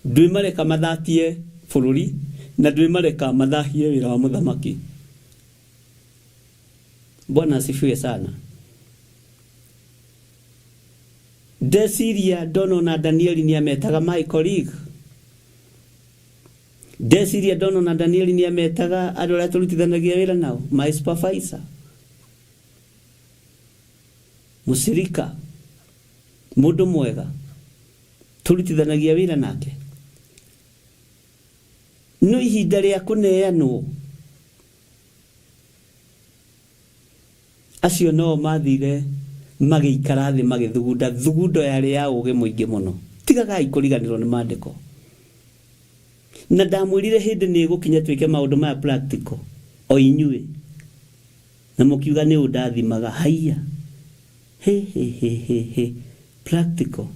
ndwĩmareka mathatie bũrũri, na ndwĩmareka mathahie wĩra wa mũthamaki. Bwana asifiwe sana. Ndeciria ndona ona Danieli nĩ ametaga my colleague. Ndeciria ndona ona Danieli nĩ ametaga andũ arĩa tũrutithanagia wĩra nao my supervisor, mũcirika, mũndũ mwega tũrutithanagia wĩra nake. No ihinda rĩa kũneanwo acio no mathire magĩikara thĩ magĩthugunda thugundo yarĩ ya ũgĩ mũingĩ mũno. Tigagai kũriganĩrwo nĩ maandĩko. Na ndamwĩrire hĩndĩ nĩ ĩgũkinya twĩke maũndũ maya practical o inyuĩ, na mũkiuga nĩ ũndathimaga. Haiya, he he he he he, practical.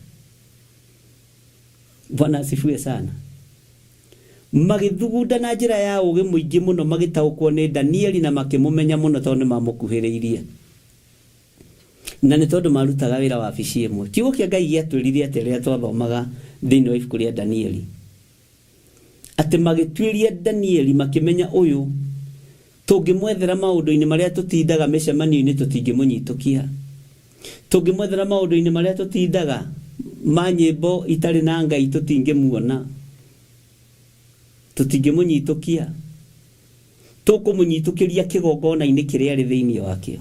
Bwana asifiwe sana. Magĩthugunda na njĩra ya ũũgĩ mũingĩ mũno, magĩtaũkwo nĩ Danieli na makĩmũmenya mũno tondũ nĩ mamũkuhĩrĩirie na nĩ tondũ marutaga wĩra wabici ĩmwe. Kiugo kĩa Ngai gĩatwĩrire atĩ rĩrĩa twathomaga thĩinĩ wa ibuku rĩa Danieli, atĩ magĩtuĩria Danieli makĩmenya ũyũ tũngĩmwethera maũndũ-inĩ marĩa tũtindaga mĩcemanio-inĩ tũtingĩmũnyitũkia, tũngĩmwethera maũndũ-inĩ marĩa tũtindaga ma nyĩmbo itarĩ na Ngai tũtingĩmuona, tũtingĩmũnyitũkia, tũkũmũnyitũkĩria kĩgongona-inĩ kĩrĩa arĩ thĩinĩ wakĩo,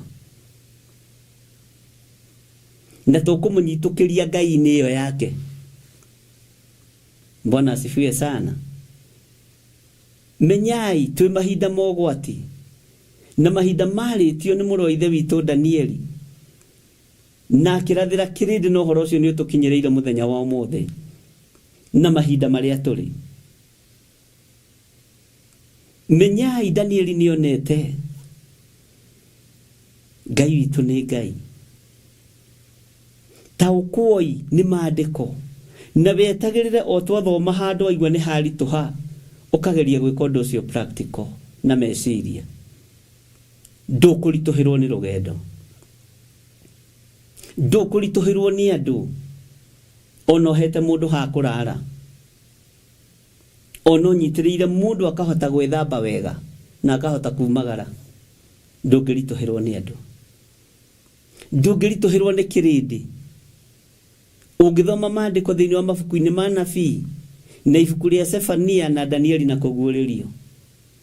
na tũkũmũnyitũkĩria Ngai-inĩ ĩyo yake. Bwana asifiwe sana. Menyai twĩ mahinda ma ũgwati na mahinda marĩtio nĩ mũrũ wa ithe witũ Danieli, na akĩrathĩra kĩrĩndĩ, na ũhoro ũcio nĩ ũtũkinyĩrĩire mũthenya wa ũmũthĩ na mahinda marĩa tũrĩ. Menyai Danieli nĩonete Ngai witũ nĩ Ngai. Taũkwoi nĩ maandĩko na wetagĩrĩre o twathoma handũ waigua nĩ haritũha, ũkageria gwĩka ũndũ ũcio practical na meciria, ndũkũritũhĩrwo nĩ rũgendo, ndũkũritũhĩrwo nĩ andũ, ona ũhete mũndũ ha kũrara, ona ũnyitĩrĩire mũndũ akahota gwĩthamba wega na akahota kumagara, ndũngĩritũhĩrwo nĩ andũ, ndũngĩritũhĩrwo nĩ kĩrĩndĩ. Ũngĩthoma maandĩko thĩinĩ wa mabuku-inĩ ma nabii na ibuku rĩa Sefania na Danieli na kũguũrĩrio,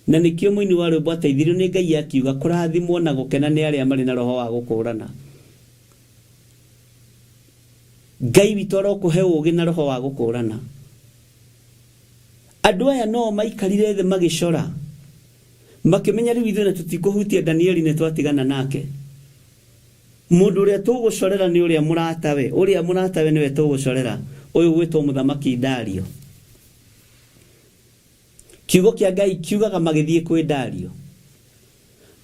na nĩkĩo mũini wa rwĩmbo ateithirio nĩ Ngai akiuga kũrathimwo na gũkena nĩ arĩa marĩ na roho wa gũkũrana. Ngai witũ arokũhe ũũgĩ na roho wa gũkũrana. Andũ aya no maikarire thĩ magĩcora, makĩmenya rĩu ithuĩ na tũtikũhutia Danieli, nĩ twatigana nake. Mũndũ ũrĩa tũgũcorera nĩ ũrĩa mũratawe, ũrĩa mũratawe nĩwe tũgũcorera, ũyũ gwĩtwo mũthamaki Dario. Kiugo kĩa Ngai kiugaga magĩthiĩ kwĩ Dario,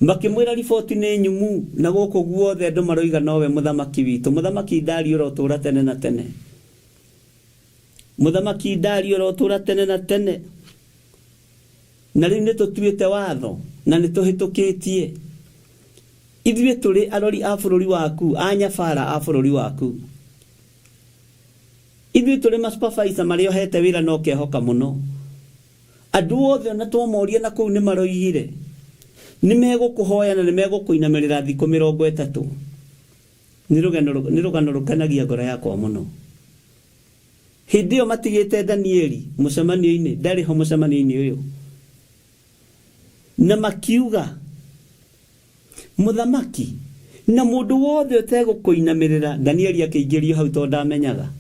makĩmwĩra riboti nĩ nyumu na gũkũ guothe andũ maroiga nowe mũthamaki witũ. Mũthamaki Dario ũrotũũra tene na tene, mũthamaki Dario ũrotũũra tene na tene. Na rĩu nĩ tũtuĩte watho na nĩ tũhĩtũkĩtie, ithuĩ tũrĩ arori a bũrũri waku, a nyabara a bũrũri waku, ithuĩ tũrĩ masupervisor marĩa ũhete wĩra na ũkehoka mũno. Andũ othe ona twamoria na kũu nĩ maroigire nĩ megũkũhoya na nĩ megũkũinamĩrĩra thikũ 30. Nĩ rũgano rũkenagia ngoro yakwa mũno. Hĩndĩ ĩyo matigĩte Danieli mũcemanio-inĩ, ndarĩ ho mũcemanio-inĩ ũyũ, na makiuga mũthamaki na mũndũ wothe ũtegũkũinamĩrĩra. Danieli akĩingĩrio hau tondũ ndamenyaga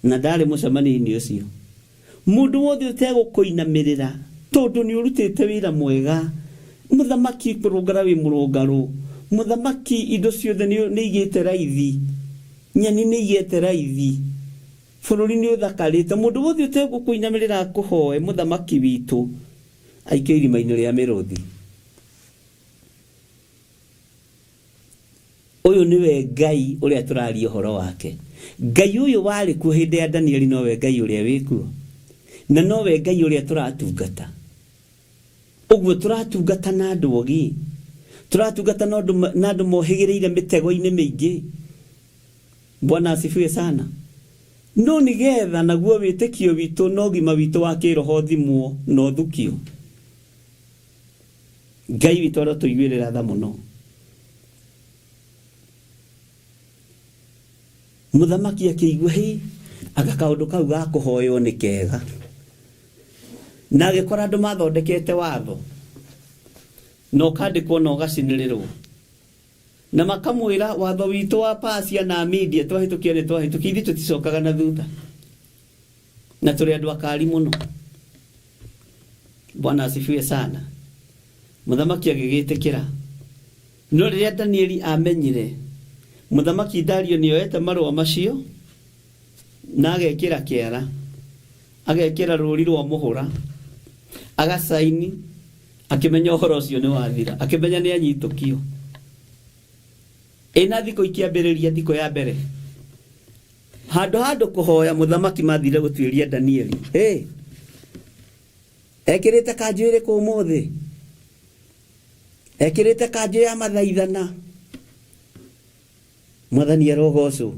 na ndarĩ mũcemanio-inĩ ũcio. Mũndũ wothe ũtegũkũinamĩrĩra tondũ nĩ ũrutĩte wĩra mwega, mũthamaki kũrũngara wĩ mũrũngarũ, mũthamaki indo ciothe nĩ igĩte raithi, nyeni nĩ igĩte raithi, bũrũri nĩ ũthakarĩte, mũndũ wothe ũtegũkũinamĩrĩra akũhoe mũthamaki witũ aikio irima-inĩ rĩa mĩrũthi. Ũyũ nĩwe Ngai ũrĩa tũraria ũhoro wake. Ngai ũyũ warĩ kuo hĩndĩ ya Danieli nowe Ngai ũrĩa wĩkuo, na nowe Ngai ũrĩa tũratungata. Ũguo tũratungata na andũ ogĩ, tũratungata na andũ mohĩgĩrĩire mĩtego-inĩ mĩingĩ. Bwana asifiwe sana. No nĩgetha naguo wĩtĩkio witũ na ũgima witũ wa kĩroho ũthimwo na ũthukio, Ngai witũ arotũiguĩrĩra tha mũno. Mũthamaki akĩigua hĩ anga kaũndũ kau ga kũhoywo nĩ kega, na agĩkora andũ mathondekete watho na ũkandĩkwo na ũgacinĩrĩrwo, na makamwĩra watho witũ wa Pasia na Media twahĩtũkia nĩ twahĩtũkia, ithuĩ tũticokaga na thutha, na tũrĩ andũ akari mũno. Bwana asifiwe sana. Mũthamaki agĩgĩtĩkĩra. No rĩrĩa Danieli amenyire mũthamaki Dario nĩoete marũa macio na agekĩra kĩara, Agekĩra rũri rwa mũhũra, agacaini, akĩmenya ũhoro ũcio nĩ wathira, akĩmenya nĩ anyitũkio. Ĩ na thikũ ikĩambĩrĩria thikũ ya mbere, handũ ha andũ kũhoya mũthamaki mathire gũtuĩria Danieli. Ĩ ekĩrĩte kanjũ ĩrĩkũ ũmũthĩ? Ekĩrĩte kanjũ ya mathaithana. Mwathani arogocwo.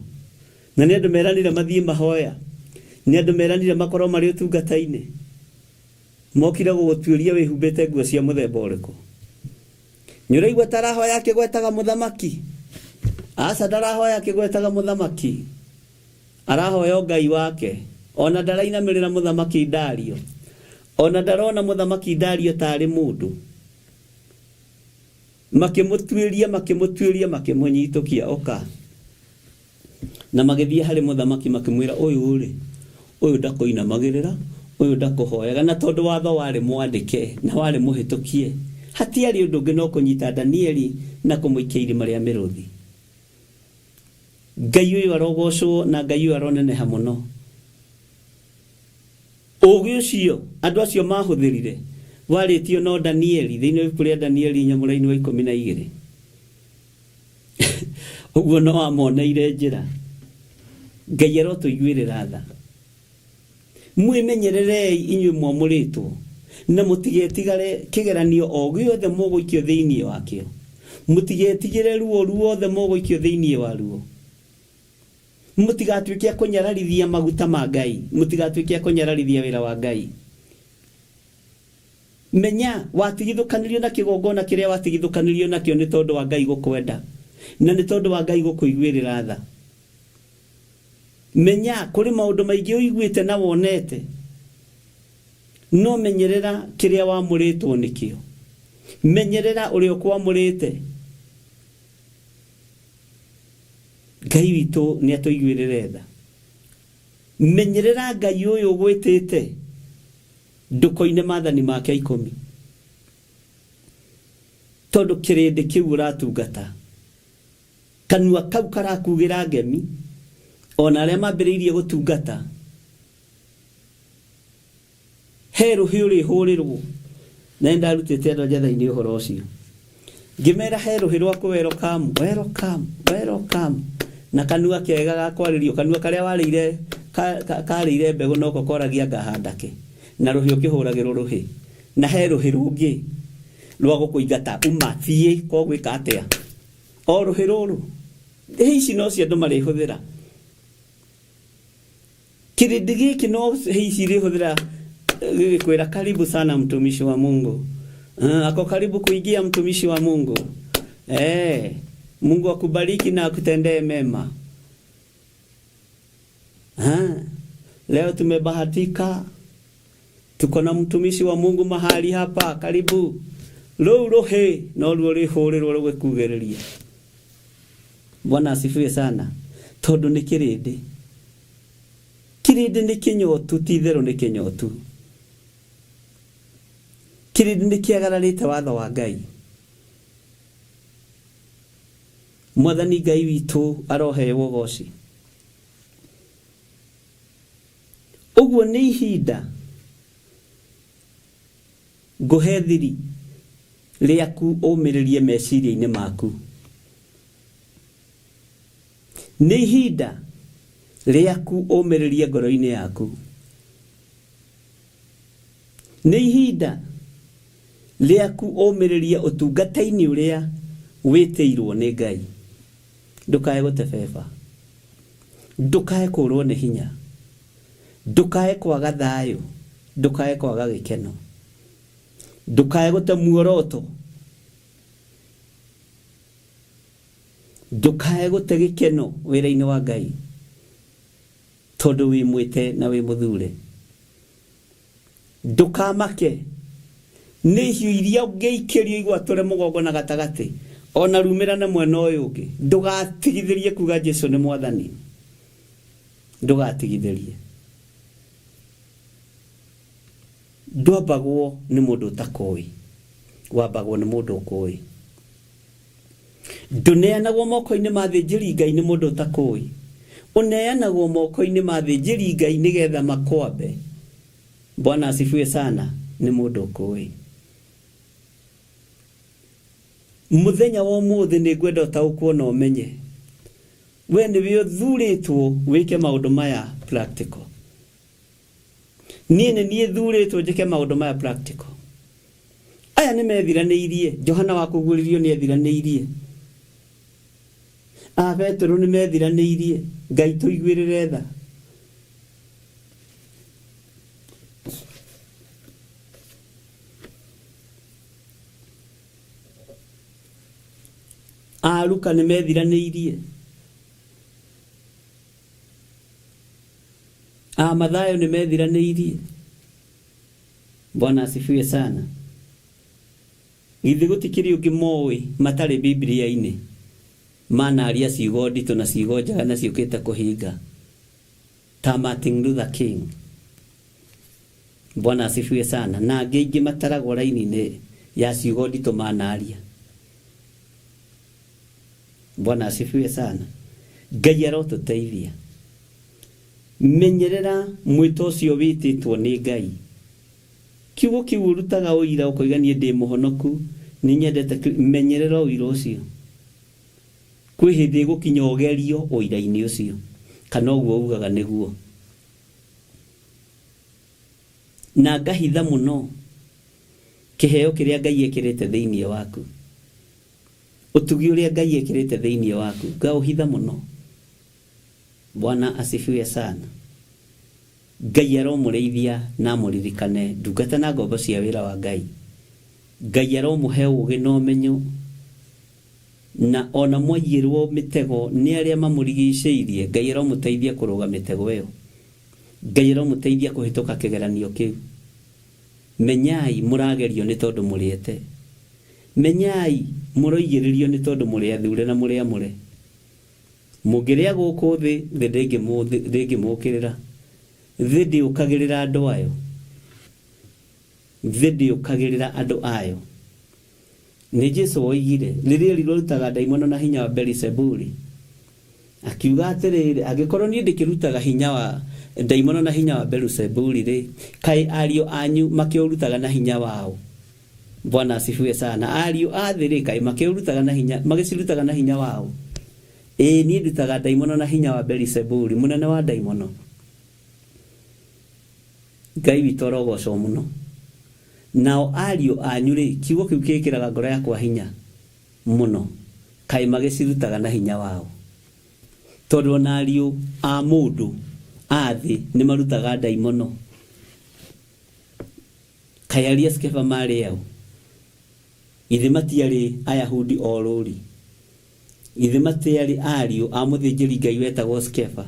Na nĩ andũ meranire mathiĩ mahoya. Nĩ andũ meranire makorwo marĩ ũtungata-inĩ. Mokire gũgũtuĩria wĩhumbĩte nguo cia mũthemba ũrĩkũ. Nĩ ũraigua ta arahoya akĩgwetaga mũthamaki? Aca ndarahoya akĩgwetaga mũthamaki. Arahoya o Ngai wake. Ona ndarainamĩrĩra mũthamaki Dario. Ona ndarona mũthamaki Dario ta arĩ mũndũ. Makĩmũtuĩria, makĩmũtuĩria, makĩmũnyitũkia, ũka. Na magĩthiĩ harĩ mũthamaki makĩmwĩra, ũyũ-rĩ, ũyũ ndakũinamagĩrĩra, ũyũ ndakũhoyaga. Na tondũ watho warĩ mwandĩke na warĩ mũhĩtũkie, hatiarĩ ũndũ ũngĩ no kũnyita Danieli na kũmũikia irima rĩa mĩrũthi. Ngai ũyũ arogocwo na Ngai ũyũ aroneneha mũno. Ũũgĩ ũcio andũ acio maahũthĩrire warĩtio no Danieli thĩinĩ wa ibuku rĩa Danieli nyamũra-inĩ wa 12. Ũguo no amoneire njĩra. Ngai arotũiguĩrĩra tha. Mwĩmenyererei inyuĩ mwamũrĩtwo, na mũtigetigare kĩgeranio o gĩothe mũgũikio thĩinĩ wakĩo. Mũtigetigĩre ruo ruothe mũgũikio thĩinĩ waruo. Mũtigatuĩke a kũnyararithia maguta ma Ngai, mũtigatuĩke a kũnyararithia wĩra wa Ngai. Menya, watigithũkanirio na kĩgongona kĩrĩa watigithũkanirio nakĩo nĩ tondũ wa Ngai gũkwenda, na nĩ tondũ wa Ngai gũkũiguĩrĩra tha. Menya, kũrĩ maũndũ maingĩ ũiguĩte na wonete, no menyerera kĩrĩa wamũrĩtwo nĩkĩo. Menyerera ũrĩa ũkwamũrĩte. Ngai witũ nĩ atũiguĩrĩre tha. Menyerera Ngai ũyũ ũgwĩtĩte, ndũkoine maathani make ikũmi. Tondũ kĩrĩndĩ kĩu ũratungata, kanua kau karakugĩra ngemi, ona arĩa mambĩrĩirie gũtungata, He rũhĩ ũrĩhũrĩrwo. Na nĩndarutĩte andũ a Njatha-inĩ ũhoro ũcio. Ngĩmera he rũhĩ rwa kũ welcome, welcome, welcome. Na kanua kega ga kwarĩrio, kanua karĩa warĩire, karĩire mbegũ noko koragia ngahanda kĩ. Na rũhĩ ũkĩhũragĩrwo rũhĩ. Na he rũhĩ rũngĩ rwa gũkũingata, uma, thiĩ, ko gwĩka atĩa. O rũhĩ rũrũ. Hĩ ici nocio andũ marĩhũthĩra. Kĩrĩndĩ gĩkĩ no hihi rĩhũthĩra gĩgĩkwĩra karibu sana mtumishi wa Mungu. Ako karibu kuingia mtumishi wa Mungu. Mungu akubariki na akutendee mema. Leo tumebahatika tuko na mtumishi wa Mungu mahali hapa karibu. Rũu rũhĩ no ruo rĩhũrĩrwo rũgĩkugĩrĩria. Bwana asifiwe sana. Tondũ nĩ kĩrĩndĩ. Kĩrĩndĩ nĩ kĩnyotu, ti itherũ nĩ kĩnyotu. Kĩrĩndĩ nĩ kĩagararĩte watho wa Ngai. Mwathani Ngai witũ aroheo ũgoci. Ũguo nĩ ihinda ngũhe thiri rĩaku ũmĩrĩrie meciria-inĩ maku. Nĩ ihinda rĩaku ũmĩrĩrie ngoro-inĩ yaku. Nĩ ihinda rĩaku ũmĩrĩrie ũtungata-inĩ ũrĩa wĩtĩirwo nĩ Ngai. Ndũkae gũtebeba. Ndũkae kũrwo nĩ hinya. Ndũkae kwaga thayũ. Ndũkae kwaga gĩkeno. Ndũkae gũte muoroto. Ndũkae gũte gĩkeno wĩra-inĩ wa Ngai tondũ wĩ mwĩte na wĩ mũthure. Ndũkamake nĩ ihiũ iria ũngĩikĩrio igwatũre mũgongo na gatagatĩ ona rumĩrane mwena ũyũ ũngĩ. Ndũgatigithĩrie kuga Jesu nĩ Mwathani. Ndũgatigithĩrie. Ndwambagwo nĩ mũndũ ũtakũĩ, wambagwo nĩ mũndũ ũkũĩ. Ndũneanagwo moko-inĩ ma athĩnjĩri Ngai nĩ mũndũ ũtakũĩ. Ũneanagwo moko-inĩ ma athĩnjĩri Ngai nĩgetha makwambe. Bwana asifiwe sana nĩ mũndũ ũkũĩ. Mũthenya wa ũmũthĩ nĩ ngwenda ũtaũkwo na ũmenye we nĩwe ũthurĩtwo wĩke maũndũ maya practical. Niĩ nĩ niĩ thurĩtwo njĩke maũndũ maya practical. Aya nĩ methiranĩirie. Johana wa kũguũrĩrio nĩ ethiranĩirie. A Petero nĩ methiranĩirie. Ngai tũiguĩrĩre tha. A Luka nĩ methiranĩirie. A Mathayo nĩ methiranĩirie. Bwana asifiwe sana. Githĩ gũtikĩrĩ ũngĩ moĩ matarĩ Biblia-inĩ manaria ciugo nditũ na ciugo njega na ciũkĩte kũhinga ta Martin Luther King. Bwana asifiwe sana. Na angĩ aingĩ mataragwo raini-inĩ ya ciugo nditũ manaria. Bwana asifiwe sana. Ngai arotũteithia. Menyerera mwĩto ũcio wĩtĩtwo nĩ Ngai. Kiugo kĩu ũrutaga ũira ũkoiga niĩ ndĩ mũhonoku, nĩ nyendete, menyerera ũira ũcio. Kwĩ hĩndĩ ĩgũkinya ũgerio ũira-inĩ ũcio, kana ũguo ugaga nĩguo. Na ngahitha mũno kĩheo kĩrĩa Ngai ekĩrĩte thĩinĩ waku. Ũtugi ũrĩa Ngai ekĩrĩte thĩinĩ waku, ngaũhitha mũno. Bwana asifiwe sana. Ngai aromũrĩithia na amũririkane ndungata na ngombo cia wĩra wa Ngai. Ngai aromũhe ũũgĩ na ũmenyo, na ona mwaiyĩrwo mĩtego nĩ arĩa mamũrigicĩirie, Ngai aromũteithia kũrũga mĩtego ĩyo. Ngai aromũteithia kũhĩtũka kĩgeranio kĩu. Menyai mũragerio nĩ tondũ mũrĩete. Menyai mũroigĩrĩrio nĩ tondũ mũrĩ athure na mũrĩ amũre. Mũngĩrĩa gũkũ thĩ, thĩ ndĩngĩmũũkĩrĩra. Thĩ ndĩũkagĩrĩra andũ ayo. Thĩ ndĩũkagĩrĩra andũ ayo. Nĩ Jesu oigire, rĩrĩa erirwo arutaga ndaimono na hinya wa Beelizebuli, akiuga atĩrĩrĩ, angĩkorwo niĩ ndĩkĩrutaga hinya wa ndaimono na hinya wa Beelizebuli rĩ, kaĩ ariũ anyu makĩũrutaga na hinya wao? Bwana asifiwe sana. Ariũ a thĩ rĩ, kaĩ makĩũrutaga na hinya, magĩcirutaga na hinya wao? Ĩĩ niĩ ndutaga ndaimono na hinya wa Beelizebuli, mũnene wa ndaimono. Ngai witũ arogocwo mũno. Nao ariũ anyu rĩ, kiugo kĩu kĩkĩraga ngoro yakwa hinya mũno, kaĩ magĩcirutaga na hinya wao? Tondũ ona ariũ a mũndũ a thĩ nĩ marutaga ndaimono. Kaĩ ariũ a Skeva marĩ ao? Ithe matiarĩ Ayahudi o rũri. Ithe matiarĩ ariũ a mũthĩnjĩri Ngai wetagwo Skeva.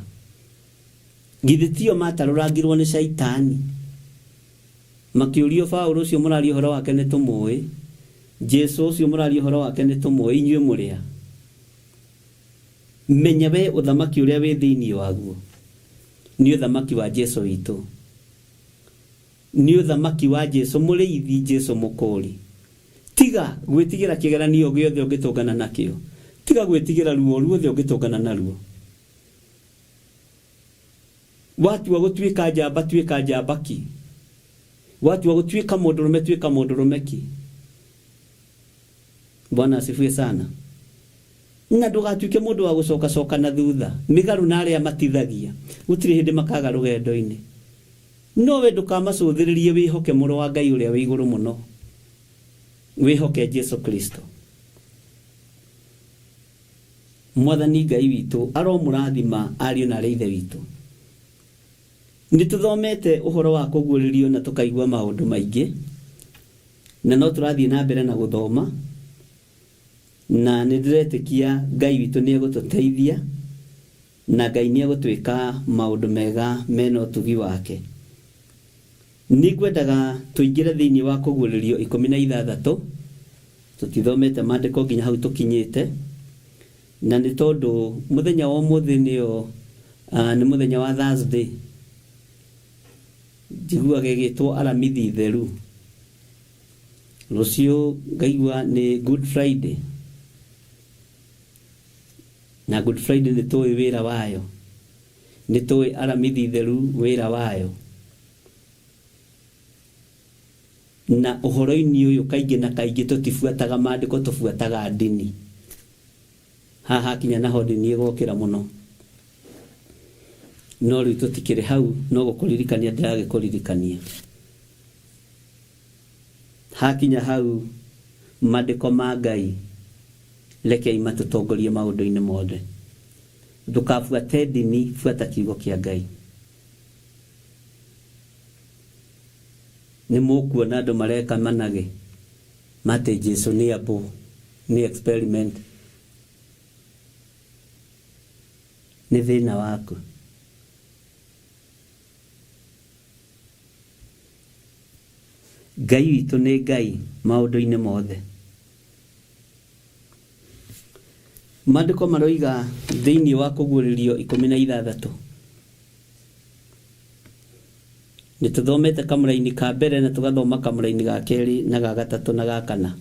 Githĩ tio matarũrangirwo nĩ Shaitani? Makĩũrio Paũlũ ũcio mũraria ũhoro wake nĩ tũmũĩ, Jesu ũcio mũraria ũhoro wake nĩ tũmũĩ, inyuĩ mũrĩ a? Menya we ũthamaki ũrĩa wĩ thĩinĩ waguo nĩ ũthamaki wa Jesu witũ. Nĩ ũthamaki wa Jesu mũrĩithi, Jesu mũkũũri. Tiga gwĩtigĩra kĩgeranio gĩothe ũngĩtũngana nakĩo. Tiga gwĩtigĩra ruo ruothe ũngĩtũngana naruo. Watua gũtuĩka njamba, tuĩka njamba ki. Watua gũtuĩka mũndũrũme, tuĩka mũndũrũme ki. Bwana asifiwe sana. Na ndũgatuĩke mũndũ wa gũcokacoka na thutha. Mĩgarũ na arĩa matithagia gũtirĩ hĩndĩ makaga rũgendo-inĩ. No we ndũkamacũthĩrĩrie, wĩhoke mũrũ wa Ngai ũrĩa wĩ igũrũ mũno. Wĩhoke Jesu Kristo. Mwathani Ngai witũ aromũrathima ariũ na arĩa ithe witũ. Nĩ tũthomete ũhoro wa kũguũrĩrio na tũkaigua maũndũ maingĩ, na no tũrathiĩ na mbere na gũthoma, na nĩ ndĩretĩkia Ngai witũ nĩ egũtũteithia, na Ngai nĩ egũtwĩka maũndũ mega mena ũtugi wake. Nĩ ngwendaga tũingĩre thĩinĩ wa kũguũrĩrio 16, tũtithomete maandĩko nginya hau tũkinyĩte, na nĩ tondũ mũthenya wa ũmũthĩ nĩyo nĩ mũthenya wa Thursday, njiguaga ĩgĩtwo Aramithi theru. Rũciũ ngaigua nĩ Good Friday, na Good Friday nĩ tũĩ wĩra wayo, nĩ tũĩ Aramithi theru wĩra wayo. Na ũhoro-inĩ ũyũ kaingĩ na kaingĩ tũtibuataga maandĩko, tũbuataga ndini. Haha hakinya naho ndini ĩgokĩra mũno. No rĩu tũtikĩrĩ hau, no gũkũririkania ndĩragĩkũririkania. Hakinya hau maandĩko ma Ngai rekei matũtongorie maũndũ-inĩ mothe. Ndũkabuate ndini, buata kiugo kĩa Ngai. Nĩ mũkuona andũ mareka managĩ matĩ Jesu nĩ apple, nĩ experiment. Nĩ thĩna waku. Ngai witũ nĩ Ngai maũndũ-inĩ mothe. Maandĩko maroiga thĩinĩ wa Kũguũrĩrio 16. Nĩ tũthomete kamũraini ka mbere na tũgathoma kamũraini ga kerĩ na ga gatatũ na ga kana.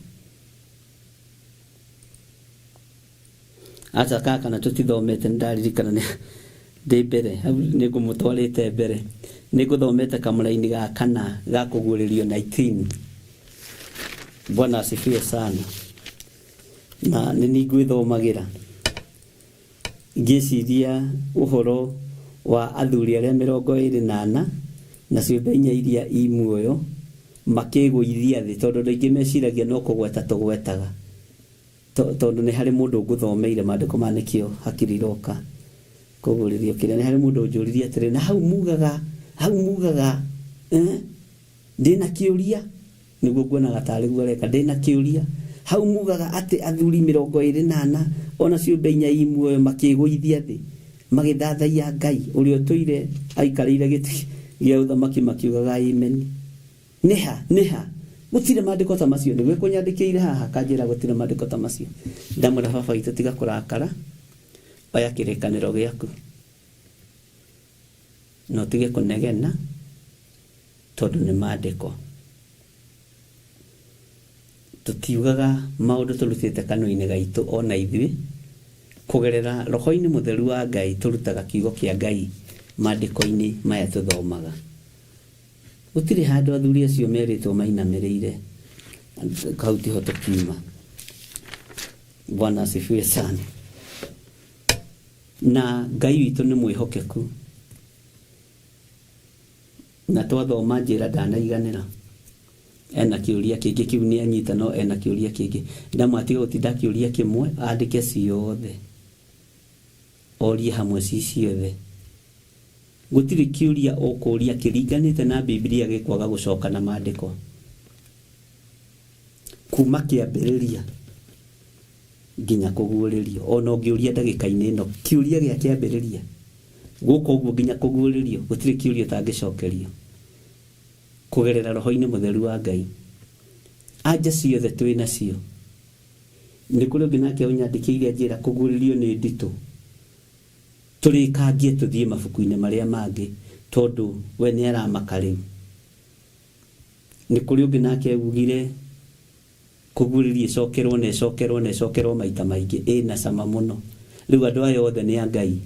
Aca ga kana tũtithomete, nĩ ndaririkana nĩ ndĩ mbere, hau nĩ ngũmũtwarĩte mbere. Nĩ ngũthomete kamũraini ga kana ga Kũguũrĩrio 19. Bwana asifiwe sana. Na nĩ niĩ ngwĩthomagĩra. Ngĩciria ũhoro wa athuri arĩa 24 na ciũmbe inya iria i muoyo makĩĩgũithia thĩ, tondũ andũ aingĩ meciragia no kũgweta tũgwetaga, tondũ nĩ harĩ mũndũ ngũthomeire maandĩko maya nĩkĩo hakiri iroka kũguũrĩrio kĩrĩa. Nĩ harĩ mũndũ ũnjũririe atĩrĩ, na hau mugaga, hau mugaga, eh? Ndĩna kĩũria, nĩguo nguonaga tarĩ guo areka, ndĩna kĩũria, hau mugaga atĩ athuri 24 o na ciũmbe inya i muoyo makĩĩgũithia thĩ, magĩthathaiya Ngai ũrĩa ũtũire aikarĩire gĩtĩ gĩa ũthamaki makiugaga Ameni. Nĩ ha? Nĩ ha? Gũtirĩ maandĩko ta macio. Nĩguo ĩkũnyandĩkĩire haha akanjĩra gũtirĩ maandĩko ta macio. Ndamwĩra baba witũ tiga kũrakara, oya kĩrĩkanĩro gĩaku na ũtige kũnegena tondũ nĩ maandĩko. Tũtiugaga maũndũ tũrutĩte kanua-inĩ gaitũ o na ithuĩ, kũgerera roho-inĩ mũtheru wa Ngai tũrutaga kiugo kĩa Ngai maandĩko-inĩ maya tũthomaga. Gũtirĩ handũ athuri acio merĩtwo mainamĩrĩire, hau tiho tũkiuma. Bwana asifiwe sana. Na Ngai witũ nĩ mwĩhokeku. Na twathoma njĩra ndanaiganĩra. Ena kĩũria kĩngĩ kĩu nĩ anyita no ena kĩũria kĩngĩ. Ndamwatiga gũtinda akĩũria kĩmwe andĩke ciothe. Orie hamwe ci ciothe. Gũtirĩ kĩũria ũkũria kĩringanĩte na Bibilia gĩkwaga gũcoka na maandĩko. Kuma kĩambĩrĩria nginya kũguũrĩrio. Ona ũngĩũria ndagĩka-inĩ ĩno kĩũria gĩa kĩambĩrĩria gũka ũguo nginya kũguũrĩrio, gũtirĩ kĩũria ũtangĩcokerio kũgerera roho-inĩ mũtheru wa Ngai. Anja ciothe twĩ nacio. Nĩ kũrĩ ũngĩ nake ũnyandĩkĩire anjĩra kũguũrĩrio nĩ nditũ. Tũrĩkangie tũthiĩ mabuku-inĩ marĩa mangĩ tondũ we nĩ aramaka rĩu. Nĩ kũrĩ ũngĩ nake ugire kũguũrĩrio ĩcokerwo na ĩcokerwo na ĩcokerwo maita maingĩ, ĩna cama mũno. Rĩu andũ aya othe nĩ a Ngai.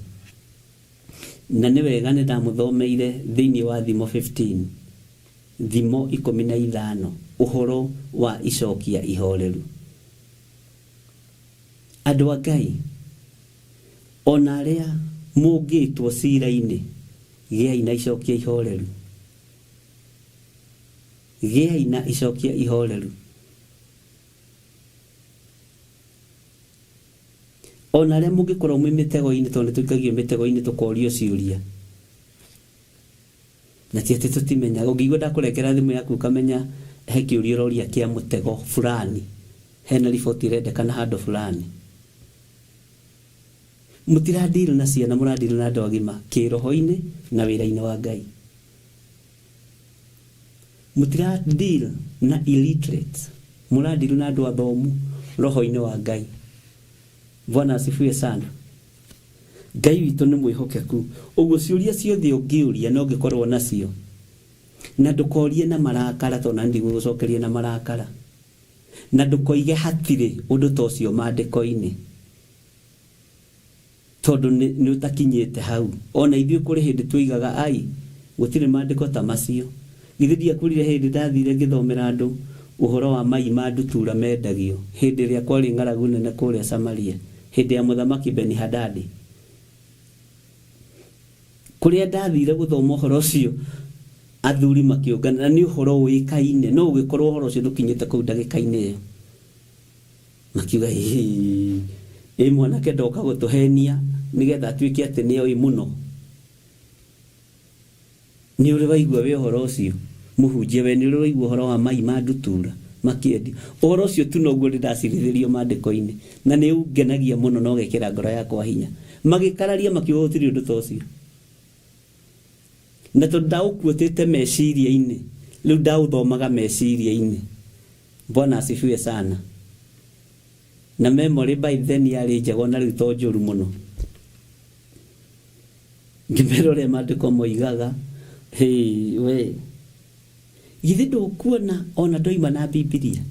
Na nĩ wega nĩ ndamũthomeire thĩinĩ wa Thimo 15, Thimo 15, ũhoro wa icokia ihoreru. Andũ a Ngai, o na arĩa mũngĩtwo cira-inĩ, gĩai na icokia ihoreru. Gĩai na icokia ihoreru. O na arĩa mũngĩkorwo mwĩ mĩtego-inĩ, tondũ nĩ tũikagio mĩtego-inĩ tũkorio ciũria. Na ti atĩ tũtimenyaga. Ũngĩigua ndakũrengera thimũ yaku ũkamenya he kĩũria ũroria kĩa mũtego fulani, hena riboti ĩrendekana handũ fulani. Mũtira deal na ciana, mũra deal na andũ agima kĩroho-inĩ na wĩra-inĩ wa Ngai. Mũtira deal na illiterates, mũra deal na andũ athomu roho-inĩ wa Ngai. Bwana asifiwe sana. Ngai witũ nĩ mwĩhokeku. Ũguo ciũria ciothe ũngĩũria na ũngĩkorwo nacio, na ndũkorie na marakara, tondũ nani ndigũgũcokeria na marakara, na ndũkoige hatirĩ ũndũ ta ũcio maandĩko-inĩ, tondũ nĩ ũtakinyĩte hau. Ona ithuĩ kũrĩ hĩndĩ twoigaga ai, gũtirĩ maandĩko ta macio. Githĩ ndiakwĩrire hĩndĩ ndathire ngĩthomera andũ ũhoro wa mai ma ndutura mendagio hĩndĩ ĩrĩa kwarĩ ng'aragu nene kũrĩa Samaria hĩndĩ ya mũthamaki Beni-Hadadi. Kũrĩa ndathire gũthoma ũhoro ũcio athuri makĩũngana na nĩ ũhoro ũĩkaine no ũgĩkorwo ũhoro ũcio ndũkinyĩte kũu ndagĩka-inĩ ĩyo. Makiuga ĩĩ ĩ mwanake ndoka gũtũhenia nĩgetha atuĩke atĩ nĩoĩ mũno. Nĩ ũrĩ waigua we ũhoro ũcio? Mũhunjia we nĩ ũrĩ waigua ũhoro wa mai ma ndutura makĩendio? Ũhoro ũcio tu noguo ndĩ ndacirithĩrio maandĩko-inĩ, na nĩ ũngenagia mũno na ũgekĩra ngoro yakwa hinya. Magĩkararia makiuga gũtirĩ ũndũ ta ũcio. Na tondũ ndaũkuotĩte meciria-inĩ, rĩu ndaũthomaga meciria-inĩ. Bwana asifiwe sana. Na memory by then yarĩ njega ona rĩu to njũru mũno. Ngĩmera ũrĩa maandĩko moigaga, hĩ we, githĩ ndũkuona ona ndoima na Bibilia?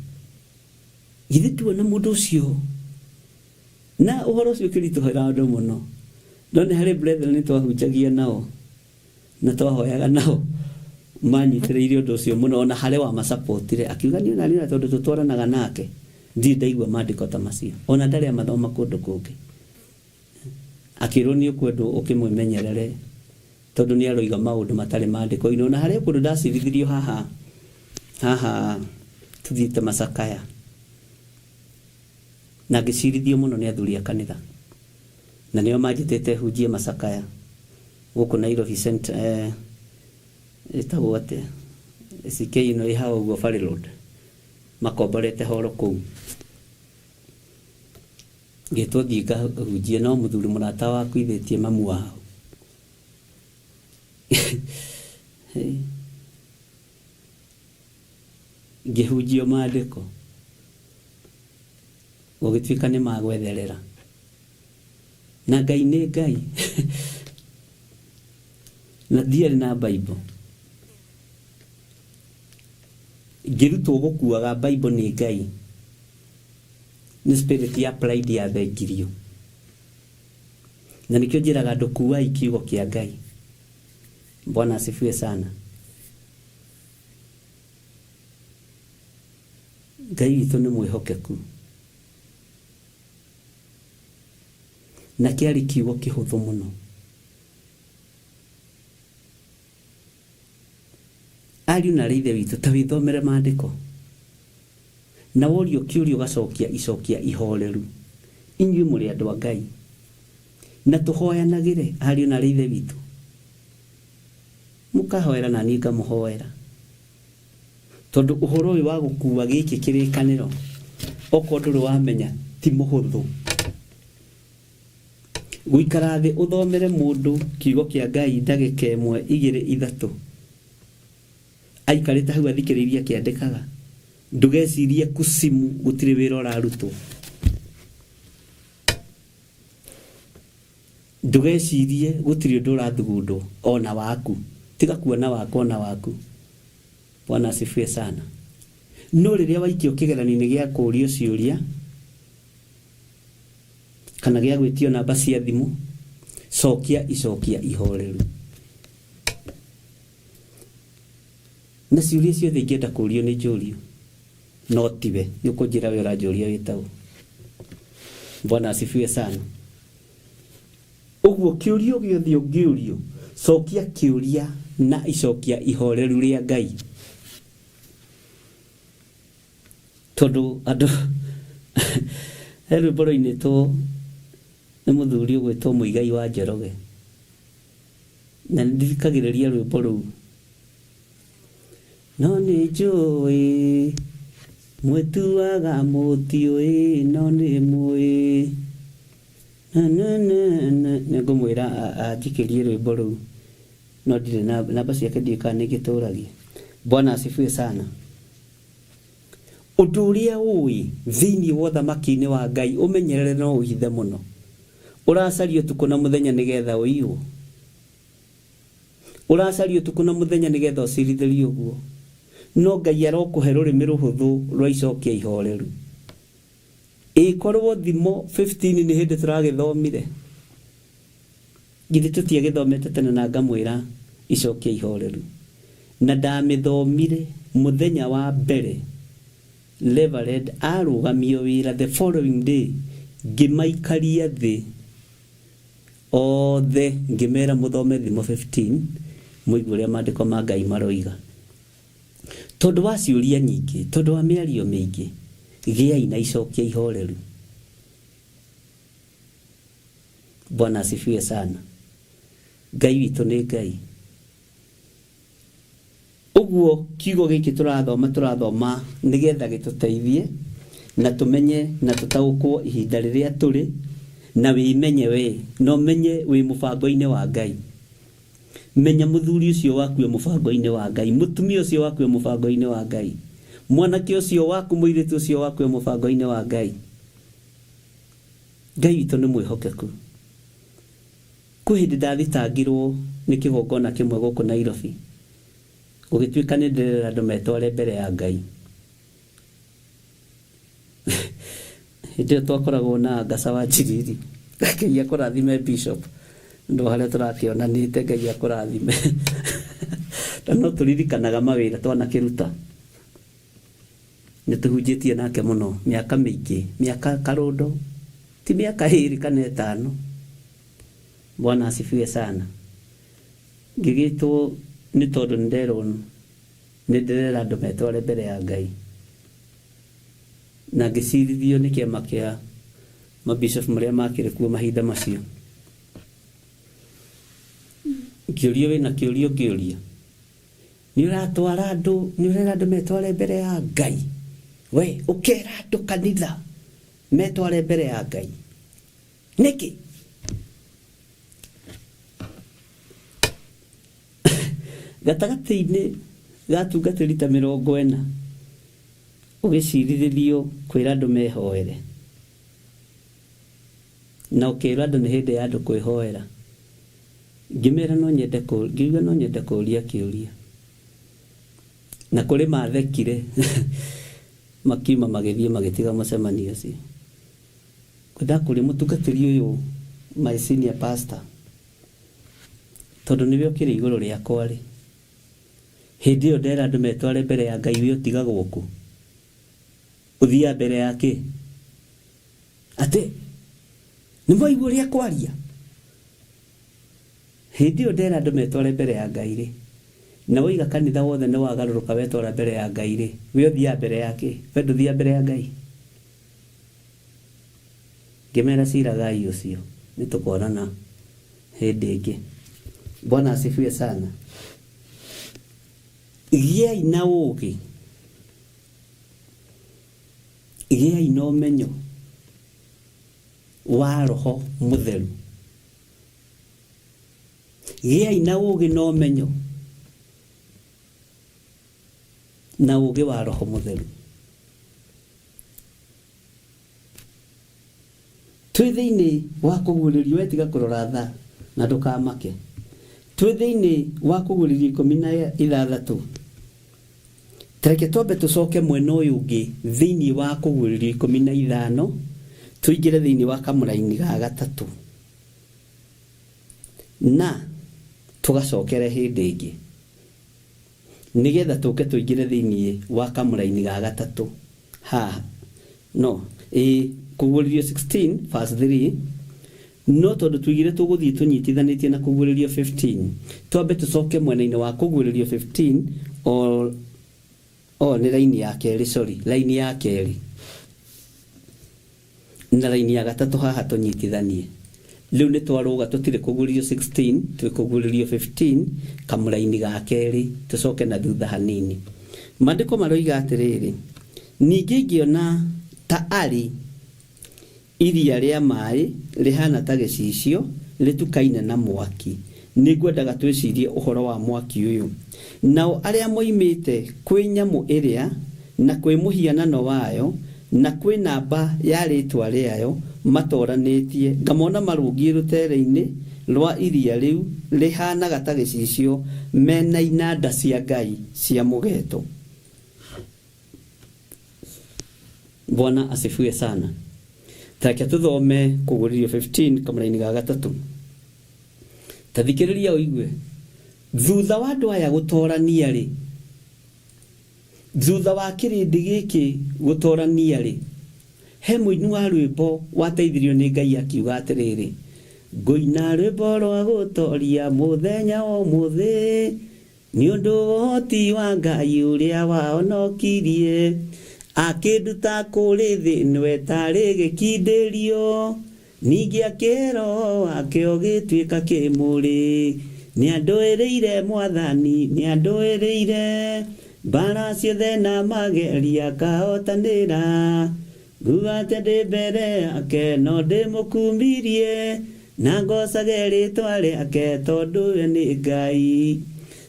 Githĩ nduona mũndũ ũcio? Na ũhoro ũcio ũkĩritũhĩra andũ mũno. No nĩ harĩ brethren twahunjagia nao na twahoyaga nao manyitĩrĩire ũndũ ũcio mũno ona harĩ wamasapotire akiuga niĩ ona niĩ ona tondũ tũtwaranaga nake ndirĩ ndaigua maandĩko ta macio ona ndarĩ amathoma kũndũ kũngĩ. Akĩrwo nĩ ũkwendwo ũkĩmwĩmenyerere tondũ nĩ aroiga maũndũ matarĩ maandĩko-inĩ. Ona harĩ o kũndũ ndacirithirio haha haha tũthiĩte macakaya na ngĩcirithio mũno nĩ athuri a kanitha na nĩo manjĩtĩte hunjie macakaya gũkũ Nairobi Cent, eh, ĩtagwo atĩa CK ĩno ĩ haha ũguo Valley Road makomborete horo kũu. Ngĩtwo thiĩ ngahunjie no mũthuri mũrata wakuithĩtie mamu wao. Ngĩhunjio maandĩko gũgĩtuĩka nĩ magwetherera. Na Ngai nĩ Ngai. Na ndiarĩ na Bible. Ngĩrutwo gũkuaga Bible nĩ Ngai. Nĩ spirit ya pride yathengirio. Na nĩkĩo njĩraga andũ kuai kiugo kĩa Ngai. Bwana asifiwe sana. Ngai witũ nĩ mwĩhokeku. Na kĩarĩ kiugo kĩhũthũ mũno. Ariũ na aarĩ a Ithe witũ, ta wĩthomere Maandĩko, na worio kĩũria ũgacokia icokia ihoreru. Inyuĩ mũrĩ andũ a Ngai. Na tũhoyanagĩre, ariũ na aarĩ a Ithe witũ. Mũkahoera na niĩ ngamũhoera. Tondũ ũhoro ũyũ wa gũkua gĩkĩ kĩrĩkanĩro, okorwo ndũrĩ wamenya, ti mũhũthũ. Gũikara thĩ ũthomere mũndũ kiugo kĩa Ngai ndagĩka ĩmwe, igĩrĩ, ithatũ, aikarĩte hau athikĩrĩirie akĩandĩkaga, ndũgecirie kucimu gũtirĩ wĩra ũrarutwo. Ndũgecirie gũtirĩ ũndũ ũrathugundwo ona waku. Tiga kuona wakwa ona waku. Bwana asifiwe sana. No rĩrĩa waikio kĩgeranio-inĩ gĩa kũũrio ciũria, kana gĩa gwĩtio namba cia thimũ, cokia icokia ihoreru. Na ciũria ciothe ingĩenda kũũrio nĩ njũrio, no tiwe. Nĩ ũkũnjĩra we ũranjũria wĩtagwo. Bwana asifiwe sana. Ũguo kĩũria o gĩothe ũngĩũrio, cokia kĩũria na icokia ihoreru rĩa Ngai. Tondũ andũ he rwĩmbo rwainĩtwo nĩ mũthuri ũgwĩtwo Mũigai wa Njoroge, na nĩ ndithikagĩrĩria rwĩmbo rũu. No nĩ njũĩ mwĩtuaga mũtiũĩ, no nĩ mũĩ. Na na na na nĩ ngũmwĩra anjikĩrie rwĩmbo rũu, no ndirĩ na namba ciake ndiũĩ kana nĩ ngĩtũragia. Bwana asifiwe sana. Ũndũ ũrĩa ũĩ thĩinĩ wa ũthamaki-inĩ wa Ngai ũmenyerere na ũhithe mũno. Ũracaria ũtukũ na mũthenya nĩgetha ũiywo. Ũracaria ũtukũ na mũthenya nĩgetha ũcirithĩrio ũguo. No Ngai arokũhe rũrĩmĩ rũhũthũ rwa icokia ihoreru. Ĩ korwo Thimo 15 nĩ hĩndĩ tũragĩthomire? Githĩ tũtiagĩthomete tene na ngamwĩra icokia ihoreru? Na ndamĩthomire mũthenya wa mbere Reverend arũgamio wĩra the following day ngĩmaikaria thĩ othe ngĩmera mũthome Thimo 15 mũigue ũrĩa maandĩko ma Ngai maroiga. Tondũ wa ciũria nyingĩ, tondũ wa mĩario mĩingĩ, gĩai na icokia ihoreru. Bwana asifiwe sana. Ngai witũ nĩ Ngai. Ũguo kiugo gĩkĩ tũrathoma tũrathoma nĩgetha gĩtũteithie na tũmenye na tũtaũkwo ihinda rĩrĩa tũrĩ na wĩmenye we na ũmenye wĩ mũbango-inĩ wa Ngai. Menya mũthuri ũcio waku e mũbango-inĩ wa Ngai, mũtumia ũcio waku e mũbango-inĩ wa Ngai, mwanake ũcio waku, mũirĩtu ũcio waku e mũbango-inĩ wa Ngai. Ngai witũ nĩ mwĩhokeku. Kwĩ hĩndĩ ndathitangirwo nĩ kĩgongona kĩmwe gũkũ Nairobi, gũgĩtuĩka nĩ ndĩrera andũ metware mbere ya Ngai. Hĩndĩ ĩyo twakoragwo na Ngasa wa Njiriri. Ngai akũrathime Bishop, nĩ ũndũ wa harĩa tũrakĩonanĩte, Ngai akũrathime. Na no tũririkanaga mawĩra twanakĩruta. Nĩ tũhunjĩtie nake mũno mĩaka mĩingĩ, mĩaka karũndo, ti mĩaka ĩrĩ kana ĩtano. Bwana asifiwe sana. Ngĩgĩtwo nĩ tondũ nĩ nderwo nĩ ndĩrera andũ metware mbere ya Ngai. Na ngĩcirithio nĩ kĩama kĩa mabishop marĩa makĩrĩ kuo mahinda macio. Ngĩũrio wĩna kĩũria ũngĩũria. Nĩ ũratwara andũ, nĩ ũrera andũ metware mbere ya Ngai. We ũkera andũ kanitha metware mbere ya Ngai. Nĩkĩ? Gatagatĩ-inĩ ga atungatĩri ta 40 ũgĩcirithĩrio kwĩra andũ mehoere na ũkĩrwo andũ nĩ hĩndĩ ya andũ kwĩhoera. Ngĩmera no nyende ngĩuga no nyende kũria kĩũria. Na kũrĩ mathekire makiuma magĩthiĩ magĩtiga mũcemanio ũcio. Ngwendaga kũria mũtungatĩri ũyũ my senior pastor tondũ nĩwe ũkĩrĩ igũrũ rĩakwa rĩ, hĩndĩ ĩyo ndera andũ metware mbere ya Ngai we ũtigagwo kũ? Ũthiaga mbere ya kĩ? Atĩ nĩ mwaigua ũrĩa kwaria? Hĩndĩ ĩyo ndera andũ metware mbere ya Ngai rĩ, na woiga kanitha wothe nĩ wagarũrũka wetwara mbere ya Ngai rĩ, we ũthiaga mbere ya kĩ? We ndũthiaga mbere ya Ngai? Ngĩmera ciragai ũcio nĩ tũkonana hĩndĩ ĩngĩ. Bwana asifiwe sana. Gĩai na ũũgĩ, gĩai na ũmenyo wa Roho Mũtheru. Gĩai na ũũgĩ na ũmenyo na ũũgĩ wa Roho Mũtheru. Twĩ thĩinĩ wa kũguũrĩrio, we tiga kũrora thaa na ndũkamake. Twĩ thĩinĩ wa kũguũrĩrio 16. Ta reke twambe tũcoke mwena ũyũ ũngĩ thĩinĩ wa kũguũrĩrio 15, tũingĩre thĩinĩ wa kamũraini ga gatatũ na tũgacokere hĩndĩ ĩngĩ. Nĩgetha tũke tũingĩre thĩinĩ wa kamũraini ga gatatũ haha. No, ĩĩ, Kũguũrĩrio 16 verse 3, no tondũ tuigire tũgũthiĩ tũnyitithanĩtie na Kũguũrĩrio 15, twambe tũcoke mwena-inĩ wa Kũguũrĩrio 15 o, o, nĩ raini ya kerĩ, sorry, raini ya kerĩ. Na raini ya gatatũ haha tũnyitithanie. Rĩu nĩ twarũga tũtirĩ kũguũrĩrio 16, twĩ kũguũrĩrio 15, kamũraini ga kerĩ, tũcoke na thutha hanini. Maandĩko maroiga atĩrĩrĩ, ningĩ ngĩona ta arĩ iria rĩa maĩ rĩhaana ta gĩcicio rĩtukaine na mwaki. Nĩngwendaga twĩcirie ũhoro wa mwaki ũyũ. Nao arĩa moimĩte kwĩ nyamũ ĩrĩa, na kwĩ mũhianano wayo, na kwĩ namba ya rĩĩtwa rĩayo matooranĩtie, ngamona marũngiĩ rũtere-inĩ rwa iria rĩu rĩhaanaga ta gĩcicio, me na inanda cia Ngai cia mũgeeto. Bwana asifiwe sana. Ta reke tũthome Kũguũrĩrio 15 kamũraini ga gatatũ. Ta thikĩrĩria ũigue. Thutha wa andũ aya gũtorania rĩ, thutha wa kĩrĩndĩ gĩkĩ gũtorania rĩ, he mũini wa rwĩmbo wateithirio nĩ Ngai akiuga atĩrĩrĩ, ngũina rwĩmbo rwa gũtoria mũthenya wa ũmũthĩ, nĩ ũndũ wa ũhoti wa Ngai ũrĩa wahonokirie, akĩnduta kũrĩ thĩ ĩno ĩtarĩ gĩkindĩrio, ningĩ akĩhe roho wake ũgĩtuĩka kĩmũrĩ. Nĩandũĩrĩire Mwathani, nĩandũĩrĩire, mbara ciothe na mageria akahotanĩra. Nguga atĩa ndĩ mbere yake no ndĩmũkumirie, na ngocage rĩtwa rĩake tondũ we nĩ Ngai.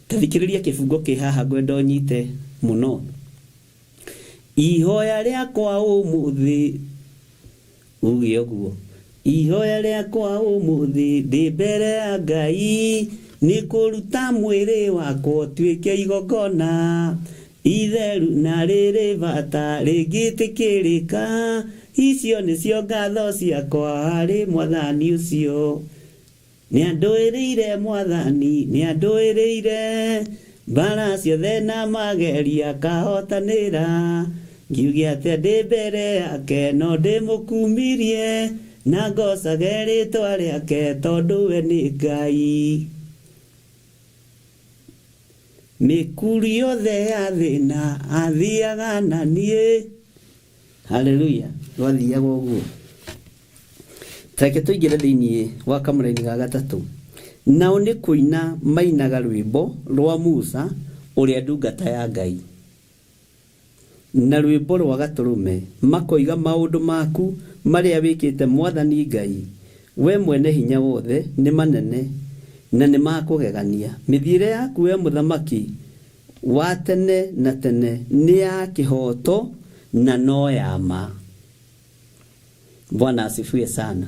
Ta thikĩrĩria kĩbungo kĩ haha ngwenda ũnyite mũno. Ihoya rĩakwa ũmũthĩ, uge ũguo, ihoya rĩakwa ũmũthĩ ndĩ mbere ya Ngai, nĩ kũruta mwĩrĩ wakwa ũtuĩke igongona itheru na rĩrĩ bata rĩngĩtĩkĩrĩka, icio nĩcio ngatho ciakwa harĩ Mwathani ũcio. Nĩandũĩrĩire Mwathani, nĩandũĩrĩire, mbara ciothe na mageria akahotanĩra. Ngiuge atĩa ndĩ mbere yake no ndĩmũkumirie, na ngocage rĩtwa rĩake tondũ we nĩ Ngai. Mĩkuru yothe ya thĩna athiaga na niĩ. Haleluya, rwathiaga ũguo. Tareke tũingĩre thĩinĩ wa kamũraini ga gatatũ. Nao nĩ kũina mainaga rwĩmbo rwa Musa ũrĩa ndungata ya Ngai, na rwĩmbo rwa Gatũrũme, makoiga maũndũ maku marĩa wĩkĩte Mwathani Ngai, we mwene hinya wothe, nĩ manene na nĩ ma kũgegania. Mĩthiĩre yaku we Mũthamaki wa tene na tene nĩ ya kĩhooto na no ya ma. Bwana asifiwe sana.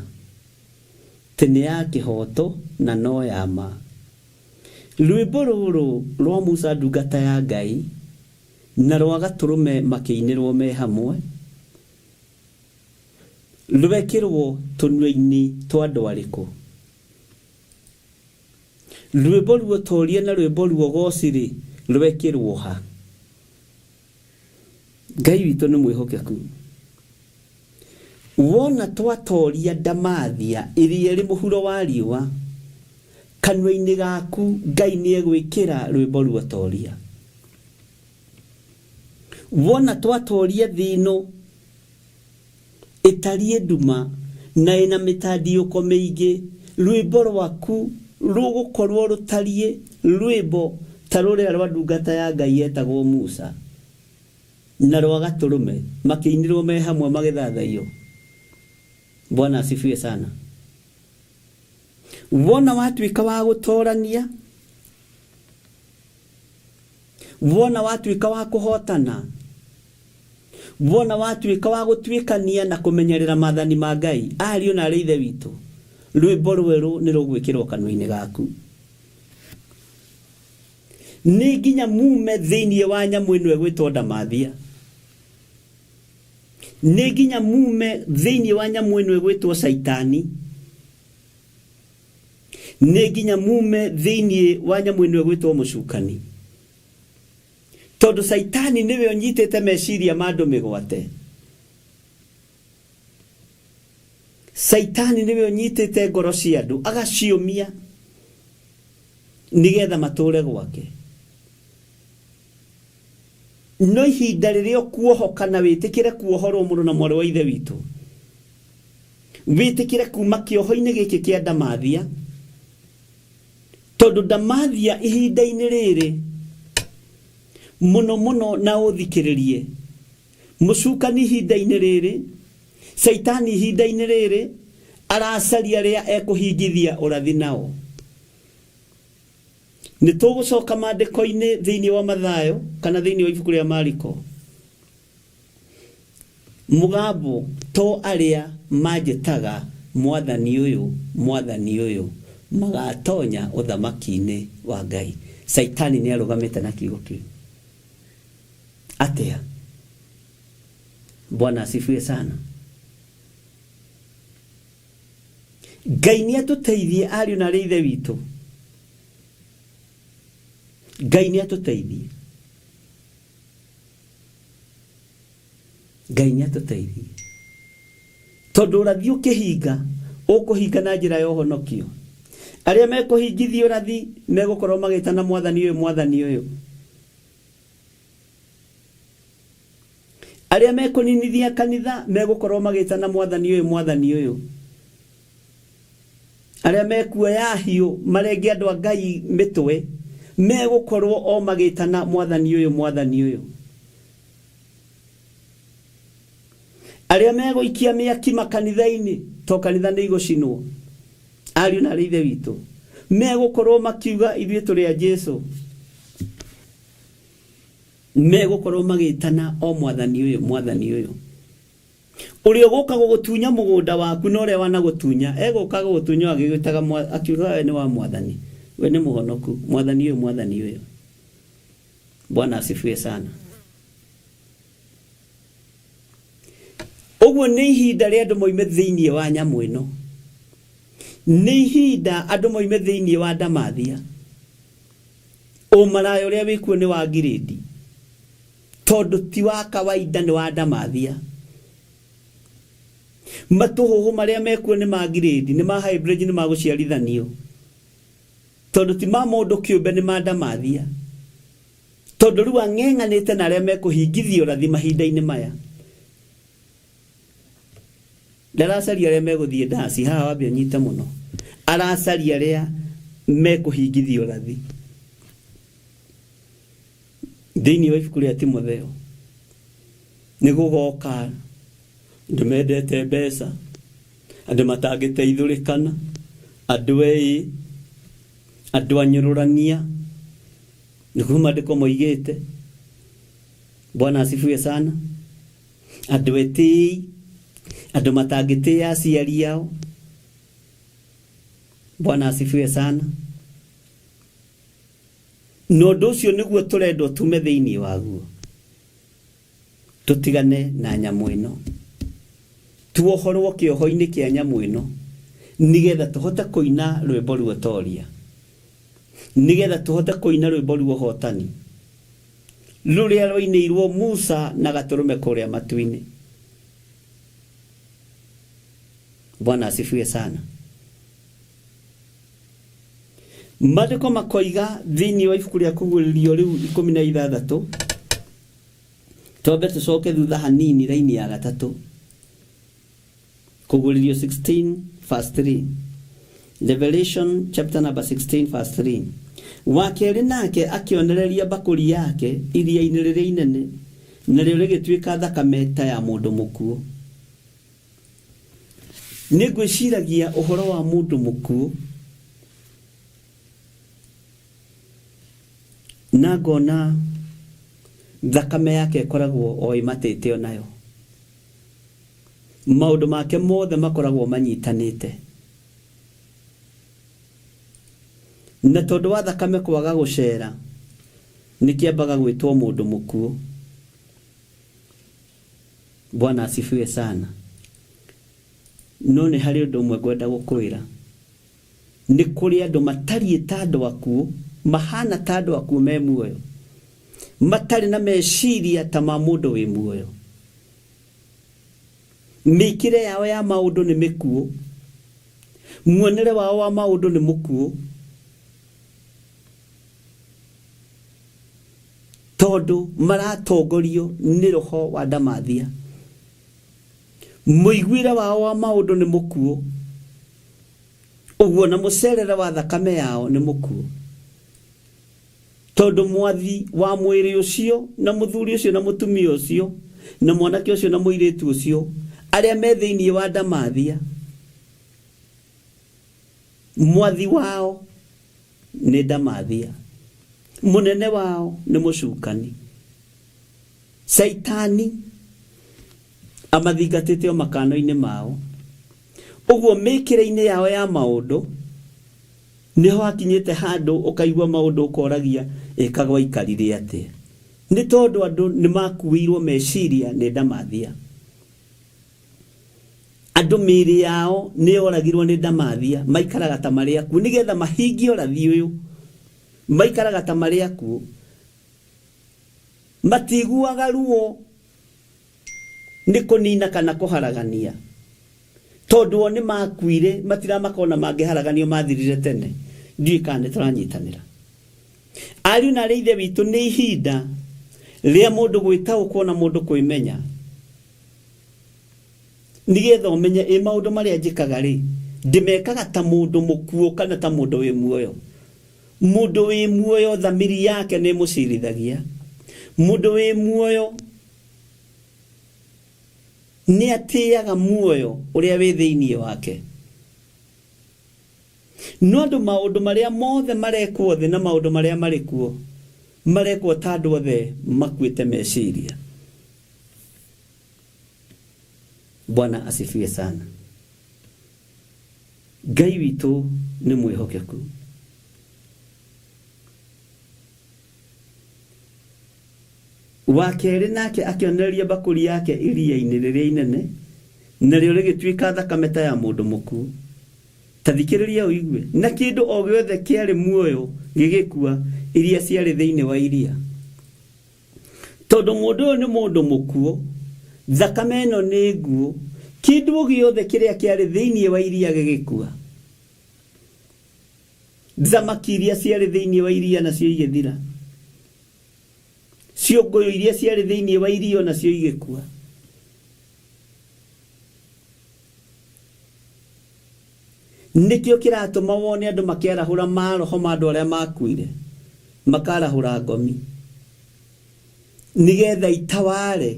Tĩ nĩ ya kĩhooto na no ya ma. Rwĩmbo rũrũ rwa Musa ndungata ya Ngai na rwa Gatũrũme makĩinĩrwo me hamwe, rwekĩrwo tũnua-inĩ twa andũ arĩkũ? Rwĩmbo ruotoria na rwĩmbo ruogoci-rĩ, rwekĩrwo ha? Ngai witũ nĩ mwĩhokeku. Wona twatoria Ndamathia ĩrĩa ĩrĩ mũhuro wa riũa, kanua-inĩ gaku Ngai nĩ egwĩkĩra rwĩmbo ruotoria. Wona twatoria thĩ ĩno ĩtariĩ nduma na ĩna mĩtandiũko mĩingĩ, rwĩmbo rwaku rũgũkorwo rũtariĩ rwĩmbo ta rũrĩa rwa ndungata ya Ngai yetagwo Musa na rwa Gatũrũme makĩinĩrwo me hamwe magĩthathaiyo. Bwana asifiwe sana. Wona watuĩka wa gũtorania, wona watuĩka wa kũhotana, wona watuĩka wa gũtuĩkania na kũmenyerera maathani ma Ngai, ariũ na arĩ ithe witũ, rwĩmbo rwerũ nĩ rũgwĩkĩrwo kanua-inĩ gaku. Nĩ nginya mume thĩinĩ wa nyamũ ĩno ĩgwĩtwo Ndamathia. Nĩ nginya mume thĩinĩ wa nyamũ ĩno ĩgwĩtwo Caitani. Nĩ nginya mume thĩinĩ wa nyamũ ĩno ĩgwĩtwo mũcukani. Tondũ Caitani nĩwe ũnyitĩte meciria ma andũ mĩgwate. Caitani nĩwe ũnyitĩte ngoro cia andũ agaciũmia nĩgetha matũre gwake. No ihinda rĩrĩa ũkuohoka na wĩtĩkĩre kuohorwo mũrũ na mwarĩ wa ithe witũ, wĩtĩkĩre kuma kĩoho-inĩ gĩkĩ kĩa Ndamathia, tondũ Ndamathia ihinda-inĩ rĩrĩ mũno mũno, na ũthikĩrĩrie mũcukani ihinda-inĩ rĩrĩ, Caitani ihinda-inĩ rĩrĩ aracaria arĩa ekũhingithia ũrathi nao. Nĩ tũgũcoka maandĩko-inĩ thĩinĩ wa Mathayo kana thĩinĩ wa ibuku rĩa Mariko. Mũgambo to arĩa manjĩtaga Mwathani ũyũ, Mwathani ũyũ, magatonya ũthamaki-inĩ wa Ngai. Caitani nĩ arũgamĩte na kiugo kĩu. Atĩa? Bwana asifiwe sana. Ngai nĩ atũteithie ariũ na arĩ ithe witũ. Ngai nĩ atũteithie. Ngai nĩ atũteithie. Tondũ ũrathi ũkĩhinga, ũkũhinga na njĩra ya ũhonokio. Arĩa mekũhingithia ũrathi megũkorwo magĩtana mwathani ũyũ, mwathani ũyũ. Arĩa mekũninithia kanitha megũkorwo magĩtana mwathani ũyũ, mwathani ũyũ. Arĩa mekuoya hiũ marenge andũ a Ngai mĩtwe megũkorwo o magĩtana mwathani ũyũ, mwathani ũyũ. Arĩa megũikia mĩaki makanitha-inĩ to kanitha nĩ igũcinwo, ariũ na arĩ ithe witũ, megũkorwo makiuga ithuĩ tũrĩ a Jesu. Megũkorwo magĩtana o mwathani ũyũ, mwathani ũyũ. Ũrĩa ũgũka gũgũtunya mũgũnda waku na ũrĩa wanagũtunya, egũka gũgũtunya agĩgwĩtaga akiuga we nĩ wa mwathani, we nĩ mũhonoku, mwathani ũyũ, mwathani ũyũ. Bwana asifiwe sana. Ũguo nĩ ihinda rĩa andũ moime thĩinĩ wa nyamũ ĩno. Nĩ ihinda andũ moime thĩinĩ wa ndamathia. Ũmaraya ũrĩa wĩkuo nĩ wa ngirĩndi. Tondũ ti wa kawaida nĩ wa ndamathia. Matũhũhũ marĩa mekuo nĩ ma ngirĩndi, nĩ ma hybrid, nĩ ma gũciarithanio. Tondũ ti ma mũndũ kĩũmbe nĩ ma ndamathia. Tondũ rĩu ang'eng'anĩte na arĩa mekũhingithia ũrathi mahinda-inĩ maya. Ndaracaria arĩa megũthiĩ ndaci, haha wambe ũnyite mũno. Aracaria arĩa mekũhingithia ũrathi. Thĩinĩ wa ibuku rĩa Timotheo, nĩ gũgoka andũ mendete mbeca, andũ matangĩteithũrĩkana, andũ eĩ, andũ anyũrũrania, nĩguo maandĩko moigĩte. Bwana asifiwe sana. Andũ etĩi, andũ matangĩtĩa aciari ao. Bwana asifiwe sana. Na ũndũ ũcio nĩguo tũrendwo tume thĩinĩ waguo, tũtigane na nyamũ ĩno, tuohorwo kĩoho-inĩ kĩa nyamũ ĩno, nĩgetha tũhote kũina rwĩmbo rwa ũtoria, nĩgetha tũhote kũina rwĩmbo rwa ũhotani rũrĩa rwainĩirwo Musa na gatũrũme kũrĩa matu-inĩ. Bwana asifiwe sana. Maandĩko makoiga thĩinĩ wa ibuku rĩa Kũguũrĩrio rĩu 16, twambe tũcoke thutha hanini raini ya gatatũ. Kũguũrĩrio 16 verse 3. Revelation chapter number 16 verse 3. Wa kerĩ nake akĩonereria mbakũri yake iria-inĩ rĩrĩa inene, narĩo rĩgĩtuĩka thakame ta ya mũndũ mũkuũ. Nĩ ngwĩciragia ũhoro wa mũndũ mũkuũ na ngona thakame yake ĩkoragwo o ĩmatĩte o nayo. Maũndũ make mothe makoragwo manyitanĩte. Na tondũ wa thakame kwaga gũcera, nĩkĩambaga gwĩtwo mũndũ mũkuũ. Bwana asifiwe sana. No nĩ harĩ ũndũ ũmwe ngwenda gũkwĩra. Nĩ kũrĩ andũ matariĩ ta andũ akuũ, mahana ta andũ akuũ me muoyo, matarĩ na meciria ta ma mũndũ wĩ muoyo. Mĩikĩre yao ya maũndũ nĩ mĩkuũ, muonere wao wa maũndũ nĩ mũkuũ, tondũ maratongorio nĩ roho wa ndamathia. Mũiguĩre wao wa maũndũ nĩ mũkuũ, ũguo na mũcerere wa thakame yao nĩ mũkuũ. Tondũ mwathi wa mwĩrĩ ũcio na mũthuri ũcio na mũtumia ũcio na mwanake ũcio na mũirĩtu ũcio arĩa me thĩinĩ wa ndamathia, mwathi wao nĩ ndamathia, mũnene wao nĩ mũcukani. Caitani amathingatĩte o makano-inĩ mao. Ũguo mĩkĩre-inĩ yao ya maũndũ nĩho hakinyĩte handũ ũkaigua maũndũ ũkoragia ĩka gwaikarire atĩa. Nĩ tondũ andũ nĩ makuĩirwo meciria nĩ ndamathia. Andũ mĩĩrĩ yao nĩ yoragirwo nĩ ndamathia, maikaraga ta marĩ akuũ nĩgetha mahingie ũrathi ũyũ. Maikaraga ta marĩ akuũ. Matiiguaga ruo nĩ kũnina kana kũharagania. Tondũ o nĩ makuire, matiramaka ona mangĩharaganio mathirire tene. Ndiũĩ kana nĩ tũranyitanĩra. Ariũ na arĩ ithe witũ nĩ ihinda rĩa mũndũ gwĩtaũkwo na mũndũ kwĩmenya. Nĩgetha ũmenye ĩ maũndũ marĩa njĩkaga rĩ, ndĩmekaga ta mũndũ mũkuũ kana ta mũndũ wĩ muoyo. Mũndũ wĩ muoyo thamiri yake nĩ ĩmũcirithagia. Mũndũ wĩ muoyo nĩ atĩaga muoyo ũrĩa wĩ thĩinĩ wake. No andũ maũndũ marĩa mothe marekwo thĩ na maũndũ marĩa marĩ kuo marekwo ta andũ othe makuĩte meciria. Bwana asifiwe sana. Ngai witũ nĩ mwĩhokeku. Wa kerĩ nake akĩonereria mbakũri yake iria-inĩ rĩrĩa inene, narĩo rĩgĩtuĩka thakame ta ya mũndũ mũkuũ. Ta thikĩrĩria ũigue, na kĩndũ o gĩothe kĩarĩ muoyo gĩgĩkua, iria ciarĩ thĩinĩ wa iria. Tondũ mũndũ ũyũ nĩ mũndũ mũkuũ, thakame ĩno nĩ nguũ, kĩndũ o gĩothe kĩrĩa kĩarĩ thĩinĩ wa iria gĩgĩkua. Thamaki iria ciarĩ thĩinĩ wa iria nacio igĩthira. Ciũngũyũ iria ciarĩ thĩinĩ wa iria nacio igĩkua. Nĩkĩo kĩratũma wone andũ makĩarahũra maroho ma andũ arĩa makuire, makarahũra ngomi nĩgetha itaware,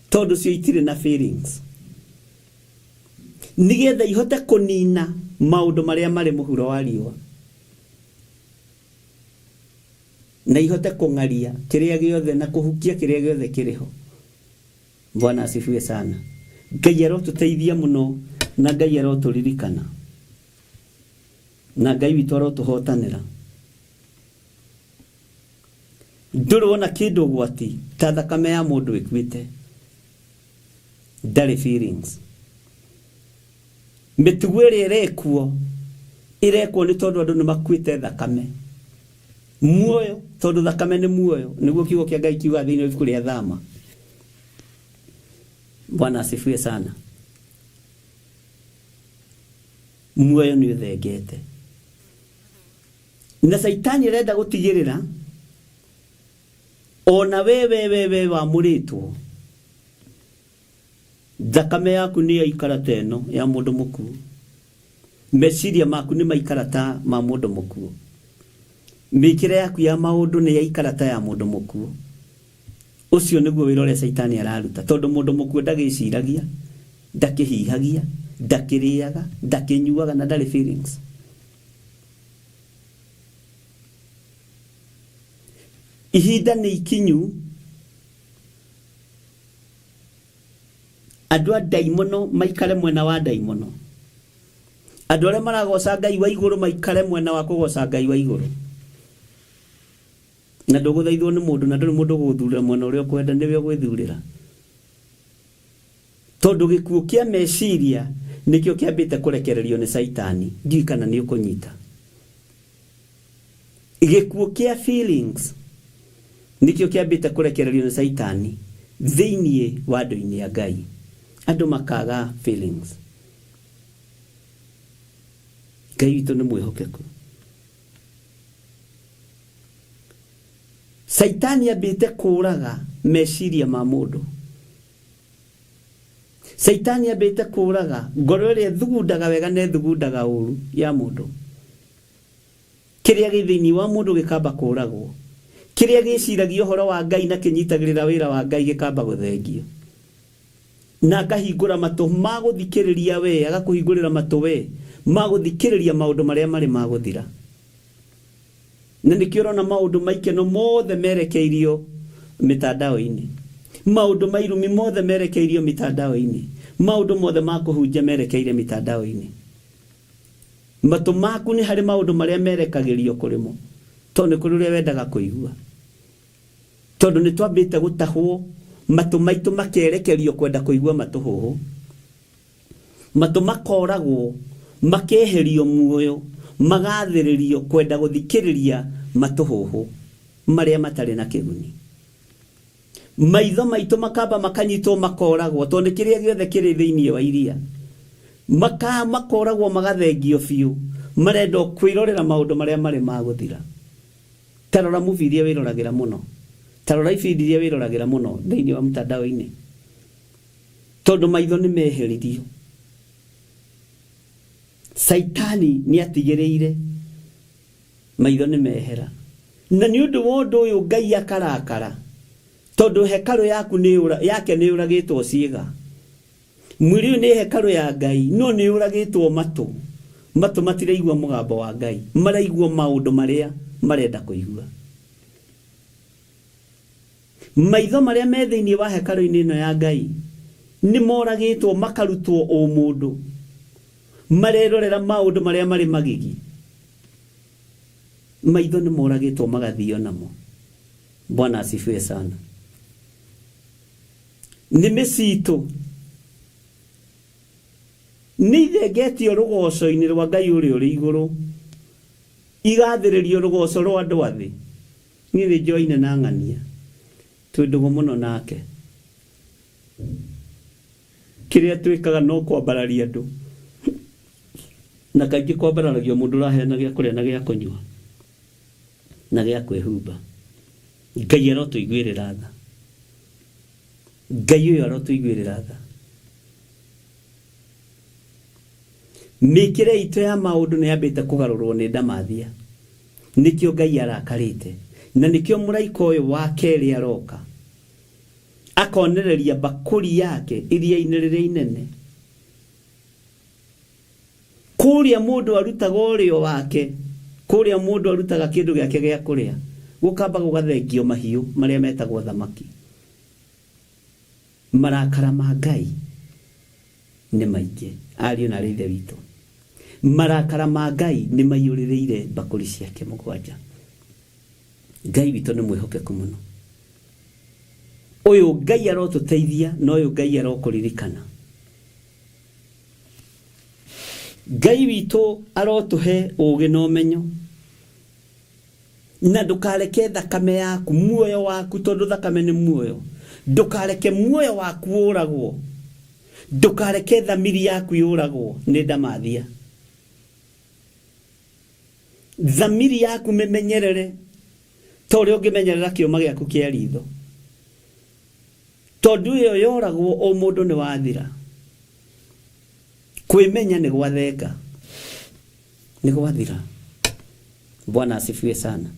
tondũ cio itirĩ na feelings, nĩgetha ihote kũnina maũndũ marĩa marĩ mũhuro wa riũa na ihote kũng'aria kĩrĩa gĩothe na kũhukia kĩrĩa gĩothe kĩrĩ ho. Bwana asifiwe sana. Ngai arotũteithia mũno na Ngai arotũririkana na Ngai witũ arotũhotanĩra. Ndũrĩ wona kĩndũ ũgwati ta thakame ya mũndũ ĩkuĩte, ndarĩ feelings. Mĩtugo ĩrĩa ĩrekwo ĩrekwo nĩ tondũ andũ nĩ makuĩte thakame muoyo, tondũ thakame nĩ muoyo, nĩguo kiugo kĩa Ngai kiugaga thĩinĩ wa ibuku rĩa Thama. Bwana asifiwe sana. Muoyo nĩ ũthengete na Caitani arenda gũtigĩrĩra ona we we we we wamũrĩtwo thakame yaku nĩ yaikara ta ĩno ya mũndũ mũkuũ, meciria maku nĩ maikara ta ma mũndũ mũkuũ, mĩkĩre yaku ya maũndũ nĩ yaikara ta ya mũndũ mũkuũ. Ũcio nĩguo wĩra ũrĩa Caitani araruta, tondũ mũndũ mũkuũ ndagĩciragia, ndakĩhihagia, ndakĩrĩaga, ndakĩnyuaga na ndarĩ feelings. Ihinda nĩ ikinyu andũ a ndaimono maikare mwena wa ndaimono, andũ arĩa maragoca Ngai wa igũrũ maikare mwena wa kũgoca Ngai wa igũrũ. Na ndũgũthaithwo nĩ mũndũ, na ndũrĩ mũndũ ũgũgũthurĩra mwena ũrĩa ũkwenda, nĩwe ũgwĩthurĩra. Tondũ gĩkuũ kĩa meciria nĩkĩo kĩambĩte kũrekererio nĩ Caitani. Ndiũĩ kana nĩ ũkũnyita. Gĩkuũ kĩa feelings nĩkĩo kĩambĩte kũrekererio nĩ Caitani thĩinĩ wa andũ-inĩ a Ngai. Andũ makaga feelings. Ngai witũ nĩ mwĩhokeku. Caitani ambĩte kũraga meciria ma mũndũ. Caitani ambĩte kũraga ngoro ĩrĩa ĩthugundaga wega na ĩthugundaga ũru ya mũndũ. Kĩrĩa gĩ thĩinĩ wa mũndũ gĩkamba kũragwo. Kĩrĩa gĩciragia ũhoro wa Ngai na kĩnyitagĩrĩra wĩra wa Ngai gĩkamba gũthengio. Na akahingũra matũ ma gũthikĩrĩria we, agakũhingũrĩra matũ we ma gũthikĩrĩria maũndũ marĩa marĩ ma gũthira. Na nĩkĩo ũrona maũndũ ma ikeno mothe merekeirio mitandao-inĩ, maũndũ ma irumi mothe merekeirio mitandao-inĩ, maũndũ mothe ma kũhunjia merekeire mitandao-inĩ. Matũ maku nĩ harĩ maũndũ marĩa merekagĩrio kũrĩ mo, tondũ nĩ kũrĩ ũrĩa wendaga kũigua. Tondũ nĩ twambĩte gũtahwo, matũ maitũ makerekerio kwenda kũigua matũhũhũ. Matũ makoragwo, makeherio muoyo, magathĩrĩrio kwenda gũthikĩrĩria Matũhũhũ marĩa matarĩ na kĩguni. Maitho maitũ makamba makanyitwo makoragwo tondũ nĩ kĩrĩa gĩothe kĩrĩ thĩinĩ wa iria. Makoragwo magathengio biũ, marenda o kwĩrorera maũndũ marĩa marĩ ma gũthira. Ta rora movie iria wĩroragĩra mũno, ta rora ibindi iria wĩroragĩra mũno thĩinĩ wa mtandao-inĩ, tondũ maitho nĩ meheririo. Caitani nĩ atigĩrĩire maitho nĩ mehera, na nĩ ũndũ wa ũndũ ũyũ Ngai akarakara, tondũ hekarũ yaku nĩ yũra, yake nĩ yũragĩtwo ciĩga. Mwĩrĩ ũyũ nĩ hekarũ ya Ngai, no nĩ yũragĩtwo matũ. Matũ matiraigua mũgambo wa Ngai, maraigua maũndũ marĩa marenda kũigua. Maitho marĩa me thĩinĩ wa hekarũ-inĩ ĩno ya Ngai nĩ moragĩtwo makarutwo ũmũndũ, marerorera maũndũ marĩa marĩ magigi. Maitho nĩ moragĩtwo magathio namo. Bwana asifiwe sana. Nĩmĩ citũ nĩ ithengetio rũgoco-inĩ rwa Ngai ũrĩa ũrĩ igũrũ, igathĩrĩrio rũgoco rwa andũ a thĩ. Niĩ nĩ njoine na ng'ania, twĩ ndũgũ mũno nake. Kĩrĩa twĩkaga no kwambararia andũ, na kaingĩ kwambararagio mũndũ ũraheana gĩa kũrĩa na gĩa kũnyua na gĩa kwĩhumba. Ngai arotũiguĩrĩra tha. Ngai ũyũ arotũiguĩrĩra tha. Mĩkĩre itũ ya maũndũ nĩ yambĩte kũgarũrwo nĩ ndamathia. Nĩkĩo Ngai arakarĩte, na nĩkĩo mũraika ũyũ wa kerĩ aroka akonereria mbakũri yake iria-inĩ rĩrĩa inene. Kũrĩa mũndũ arutaga ũrĩo wake, kũrĩa mũndũ arutaga kĩndũ gĩake gĩa kũrĩa, gũkamba gũgathengio mahiũ marĩa metagwo thamaki. Marakara ma Ngai nĩ maingĩ, ariũ na arĩ ithe witũ. Marakara ma Ngai nĩ maiyũrĩrĩire mbakũri ciake mũgwanja. Ngai witũ nĩ mwĩhokeku mũno. Ũyũ Ngai arotũteithia na ũyũ Ngai arokũririkana. Ngai witũ arotũhe ũũgĩ na ũmenyo, na ndũkareke thakame yaku, muoyo waku, tondũ thakame nĩ muoyo, ndũkareke muoyo waku ũragwo, ndũkareke thamiri yaku yũragwo nĩ ndamathia. Thamiri yaku mĩmenyerere ta ũrĩa ũngĩmenyerera kĩũma gĩaku kĩa ritho, tondũ ĩyo yoragwo o mũndũ nĩ wathira. Kwĩmenya nĩ gwathenga, nĩ gwathira. Bwana asifiwe sana.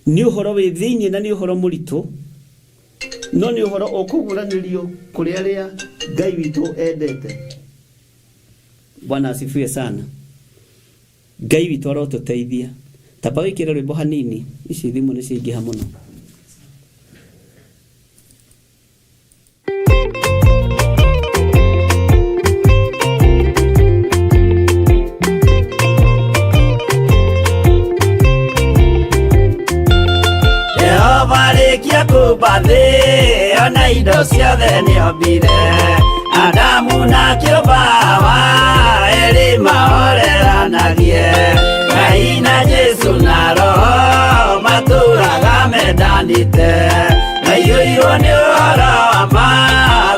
Nĩ ũhoro wĩ thĩinĩ na nĩ ũhoro mũritũ, no nĩ ũhoro ũkũguũranĩrio kũrĩ arĩa Ngai witũ endete. Bwana asifiwe sana. Ngai witũ arotũteithia. Tamba wĩkĩre rwĩmbo hanini, ici thimũ nĩ ciaingĩha mũno. Jehova rĩkia kũmba thĩ, ona indo ciothe nĩombire. Adamu na kĩũmba Hawa, erĩ mahoreranagie. Ngai na Jesu na Roho matũraga mendanĩte. Maiyũirwo nĩ ũhoro wa ma,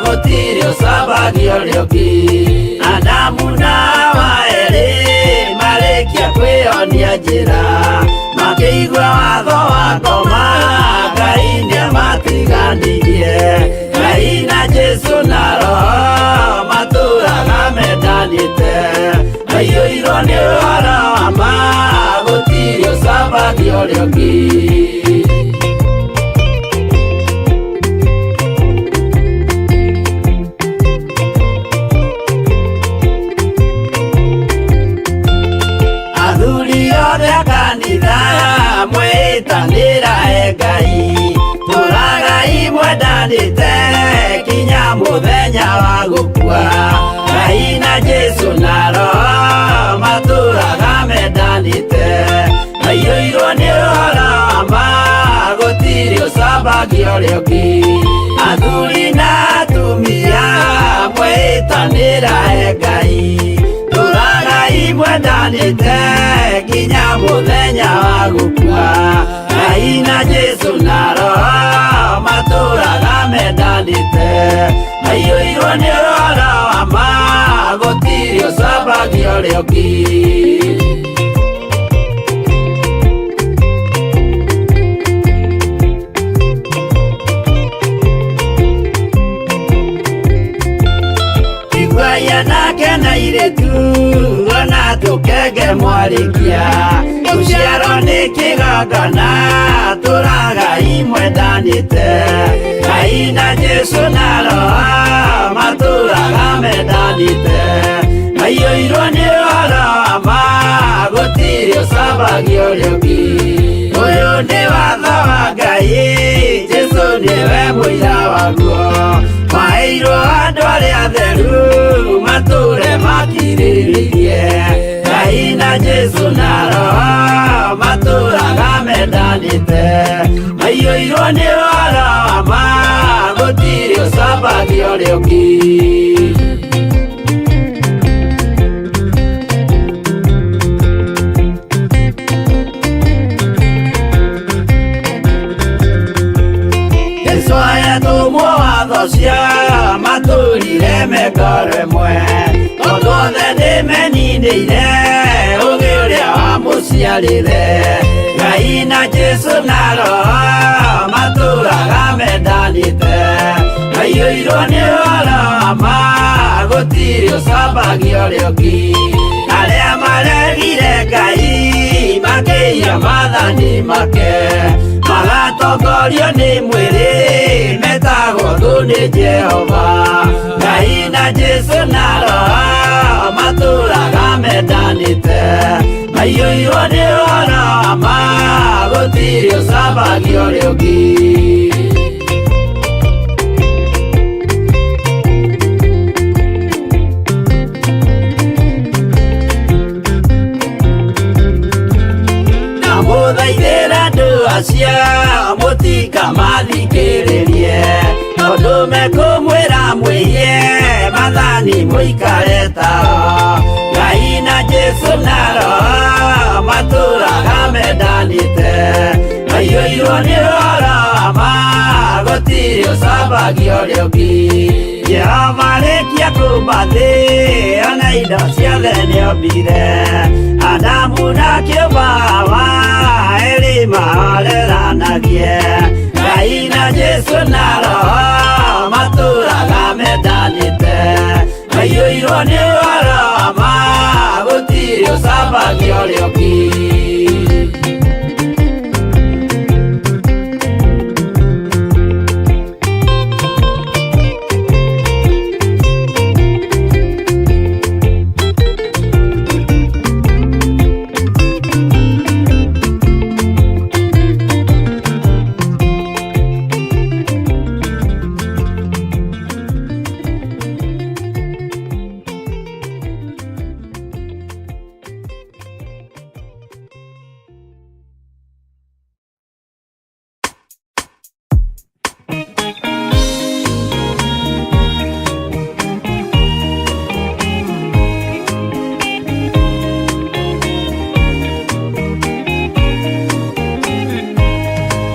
gũtirĩ ũcambagio ũrĩa ũngĩ. Adamu na Hawa erĩ marĩkia kwĩyonia njĩra, makĩigua watho wa ngoma, Ngai nĩamatiganirie. Ngai na Jesu na Roho matũraga mendanĩte. Maiyũirwo nĩ ũhoro wa ma, gũtirĩ ũcambagio ũrĩa ũngĩ. Athuri othe a kanitha mwĩtanĩra e Ngai, tũragai mwendanĩte kinya mũthenya wa gũkua. Ngai na Jesu na Roho matũraga mendanĩte. Maiyũirwo nĩ ũhoro wa ma, gũtirĩ ũcambagio ũrĩa ũngĩ. Athuri na atumia mwĩtanĩra e Ngai, tũragai mwendanĩte nginya mũthenya wa gũkua. Ngai na Jesu na Roho matũraga mendanĩte maiyũirwo nĩ ũhoro wa ma gũtirĩ ũcambagia ũrĩa ũngĩ. Iguaya nake na irĩtu ona tũkenge mwarĩkia gũciarwo nĩ kĩgongona tũraga imwendanĩte Ngai na Jesu na Roho matũraga mendanĩte maiyũirwo nĩ ũhoro wa ma gũtirĩ ũcambagia ũrĩa ũngĩ. Ũyũ nĩ watho wa Ngai Jesu nĩwe mũira waguo maheirwo andũ arĩa atheru matũre makirĩrĩirie Ngai na Jesu na Roho matũraga mendanĩte maiyũirwo nĩ ũhoro wa ma gũtirĩ ũcambagia ũrĩa ũngĩ. Jesu ayatũmwo watho cia matũrire mekoro ĩmwe tondũ othe nĩmeninĩire ũgĩ ũrĩa wamũciarire Ngai na Jesu na Roho matũraga mendanĩte maiyũirwo nĩ ũhoro wa ma gũtirĩ ũcambagia ũrĩa ũngĩ. Arĩa maregire Ngai makĩiya maathani make magatongorio nĩ mwĩrĩ metagwo thũ nĩ Jehova Ngai na Jesu na Roho matũraga mendanĩte maiyũirwo nĩ ũhoro wa ma gũtirĩ ũcambagia ũrĩa ũngĩ. Ndamũthaithĩra andũ acio mũtikamathikĩrĩrie tondũ mekũmwĩra mwĩhie maathani mũikare tao Ngai na Jesu na Roho matũraga mendanĩte maiyũirwo nĩ ũhoro wa ma gũtirĩ ũcambagia ũrĩa ũngĩ. Jehova arĩkia kũũmba thĩ ona indo ciothe nĩombire Adamu na kĩũmba Hawa erĩ mahoreranagie Ngai na Jesu na Roho matũraga mendanĩte maiyũirwo nĩ ũhoro wa ma gũtirĩ ũcambagia ũrĩa ũngĩ.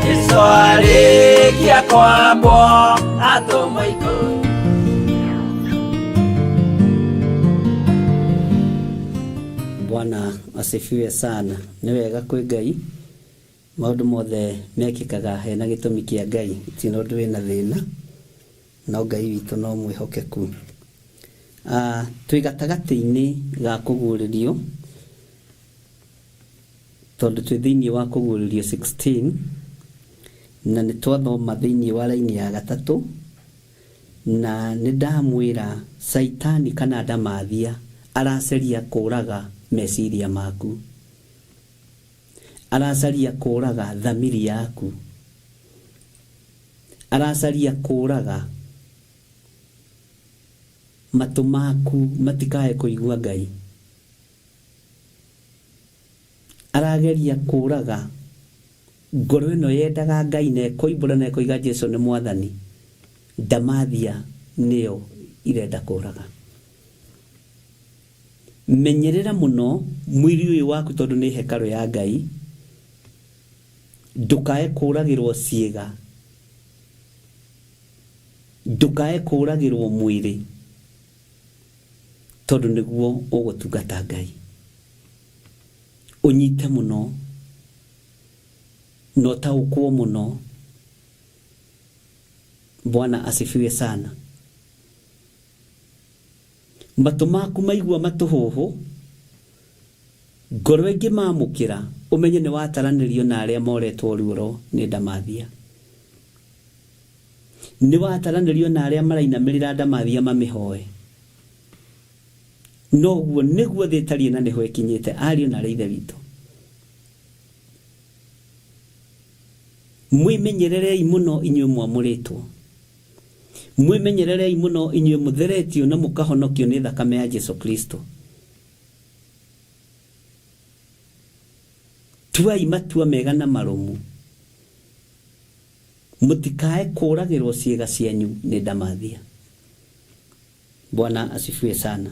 Jesu arĩkia kwambwo atũmwo ikũmi. Bwana asifiwe sana. Nĩ wega kwĩ Ngai maũndũ mothe mekĩkaga hena gĩtũmi kĩa Ngai ti na ũndũ wĩna thĩna no Ngai witũ no mwĩhokeku. Twĩ gatagatĩ-inĩ ga kũguũrĩrio tondũ twĩ thĩinĩ wa kũguũrĩrio 16 na nĩ twathoma thĩinĩ wa raini ya gatatũ na nĩ ndamwĩra Caitani kana ndamathia aracaria kũraga meciria maku aracaria kũraga thamiri yaku aracaria kũraga matũ maku matikae kũigua Ngai arageria kũraga ngoro ĩno yendaga Ngai na ĩkoimbũra na ĩkoiga Jesu nĩ mwathani ndamathia nĩyo irenda kũraga. Menyerera mũno mwĩrĩ ũyũ waku tondũ nĩ hekarũ ya Ngai Ndũkae kũragĩrwo ciĩga, ndũkae kũragĩrwo mwĩrĩ, tondũ nĩguo ũgũtungata Ngai. Ũnyite mũno na ũtaũkwo mũno. Bwana asifiwe sana. Matũ maku maigua matũhũhũ, ngoro ĩngĩmamũkĩra, ũmenye nĩ wataranĩrio na arĩa moretwo ruoro nĩ ndamathia. Nĩ wataranĩrio na arĩa marainamĩrĩra ndamathia mamĩhoe. Noguo nĩguo thĩ ĩtariĩ na nĩho ĩkinyĩte, ariũ na arĩ ithe witũ. Mwĩmenyererei mũno inyuĩ mwamũrĩtwo. Mwĩmenyererei mũno inyuĩ mũtheretio na mũkahonokio nĩ thakame ya Jesu Kristo. Tuai matua mega na marũmu. Mũtikae kũragĩrwo ciĩga cianyu nĩ ndamathia. Bwana asifiwe sana.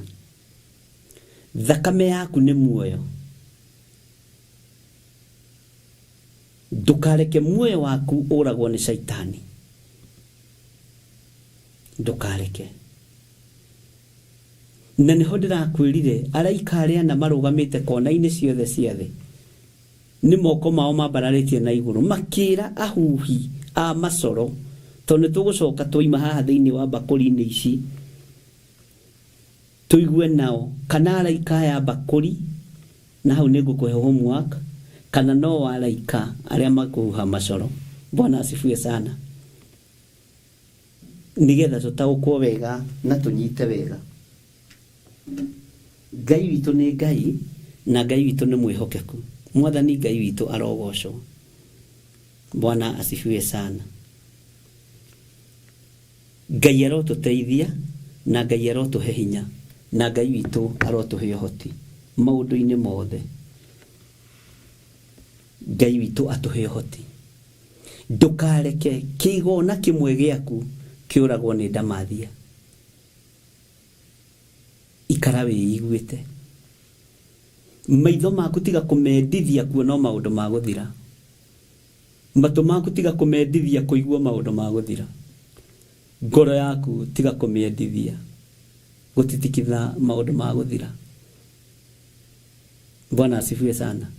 Thakame yaku nĩ muoyo. Ndũkareke muoyo waku ũragwo nĩ caitani. Ndũkareke. Na nĩho ndĩrakwĩrire araika arĩa ana marũgamĩte kona-inĩ ciothe cia thĩ nĩ moko mao mambararĩtie na igũrũ makĩra ahuhi a macoro, tondũ nĩ tũgũcoka twaima haha thĩinĩ wa mbakũri-inĩ ici tũigue nao kana araika aya mbakũri, na hau nĩ ngũkũhe homework, kana no araika arĩa makũhuha macoro. Bwana asifiwe sana. Nĩgetha tũtaũkwo wega na tũnyite wega. Ngai witũ nĩ Ngai na Ngai witũ nĩ mwĩhokeku. Mwathani Ngai witũ arogocwo. Bwana asifiwe sana. Ngai arotũteithia na Ngai arotũhe hinya na Ngai witũ arotũhe ũhoti maũndũ-inĩ mothe. Ngai witũ atũhe ũhoti. Ndũkareke kĩigona kĩmwe gĩaku kĩũragwo nĩ ndamathia. Ikara wĩiguĩte. Maitho maku tiga kũmendithia kuona maũndũ ma gũthira. Matũ maku tiga kũmendithia kũigua maũndũ ma gũthira. Ngoro yaku tiga kũmĩendithia gũtitikitha maũndũ ma gũthira. Bwana asifiwe sana.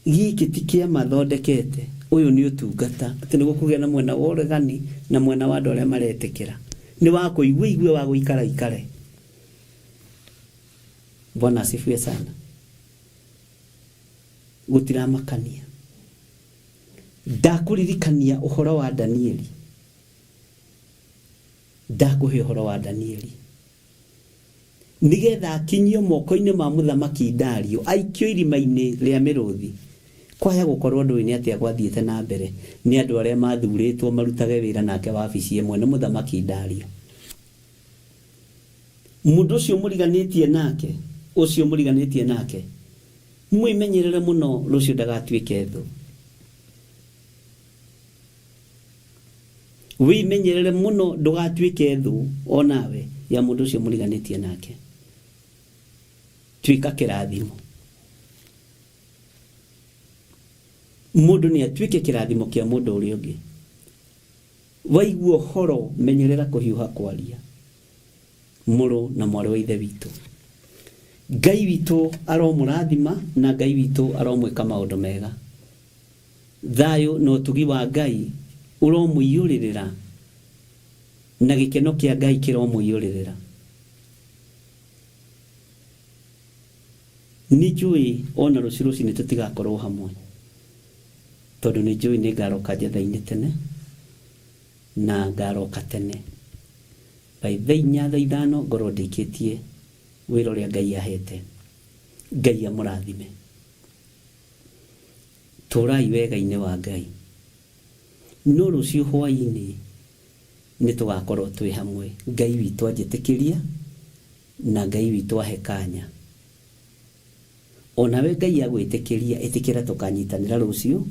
Gĩkĩ ti kĩama thondekete, ũyũ nĩ ũtungata, atĩ nĩ gũkũgĩa na mwena wa ũregani na mwena wa andũ arĩa maretĩkĩra. Nĩ wa kũigua igue, wa gũikara ikare. Bwana asifiwe sana. Gũtiramakania. Ndakũririkania ũhoro wa Danieli. Ndakũhe ũhoro wa Danieli. Nĩgetha akinyio moko-inĩ ma mũthamaki Dario, aikio irima-inĩ rĩa mĩrũthi. Kwaya gũkorwo ndũĩ nĩ atĩa gwathiĩte na mbere, nĩ andũ arĩa mathurĩtwo marutage wĩra nake wabici ĩmwe nĩ mũthamaki Dario. Mũndũ ũcio mũriganĩtie nake, ũcio mũriganĩtie nake, mwĩmenyerere mũno rũciũ ndagatuĩke thũ. Wĩmenyerere mũno ndũgatuĩke thũ onawe ya mũndũ ũcio mũriganĩtie nake. Tuĩka kĩrathimo. Mũndũ nĩ atuĩke kĩrathimo kĩa mũndũ ũrĩa ũngĩ. Waigua ũhoro menyerera kũhiũha kwaria. Mũrũ na mwarĩ wa ithe witũ. Ngai witũ aromũrathima na Ngai witũ aromwĩka maũndũ mega. Thayũ na ũtugi wa Ngai ũromũiyũrĩrĩra na gĩkeno kĩa Ngai kĩromũiyũrĩrĩra. Nĩ njũĩ ona rũciũ rũcinĩ tũtigakorwo hamwe, tondũ nĩ njũĩ nĩ ngaroka njetha-inĩ tene na ngaroka tene by thaa inya thaa ithano ngorwo ndĩkĩtie wĩra ũrĩa Ngai ahete. Ngai amũrathime. Tũrai wega-inĩ wa Ngai. No rũciũ hwaĩ-inĩ nĩ tũgakorwo twĩ hamwe. Ngai witũ anjĩtĩkĩria na Ngai witũ ahe kanya. Onawe Ngai agwĩtĩkĩria, ĩtĩkĩra tũkanyitanĩra rũciũ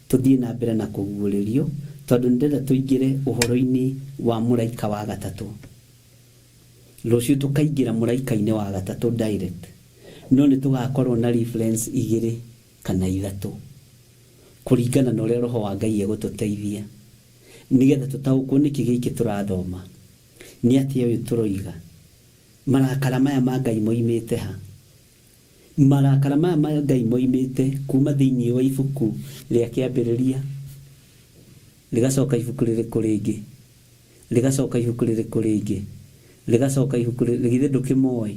tũthiĩ na mbere na kũguũrĩrio, tondũ nĩ ndĩrenda tũingĩre ũhoro-inĩ wa mũraika wa gatatũ. Rũciũ tũkaingĩra mũraika-inĩ wa gatatũ direct, no nĩ tũgakorwo na reference igĩrĩ kana ithatũ. Kũringana na ũrĩa Roho wa Ngai egũtũteithia, nĩgetha tũtaũkwo nĩkĩ gĩkĩ tũrathoma, nĩ atĩa ũyũ tũroiga, marakara maya ma Ngai moimĩte ha? Marakara maya ma Ngai moimĩte kuma thĩinĩ wa ibuku rĩa Kĩambĩrĩria, rĩgacoka ibuku rĩrĩkũ rĩngĩ, rĩgacoka ibuku rĩrĩkũ rĩngĩ, rĩgacoka ibuku rĩ, githĩ ndũkĩmoĩ?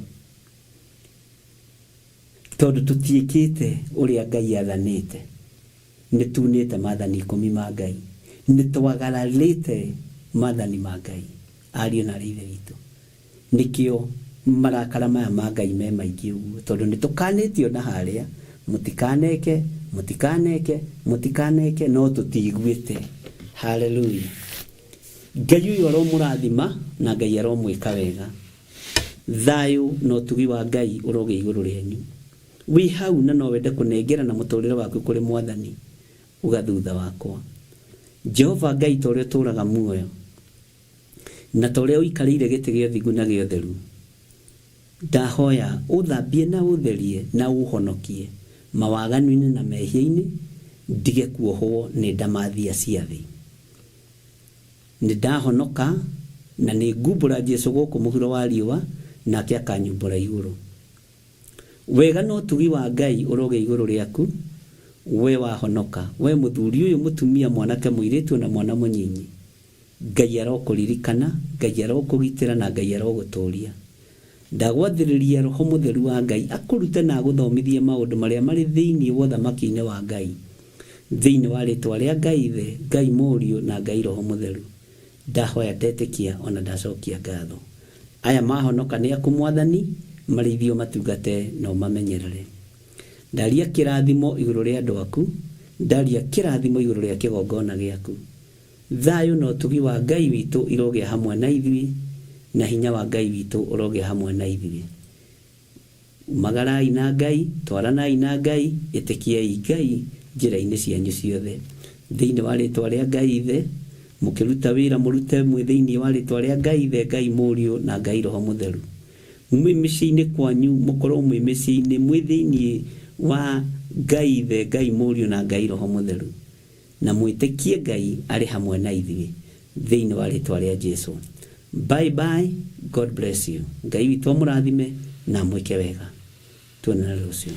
Tondũ tũtiĩkĩte ũrĩa Ngai athanĩte, nĩ tunĩte maathani ikũmi ma Ngai, nĩ twagararĩte maathani ma Ngai, ariũ na arĩ ithe witũ. Nĩkĩo marakara maya ma Ngai me maingĩ ũguo, tondũ nĩ tũkanĩtio na harĩa, mũtikaneke, mũtikaneke, mũtikaneke, no tũtiiguĩte. Haleluya. Ngai ũyũ aromũrathima na Ngai aromwĩka wega. Thayũ na ũtugi wa Ngai ũrogĩa igũrũ rĩanyu. Wĩ hau na no wende kũnengerana mũtũrĩre waku kũrĩ Mwathani, uga thutha wakwa. Jehova Ngai ta ũrĩa ũtũũraga muoyo, na ta ũrĩa ũikarĩire gĩtĩ gĩa ũthingu na gĩa ũtheru, ndahoya ũthambie na ũtherie na ũhonokie mawaganu-inĩ na mehia-inĩ, ndige kuohwo nĩ ndamathia cia thĩ. Nĩ ndahonoka na nĩ ngumbũra Jesu gũkũ mũhuro wa riũa, nake akanyumbũra igũrũ. Wega na ũtugi wa Ngai ũrogĩa igũrũ rĩaku, we wahonoka, we mũthuri ũyũ, mũtumia, mwanake, mũirĩtu ona mwana mũnyinyi. Ngai arokũririkana, Ngai arokũgitĩra na Ngai arogũtũũria. Ndagwathĩrĩria Roho Mũtheru wa Ngai akũrute na agũthomithie maũndũ marĩa marĩ thĩinĩ wa ũthamaki-inĩ wa Ngai. Thĩinĩ wa rĩtwa rĩa Ngai Ithe, Ngai Mũriũ na Ngai Roho Mũtheru, ndahoya ndetĩkia ona ndacokia ngatho. Aya mahonoka nĩ aku Mwathani, marĩithie ũmatungate na ũmamenyerere. Ndaria kĩrathimo igũrũ rĩa andũ aku, ndaria kĩrathimo igũrũ rĩa kĩgongona gĩaku. Thayũ na ũtugi wa Ngai witũ irogĩa hamwe na ithuĩ, na hinya wa Ngai witũ ũrogĩa hamwe na ithuĩ. Umagarai na Ngai, twaranai na Ngai, ĩtĩkiai Ngai njĩra-inĩ cianyu ciothe. Thĩinĩ wa rĩtwa rĩa Ngai Ithe, mũkĩruta wĩra mũrute mwĩ thĩinĩ wa rĩtwa rĩa Ngai Ithe, Ngai Mũriũ na Ngai Roho Mũtheru. Mwĩ mĩciĩ-inĩ kwanyu mũkorwo mwĩ mĩciĩ-inĩ mwĩ thĩinĩ wa Ngai Ithe, Ngai Mũriũ na Ngai Roho Mũtheru. Na mwĩtĩkie Ngai arĩ hamwe na ithuĩ thĩinĩ wa rĩtwa rĩa Jesu. Bye bye, God bless you. Ngai witũ amũrathime na amwĩke wega. Tuonane rũciũ.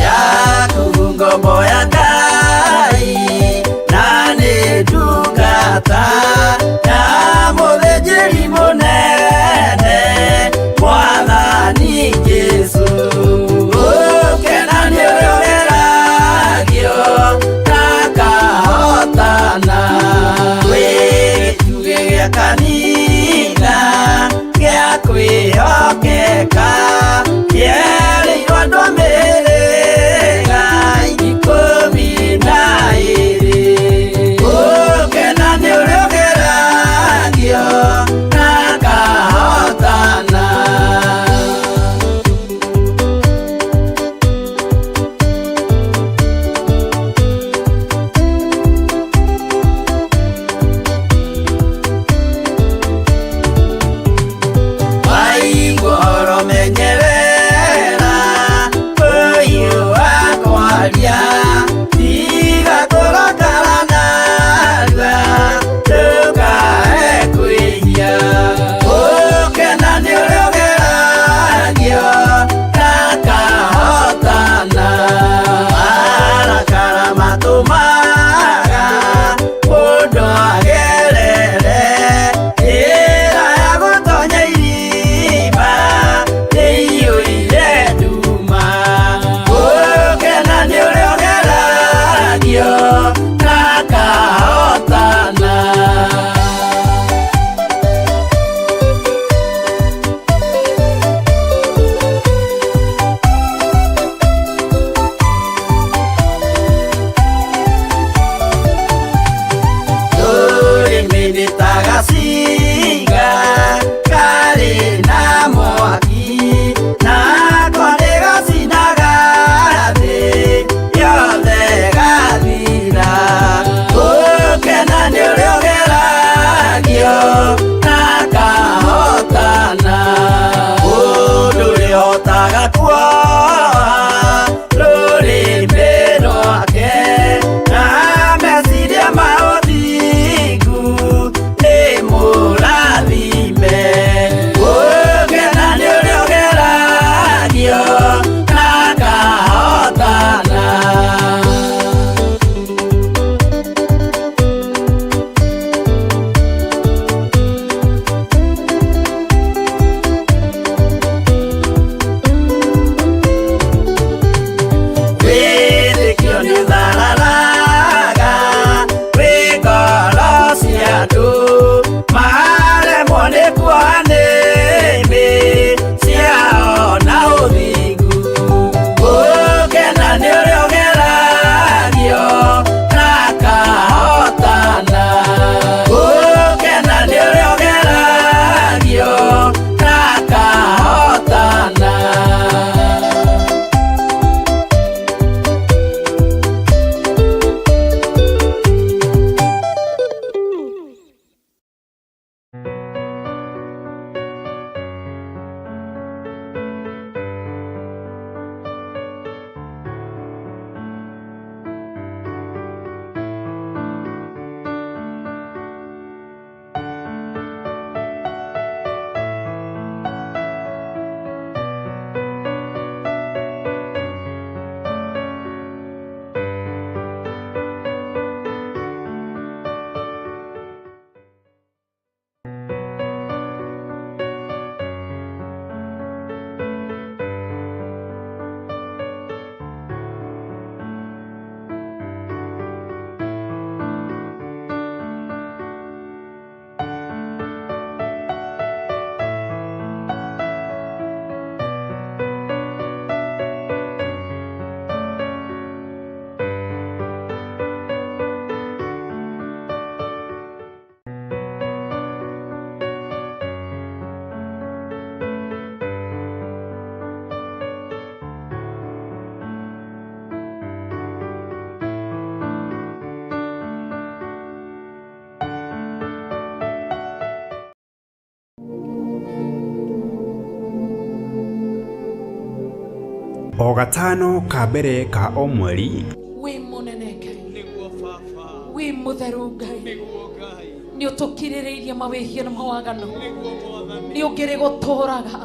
Yaku ngombo ya Ngai na nĩ ndungata ya mũthĩnjĩri mũnene Mwathani Jesũ. Ũkena nĩ ũrĩa ũgeragio ta Ahotaga kuoha rũrĩmĩ rwake na meciria ma ũthingu nĩ mũrathime. Gũkena nĩ ũrĩa ũgeragio na akahotana. Wĩtĩkio nĩũthararaga wĩ ngoro cia andũ maremwo nĩ kuoha nĩmĩ ciao na ũthingu. Gũkena nĩ ũrĩa ũgeragio na akahotana. Gũkena nĩ ũrĩa ũgeragio na akahotana. O gatano ka mbere ka o mweri Wĩ mũnene Ngai, wĩ mũtheru Ngai, nĩ ũtũkirĩrĩirie mawĩhia na mawaganu, nĩ ũngĩrĩ gũtũraga,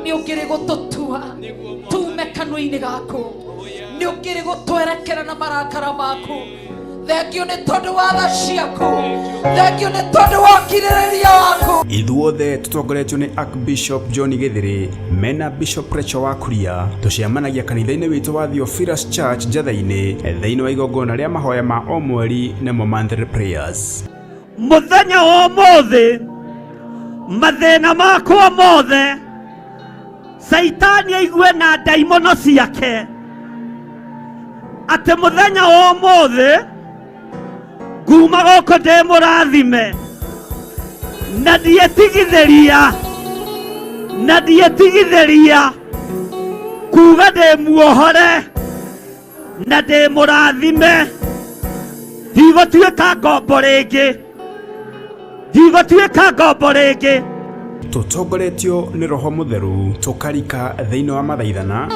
nĩ ũngĩrĩ gũtũtua tume kanua-inĩ gaku, nĩ ũngĩrĩ gũtwerekera na marakara maku. Thengio nĩ tondũ wa tha ciaku, thengio nĩ tondũ wa ũkirĩrĩria waku. Ithuothe tũtongoretio nĩ Archbishop John Gĩthĩrĩ mena Bishop Rachel wa Kuria tũcemanagia kanitha-inĩ witũ wa Theophilus Church Njatha-inĩ thĩinĩ wa igongona rĩa mahoya ma o mweri nĩmo monthly prayers. Muthenya wa ũmũthĩ mathĩna makwa mothe Caitani aigue na ndaimono ciake atĩ mũthenya wa ũmũthĩ nguma gũkũ ndĩ mũrathime na ndietigithĩria na ndietigithĩria kuga ndĩ muohore na ndĩ mũrathime ndigũtuĩka ngombo rĩngĩ ndigũtuĩka ngombo rĩngĩ. Tũtongoretio nĩ Roho Mũtheru tũkarika thĩinĩ wa mathaithana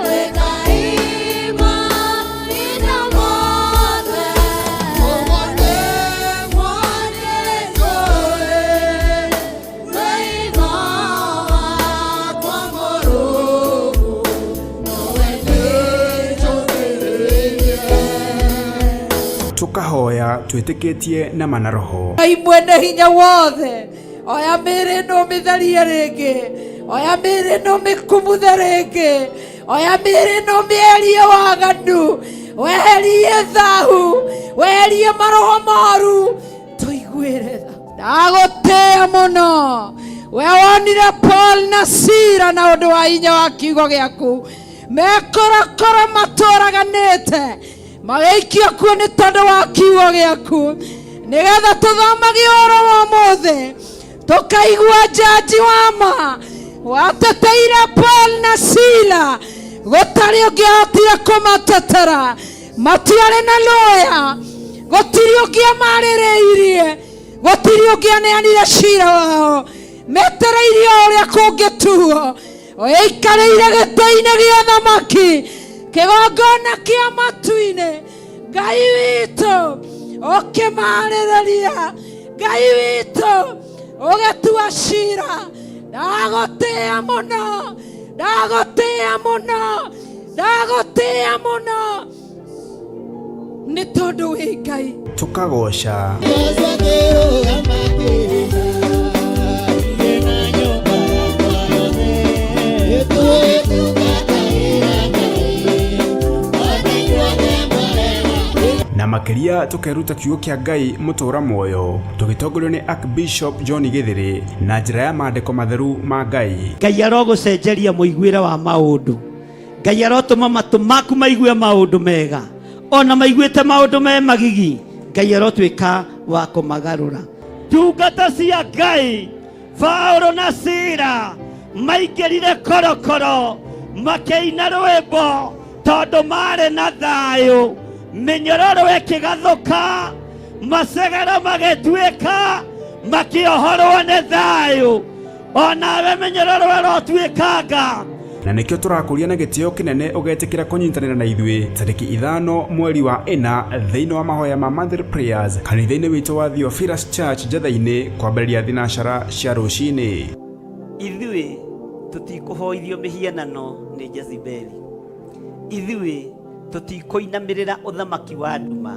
tũkahoya twĩtĩkĩtie na mana roho. Ngai mwene hinya wothe, oya mĩĩrĩ ĩno ũmĩtherie rĩngĩ, oya mĩĩrĩ ĩno ũmĩkumuthe rĩngĩ, oya mĩĩrĩ ĩno ũmĩeherie waganu, weherie thahu, weherie maroho moru, tũiguĩre tha. Ndagũtĩĩa mũno we wonire Paul na Sila na ũndũ wa hinya wa kiugo gĩaku mekorokoro matũraganĩte magĩikio kuo nĩ tondũ wa kiugo gĩaku, nĩgetha tũthomage ũhoro wa ũmũthĩ tũkaigua njanji wa ma wateteire Paul na Sila gũtarĩ ũngĩahotire kũmatetera, matiarĩ na lawyer, gũtirĩ ũngĩamarĩrĩirie, gũtirĩ ũngĩaneanire cira wao, metereirie o ũrĩa kũngĩtuo. Ũikarĩire gĩtĩ-inĩ gĩa thamaki, kĩgongona kĩa matu-inĩ. Ngai witũ ũkĩmarĩrĩria, Ngai witũ ũgĩtua cira. Ndagũtĩĩa mũno, ndagũtĩĩa mũno, ndagũtĩĩa mũno, nĩ tondũ wĩ Ngai. Tũkagoca na makĩria tũkeruta kiugo kĩa Ngai mũtũra muoyo, tũgĩtongorio nĩ Archbishop John Gĩthĩrĩ na njĩra ya maandĩko matheru ma Ngai. Ngai arogũcenjeria mũiguĩre wa maũndũ. Ngai arotũma matũ maku maigue maũndũ mega, ona maiguĩte maũndũ me magigi, Ngai arotuĩka wa kũmagarũra. Ndungata cia Ngai Paulo na Sila maingĩrire korokoro makĩina rwĩmbo tondũ marĩ na thayũ, mĩnyororo ĩkĩgathũka, macegero magĩtuĩka, makĩohorwo nĩ thayũ. Onawe mĩnyororo ĩrotuĩkanga. Na nĩkĩo tũrakũria na gĩtĩo kĩnene ũgetĩkĩra kũnyitanĩra na ithuĩ tarĩki 5 mweri wa 4 thĩinĩ wa mahoya ma Monthly Prayers kanitha-inĩ witũ wa Theophilus Church Njetha-inĩ kwambĩrĩria thinacara cia rũcinĩ. Ithuĩ tũtikũhoithio mĩhianano nĩ Jezebeli. Ithuĩ tũtikũinamĩrĩra ũthamaki wa nduma,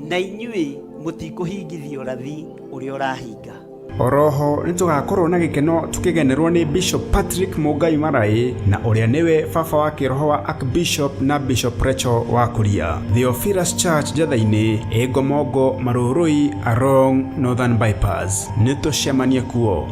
na inyuĩ mũtikũhingithia ũrathi ũrĩa ũrahinga. Oroho nĩ tũgakorwo na gĩkeno tũkĩgenerwo nĩ Bishop Patrick Mũngai Maraĩ na ũrĩa nĩwe baba wa kĩroho wa Archbishop na Bishop Rachel wa Kuria. Theophilus Church Njetha-inĩ, Ĩngomongo, Marũrũi, Arong, Northern Bypass. Nĩ tũcemanie kuo.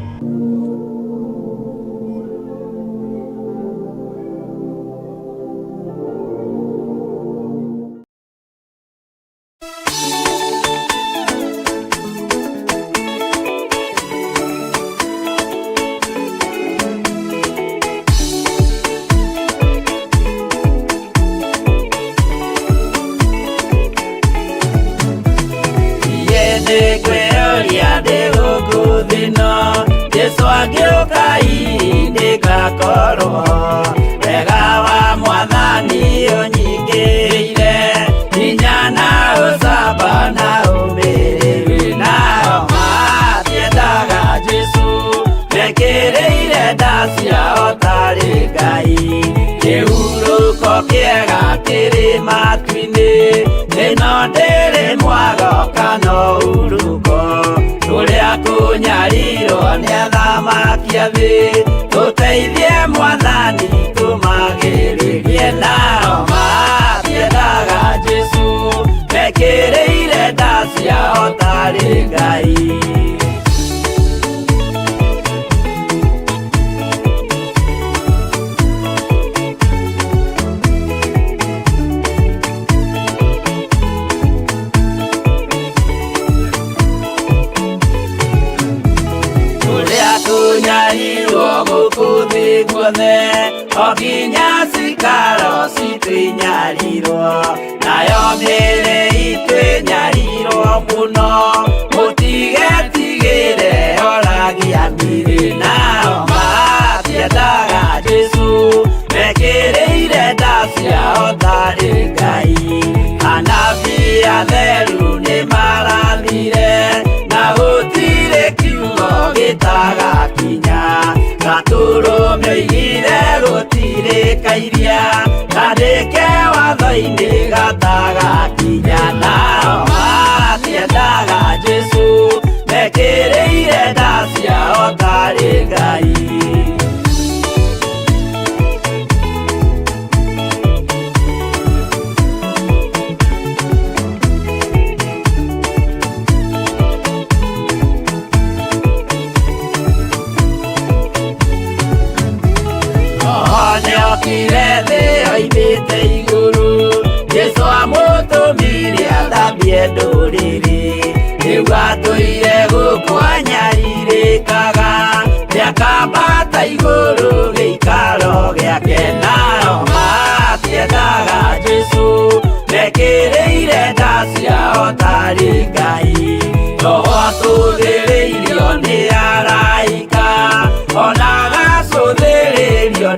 Kwĩyũria ndĩ gũkũ thĩ-ĩno, Jesũ angĩũka hihi nĩngakorwo. Wega wa Mwathani ũnyingĩrĩire, hinya na ũcamba na ũmĩrĩru. Nao matiendaga Jesũ, mekĩrĩire nda ciao tarĩ Ngai. Kĩhurũko kĩega kĩrĩ matu-inĩ, ĩno ndĩrĩ mwago kana ũhurũko. Kũrĩa kũnyarirwo nĩ athamaki a thĩ, tũteithie Mwathani tũmagĩrĩrie. Nao matiendaga Jesũ, mekĩrĩire nda ciao tarĩ Ngai. Kũrĩa kũnyarirwo gũkũ thĩ guothe, o nginya cikaro citũ inyarirwo, nayo mĩĩrĩ itũ ĩnyarirwo mũno, mũtigetigĩre oragia mĩĩrĩ. Nao matiendaga Jesũ, mekĩrĩire nda ciao tarĩ Ngai. Anabii atheru nĩmarathire, na gũtirĩ kiugo gĩtagakinya. Gatũrũme oigire gũtirĩ kairia, kandĩke watho-inĩ gatagakinya. Nao matiendaga Jesũ, mekĩrĩire nda ciao tarĩ Ngai. Nĩokire thĩ oimĩte igũrũ, Jesũ amũtũmire athambie ndũrĩrĩ. Rĩu atũire gũkũ anyarirĩkaga, nĩakambata igũrũ gĩikaro gĩake. Nao matiendaga Jesũ, mekĩrĩire nda ciao tarĩ Ngai. Roho atũthĩrĩirio nĩ araika, ona agacũthĩrĩrio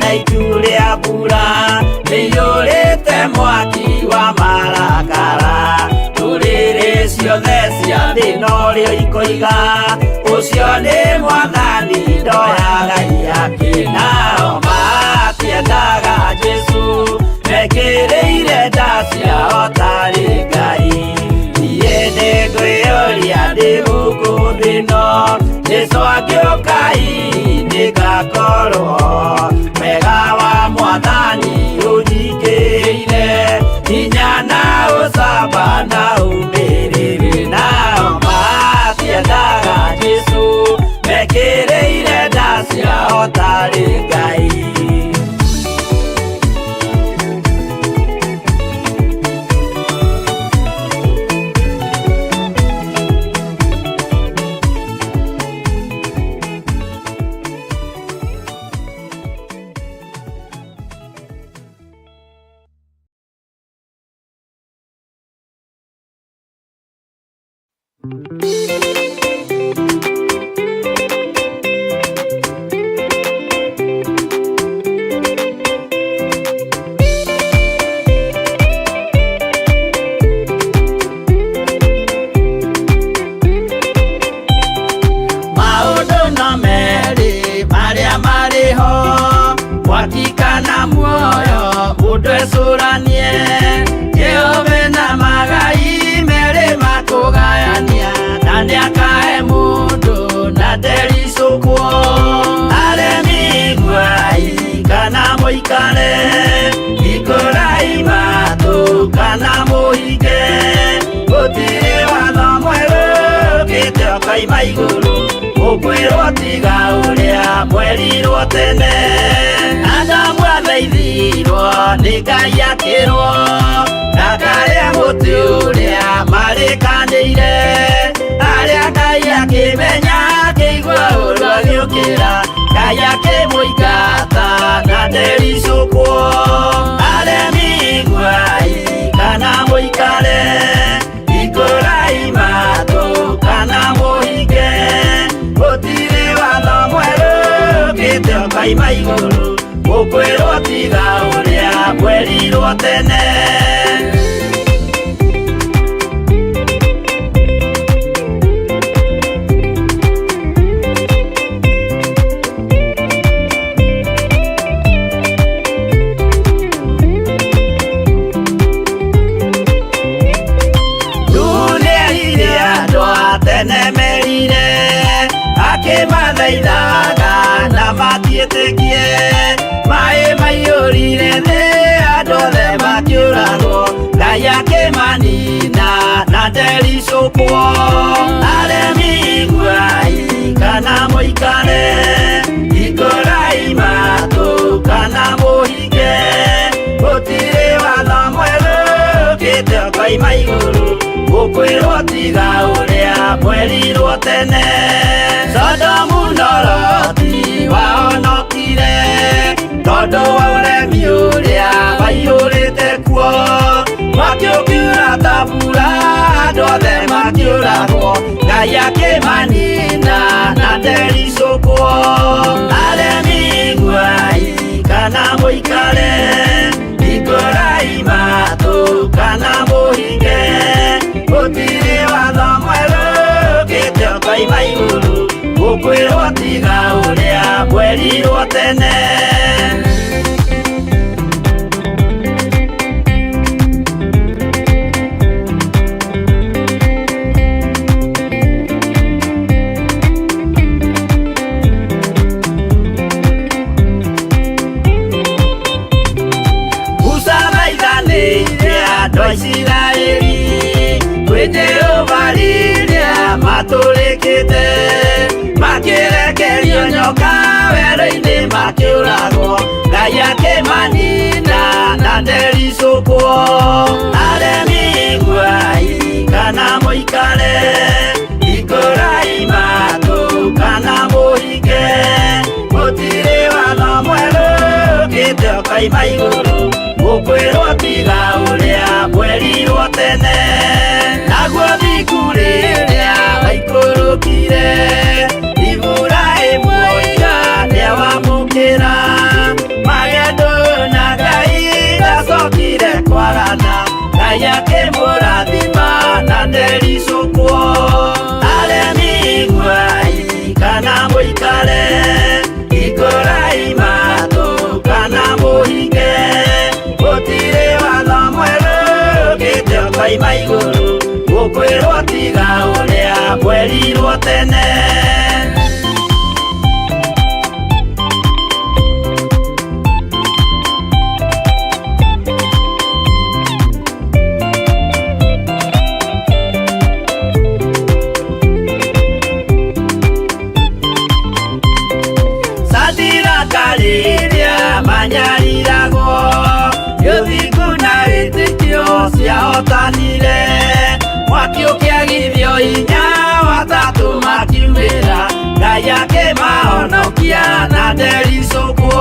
na itu rĩa mbura rĩiyũrĩte mwaki wa marakara ndũrĩrĩ ciothe cia thĩ norĩo ikoiga ũcio nĩ mwathani ndoyaga iaki nao matiendaga Jesũ mekĩrĩire nda ciao tarĩ Ngai niĩ nĩngwĩyũria ndĩ gũkũ thĩ ĩno Jesũ angĩũka hihi nĩngakorwo wega wa mwathani ũnjingĩrĩire hinya na ũcamba na ũmĩrĩru nao matiendaga Jesũ mekĩrĩire nda ciao tarĩ Ngai. Maũndũ no merĩ marĩa marĩ ho mwaki kana muoyo mũndũ ecũranie Jehova na magai merĩ makũgayania na nĩakahe mũndũ na ndericũkwo aremi iguai kana mũikare ikũrai matũ kana mũhinge gũtirĩ watho mwerũ ũkĩte ũkoima igũrũ ũkwĩrwo tiga ũrĩa mwerirwo tene Adamu athaithirwo nĩ Ngai akĩrwo ndakarĩa mũtĩ ũrĩa marĩkanĩire arĩa Ngai akĩmenya akĩigua ũru agĩũkĩra Ngai akĩmũingata na ndericũkwo aremi iguai kana mũikare ikũrai matũ kana mũhinge gũtirĩ watho mwerũ ũkĩte ũkoima igũrũ ũkwĩrwo tiga ũrĩa mwerirwo tene. Nĩerire andũ a tene merire akĩmathaithaga na matiĩtĩkie maĩ maiyũrire thĩ andũ othe makĩũragwo Ngai akĩmanina na ndericũkwo aremi iguai kana mũikare ikũrai matũ kana mũhinge gũtirĩ watho mwerũ ũkĩte ũkoima igũrũ ũkwĩrwo tiga ũrĩa mwerirwo tene Sodomu na Loti wahonokire tondũ wa ũremi ũrĩa waiyũrĩte kuo mwaki ũkiura ta mbura andũ othe makĩũragwo Ngai akĩmanina na ndericũkwo aremi iguai kana mũikare ikũrai matũ kana mũhinge gũtirĩ watho mwerũ ũkĩte ũkoima igũrũ ũkwĩrwo tiga ũrĩa mwerirwo tene. Musa thaithanĩire andũ a Isiraeli kwĩ Jehova rĩrĩa matũrĩkĩte makĩrekerio nyoka werũ-inĩ makĩũragwo Ngai akĩmanina na ndericũkwo aremi iguai kana mũikare ikũrai matũ kana mũhinge gũtirĩ watho mwerũ ũkĩte ũkoima igũrũ ũkwĩrwo tiga ũrĩa mwerirwo tene naguo thiku rĩrĩa waikũrũkire Iburahĩmu oiga nĩawamũkĩra maĩ mũikare, hingũrai matũ kana mũhinge. Gũtirĩ watho mwerũ ũkĩte ũkoima igũrũ, gũkwĩrwo tiga ũrĩa mwerirwo tene. Satirakarĩria manyariragwo, gĩthingu na wĩtĩkio ciahotanire. Mwaki ũkĩagithio hinya, watatũ makiumĩra, Ngai akĩmahonokia na ndericũkwo.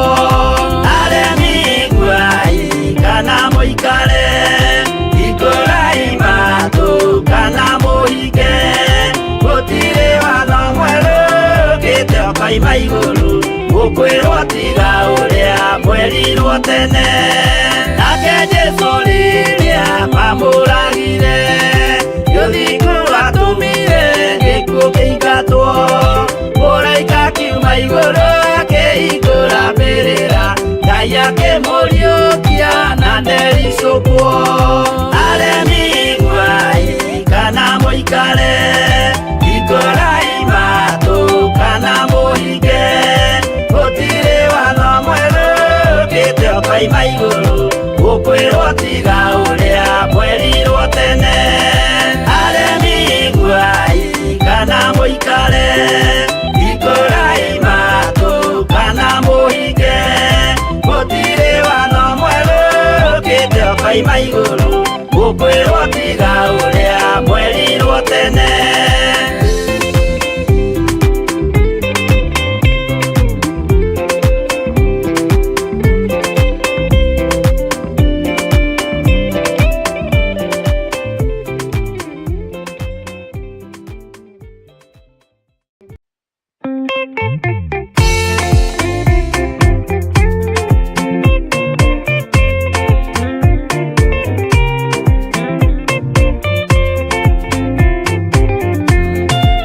Aremi iguai kana mũikare, hingũrai matũ kana mũhinge. Gũtirĩ watho mwerũ ũkĩte ũkoima igũrũ, gũkwĩrwo tiga ũrĩa mwerirwo tene. Nake Jesũ rĩrĩa mamũragire, gĩthingu atũmire gĩkuũ kĩingatwo. Mũraika akiuma igũrũ akĩhingũra mbĩrĩra, Ngai akĩmũriũkia na ndericũkwo. Aremi iguai kana mũikare, hingũrai matũ kana mũhinge. Gũtirĩ watho mwerũ ũkĩte ũkoima igũrũ, gũkwĩrwo tiga ũrĩa mwerirwo tene. Aremi iguai kana mũikare, hingũrai matũ kana mũhinge. Gũtirĩ watho mwerũ ũkĩte ũkoima igũrũ, gũkwĩrwo tiga ũrĩa mwerirwo tene.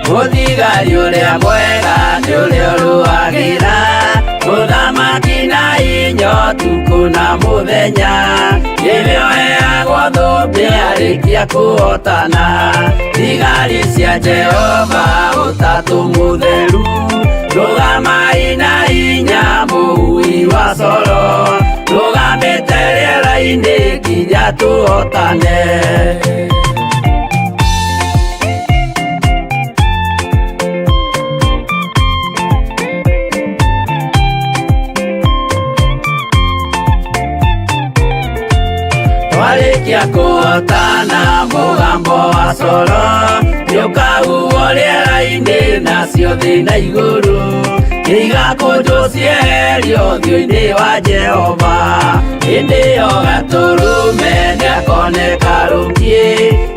Mũthigari ũrĩa mwega nĩ ũrĩa ũrũagĩra mũthamaki na hinya ũtukũ na mũthenya, nĩwe ũheagwo thũmbĩ arĩkia kũhotana. Thigari cia Jehova ũtatũ mũtheru, rũgamai na hinya mũhui wa coro, rũgamĩte rĩera-inĩ nginya tũhotane. Twarĩkia kũhotana mũgambo wa coro, nĩũkahuhwo rĩera-inĩ nacio thĩ na igũrũ, nĩigakũnjwo cieherio ũthiũ-inĩ wa Jehova. Hĩndĩ ĩyo Gatũrũme nĩakoneka rũkiĩ,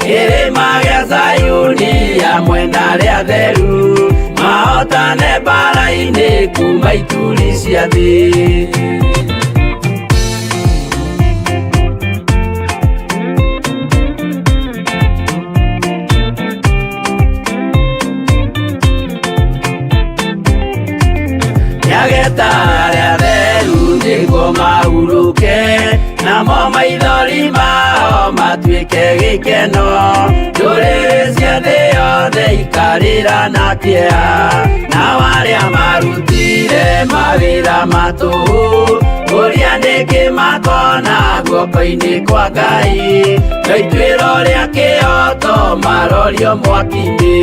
kĩrĩma gĩa Zayuni hamwe na arĩa atheru, mahotane mbaara-inĩ kuma ituri cia thĩ. Nĩageta arĩa atheru nĩguo mahurũke, namo maithori mao matuĩke gĩkeno. Ndũrĩrĩ cia thĩ yothe ikarĩra na kĩeha, nao arĩa marutire mawĩra ma tũhũ, ũrĩa nĩkĩ makona guoko-inĩ kwa Ngai, no ituĩro rĩa kĩhooto marorio mwaki-inĩ.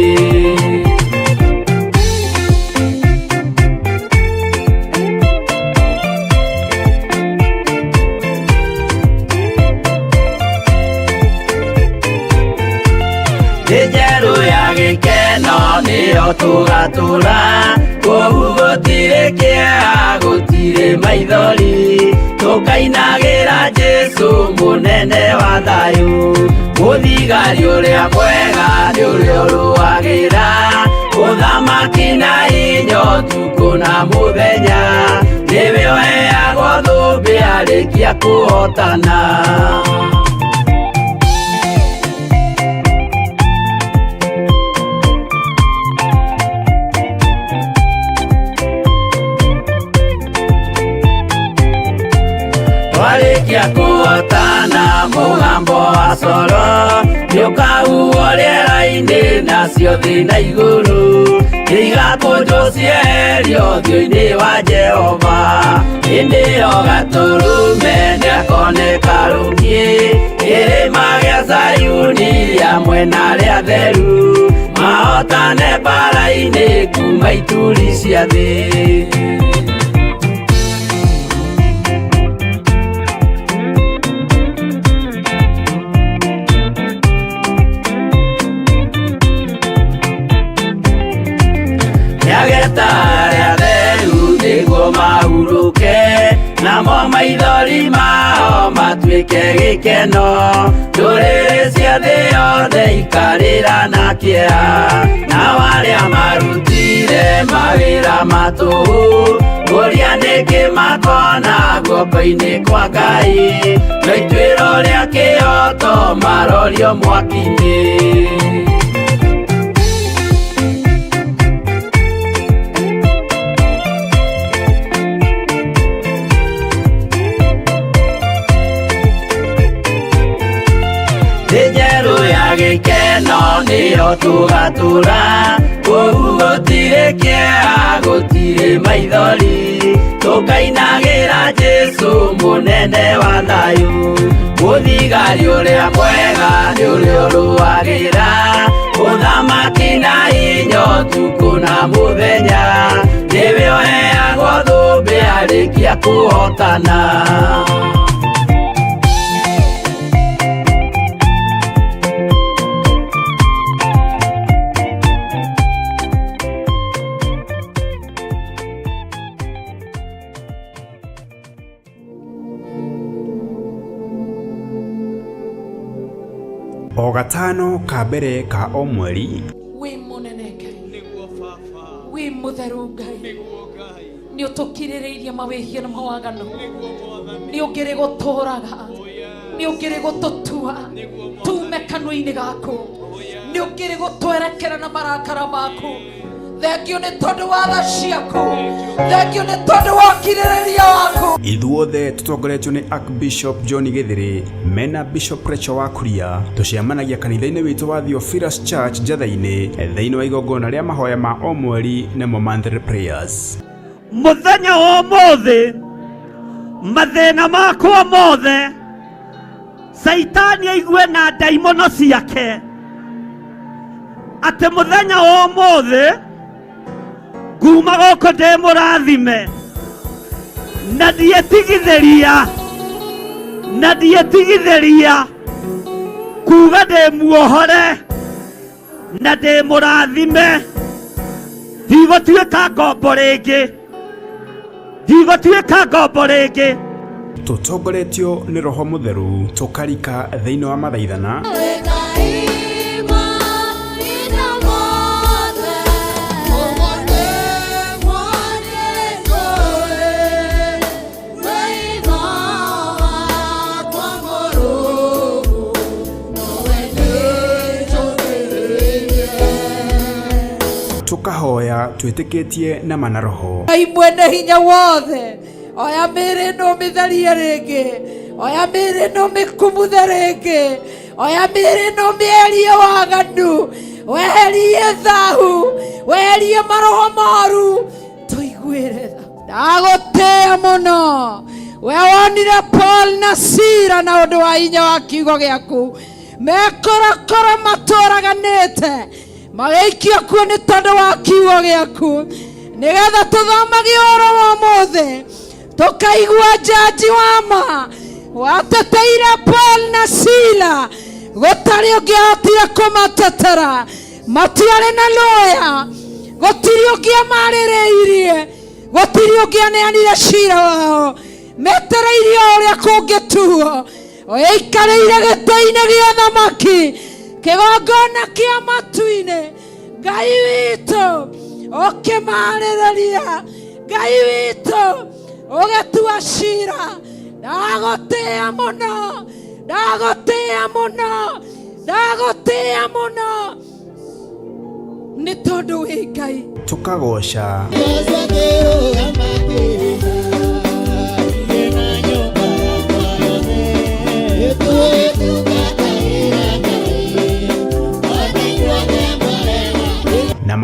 Thĩ njerũ ya gĩkeno nĩyo tũgatũra, kũu gũtirĩ kĩeha, gũtirĩ maithori, tũkainagĩra Jesũ mũnene wa thayũ. Mũthigari ũrĩa mwega nĩ ũrĩa ũrũagĩra ũthamaki na hinya ũtukũ na mũthenya, nĩwe ũheagwo thũmbĩ arĩkia kũhotana. Nĩarĩkia kũhotana mũgambo wa coro nĩũkahuhwo rĩera-inĩ nacio thĩ na igũrũ nĩigakũnjwo cieherio ũthiũ-inĩ wa Jehova hĩndĩ ĩyo gatũrũme nĩakoneka rũkiĩ kĩrĩma gĩa Zayuni hamwe na arĩa atheru mahotane mbara-inĩ kuma ituri cia thĩ. Nĩageta arĩa atheru nĩguo mahurũke namo maithori mao matuĩke gĩkeno ndũrĩrĩ cia thĩ yothe ikarĩra na kĩeha nao arĩa marutire mawĩra ma tũhũ kũria nĩkĩ makona guoko-inĩ kwa Ngai no ituĩro rĩa kĩhoto marorio mwaki-inĩ. Thĩ njerũ ya gĩkeno nĩyo tũgatũra kũu gũtirĩ kĩeha gũtirĩ maithori tũkainagĩra Jesũ mũnene wa thayũ mũthigari ũrĩa mwega nĩ ũrĩa ũrũagĩra ũthamaki na hinya ũtukũ na mũthenya nĩwe ũheagwo thũmbĩ arĩkia kũhotana. O gatano ka mbere ka o mweri Wĩ mũnene Ngai, wĩ mũtheru Ngai, nĩ ũtũkirĩrĩirie mawĩhia na mawaganu, nĩ ũngĩrĩ gũtũraga, nĩ ũngĩrĩ gũtũtua tume kanua-inĩ gaku, nĩ ũngĩrĩ gũtwerekera na marakara maku. Thengio nĩ tondũ wa tha ciaku, thengio nĩ tondũ wa ũkirĩrĩria waku. Ithuothe tũtongoretio nĩ Archbishop John Gĩthĩrĩ mena Bishop Rachel wa Kuria tũcemanagia kanitha-inĩ witũ wa Theophilus Church Njatha-inĩ thĩinĩ wa igongona rĩa mahoya ma o mweri nĩmo monthly prayers. Mũthenya wa ũmũthĩ mathĩna makwa mothe Caitani aigue na ndaimono ciake atĩ mũthenya wa ũmũthĩ nguma gũkũ ndĩ mũrathime na ndietigithĩria na ndietigithĩria kuga ndĩ muohore na ndĩ mũrathime ndigũtuĩka ngombo rĩngĩ ndigũtuĩka ngombo rĩngĩ. Tũtongoretio nĩ Roho Mũtheru tũkarika thĩinĩ wa mathaithana tũkahoya twĩtĩkĩtie na mana roho. Ngai mwene hinya wothe, oya mĩĩrĩ ĩno ũmĩtherie rĩngĩ, oya mĩĩrĩ ĩno ũmĩkumuthe rĩngĩ, oya mĩĩrĩ ĩno ũmĩeherie waganu, weherie thahu, weherie maroho moru, tũiguĩre tha. Ndagũtĩĩa mũno we wonire Paul na Sila na ũndũ wa hinya wa kiugo gĩaku mekorokoro matũraganĩte magĩikio kuo nĩ tondũ wa kiugo gĩaku nĩgetha tũthomage ũhoro wa ũmũthĩ tũkaigua njanji wa ma wateteire Paul na Sila gũtarĩ ũngĩahotire kũmatetera matiarĩ na lawyer gũtirĩ ũngĩamarĩrĩirie gũtirĩ ũngĩaneanire cira wao metereirie o ũrĩa kũngĩtuo ũikarĩire gĩtĩ-inĩ gĩa thamaki kĩgongona kĩa matu-inĩ Ngai witũ ũkĩmarĩrĩria Ngai witũ ũgĩtua cira ndagũtĩĩa mũno ndagũtĩĩa mũno ndagũtĩĩa mũno nĩ tondũ wĩ Ngai. Tũkagoca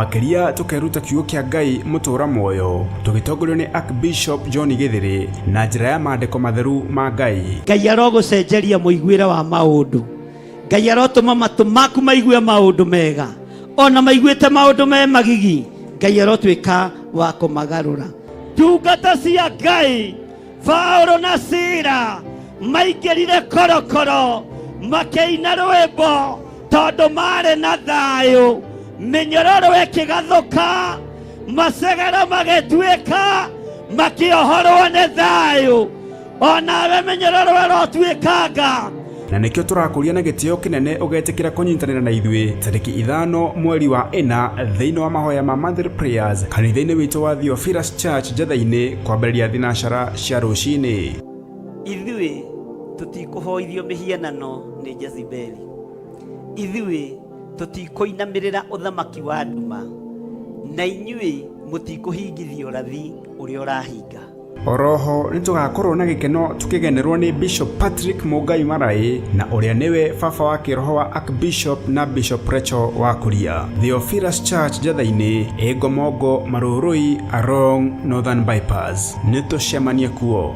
Makĩria tũkeruta kiugo kĩa Ngai mũtũra muoyo tũgĩtongorio nĩ Archbishop John Gĩthĩrĩ na njĩra ya maandĩko matheru ma Ngai. Ngai arogũcenjeria mũiguĩre wa maũndũ. Ngai arotũma matũ maku maigue maũndũ mega, ona maiguĩte maũndũ me magigi, Ngai arotuĩka wa kũmagarũra. Ndungata cia Ngai Paulo na Sila maingĩrire korokoro makĩina rwĩmbo tondũ marĩ na thayũ, mĩnyororo ĩkĩgathũka, macegero magĩtuĩka, makĩohorwo nĩ thayũ. Onawe mĩnyororo ĩrotuĩkanga. Na nĩkĩo tũrakũria na gĩtĩo kĩnene ũgetĩkĩra kũnyitanĩra na ithuĩ tarĩki 5 mweri wa 4 thĩinĩ wa mahoya ma Monthly Prayers kanitha-inĩ witũ wa Theophilus Church Njetha-inĩ kwambĩrĩria thinacara cia rũcinĩ. Ithuĩ tũtikũhoithio mĩhianano nĩ Jezebeli. Ithuĩ tũtikũinamĩrĩra ũthamaki wa nduma, na inyuĩ mũtikũhingithia ũrathi ũrĩa ũrahinga. Oroho nĩ tũgakorwo na gĩkeno tũkĩgenerwo nĩ Bishop Patrick Mũngai Maraĩ na ũrĩa nĩwe baba wa kĩroho wa Archbishop na Bishop Rachel wa Kuria. Theophilus Church Njetha-inĩ, ĩ Ngomongo, Marũrũi, Arong, Northern Bypass. Nĩ tũcemanie kuo.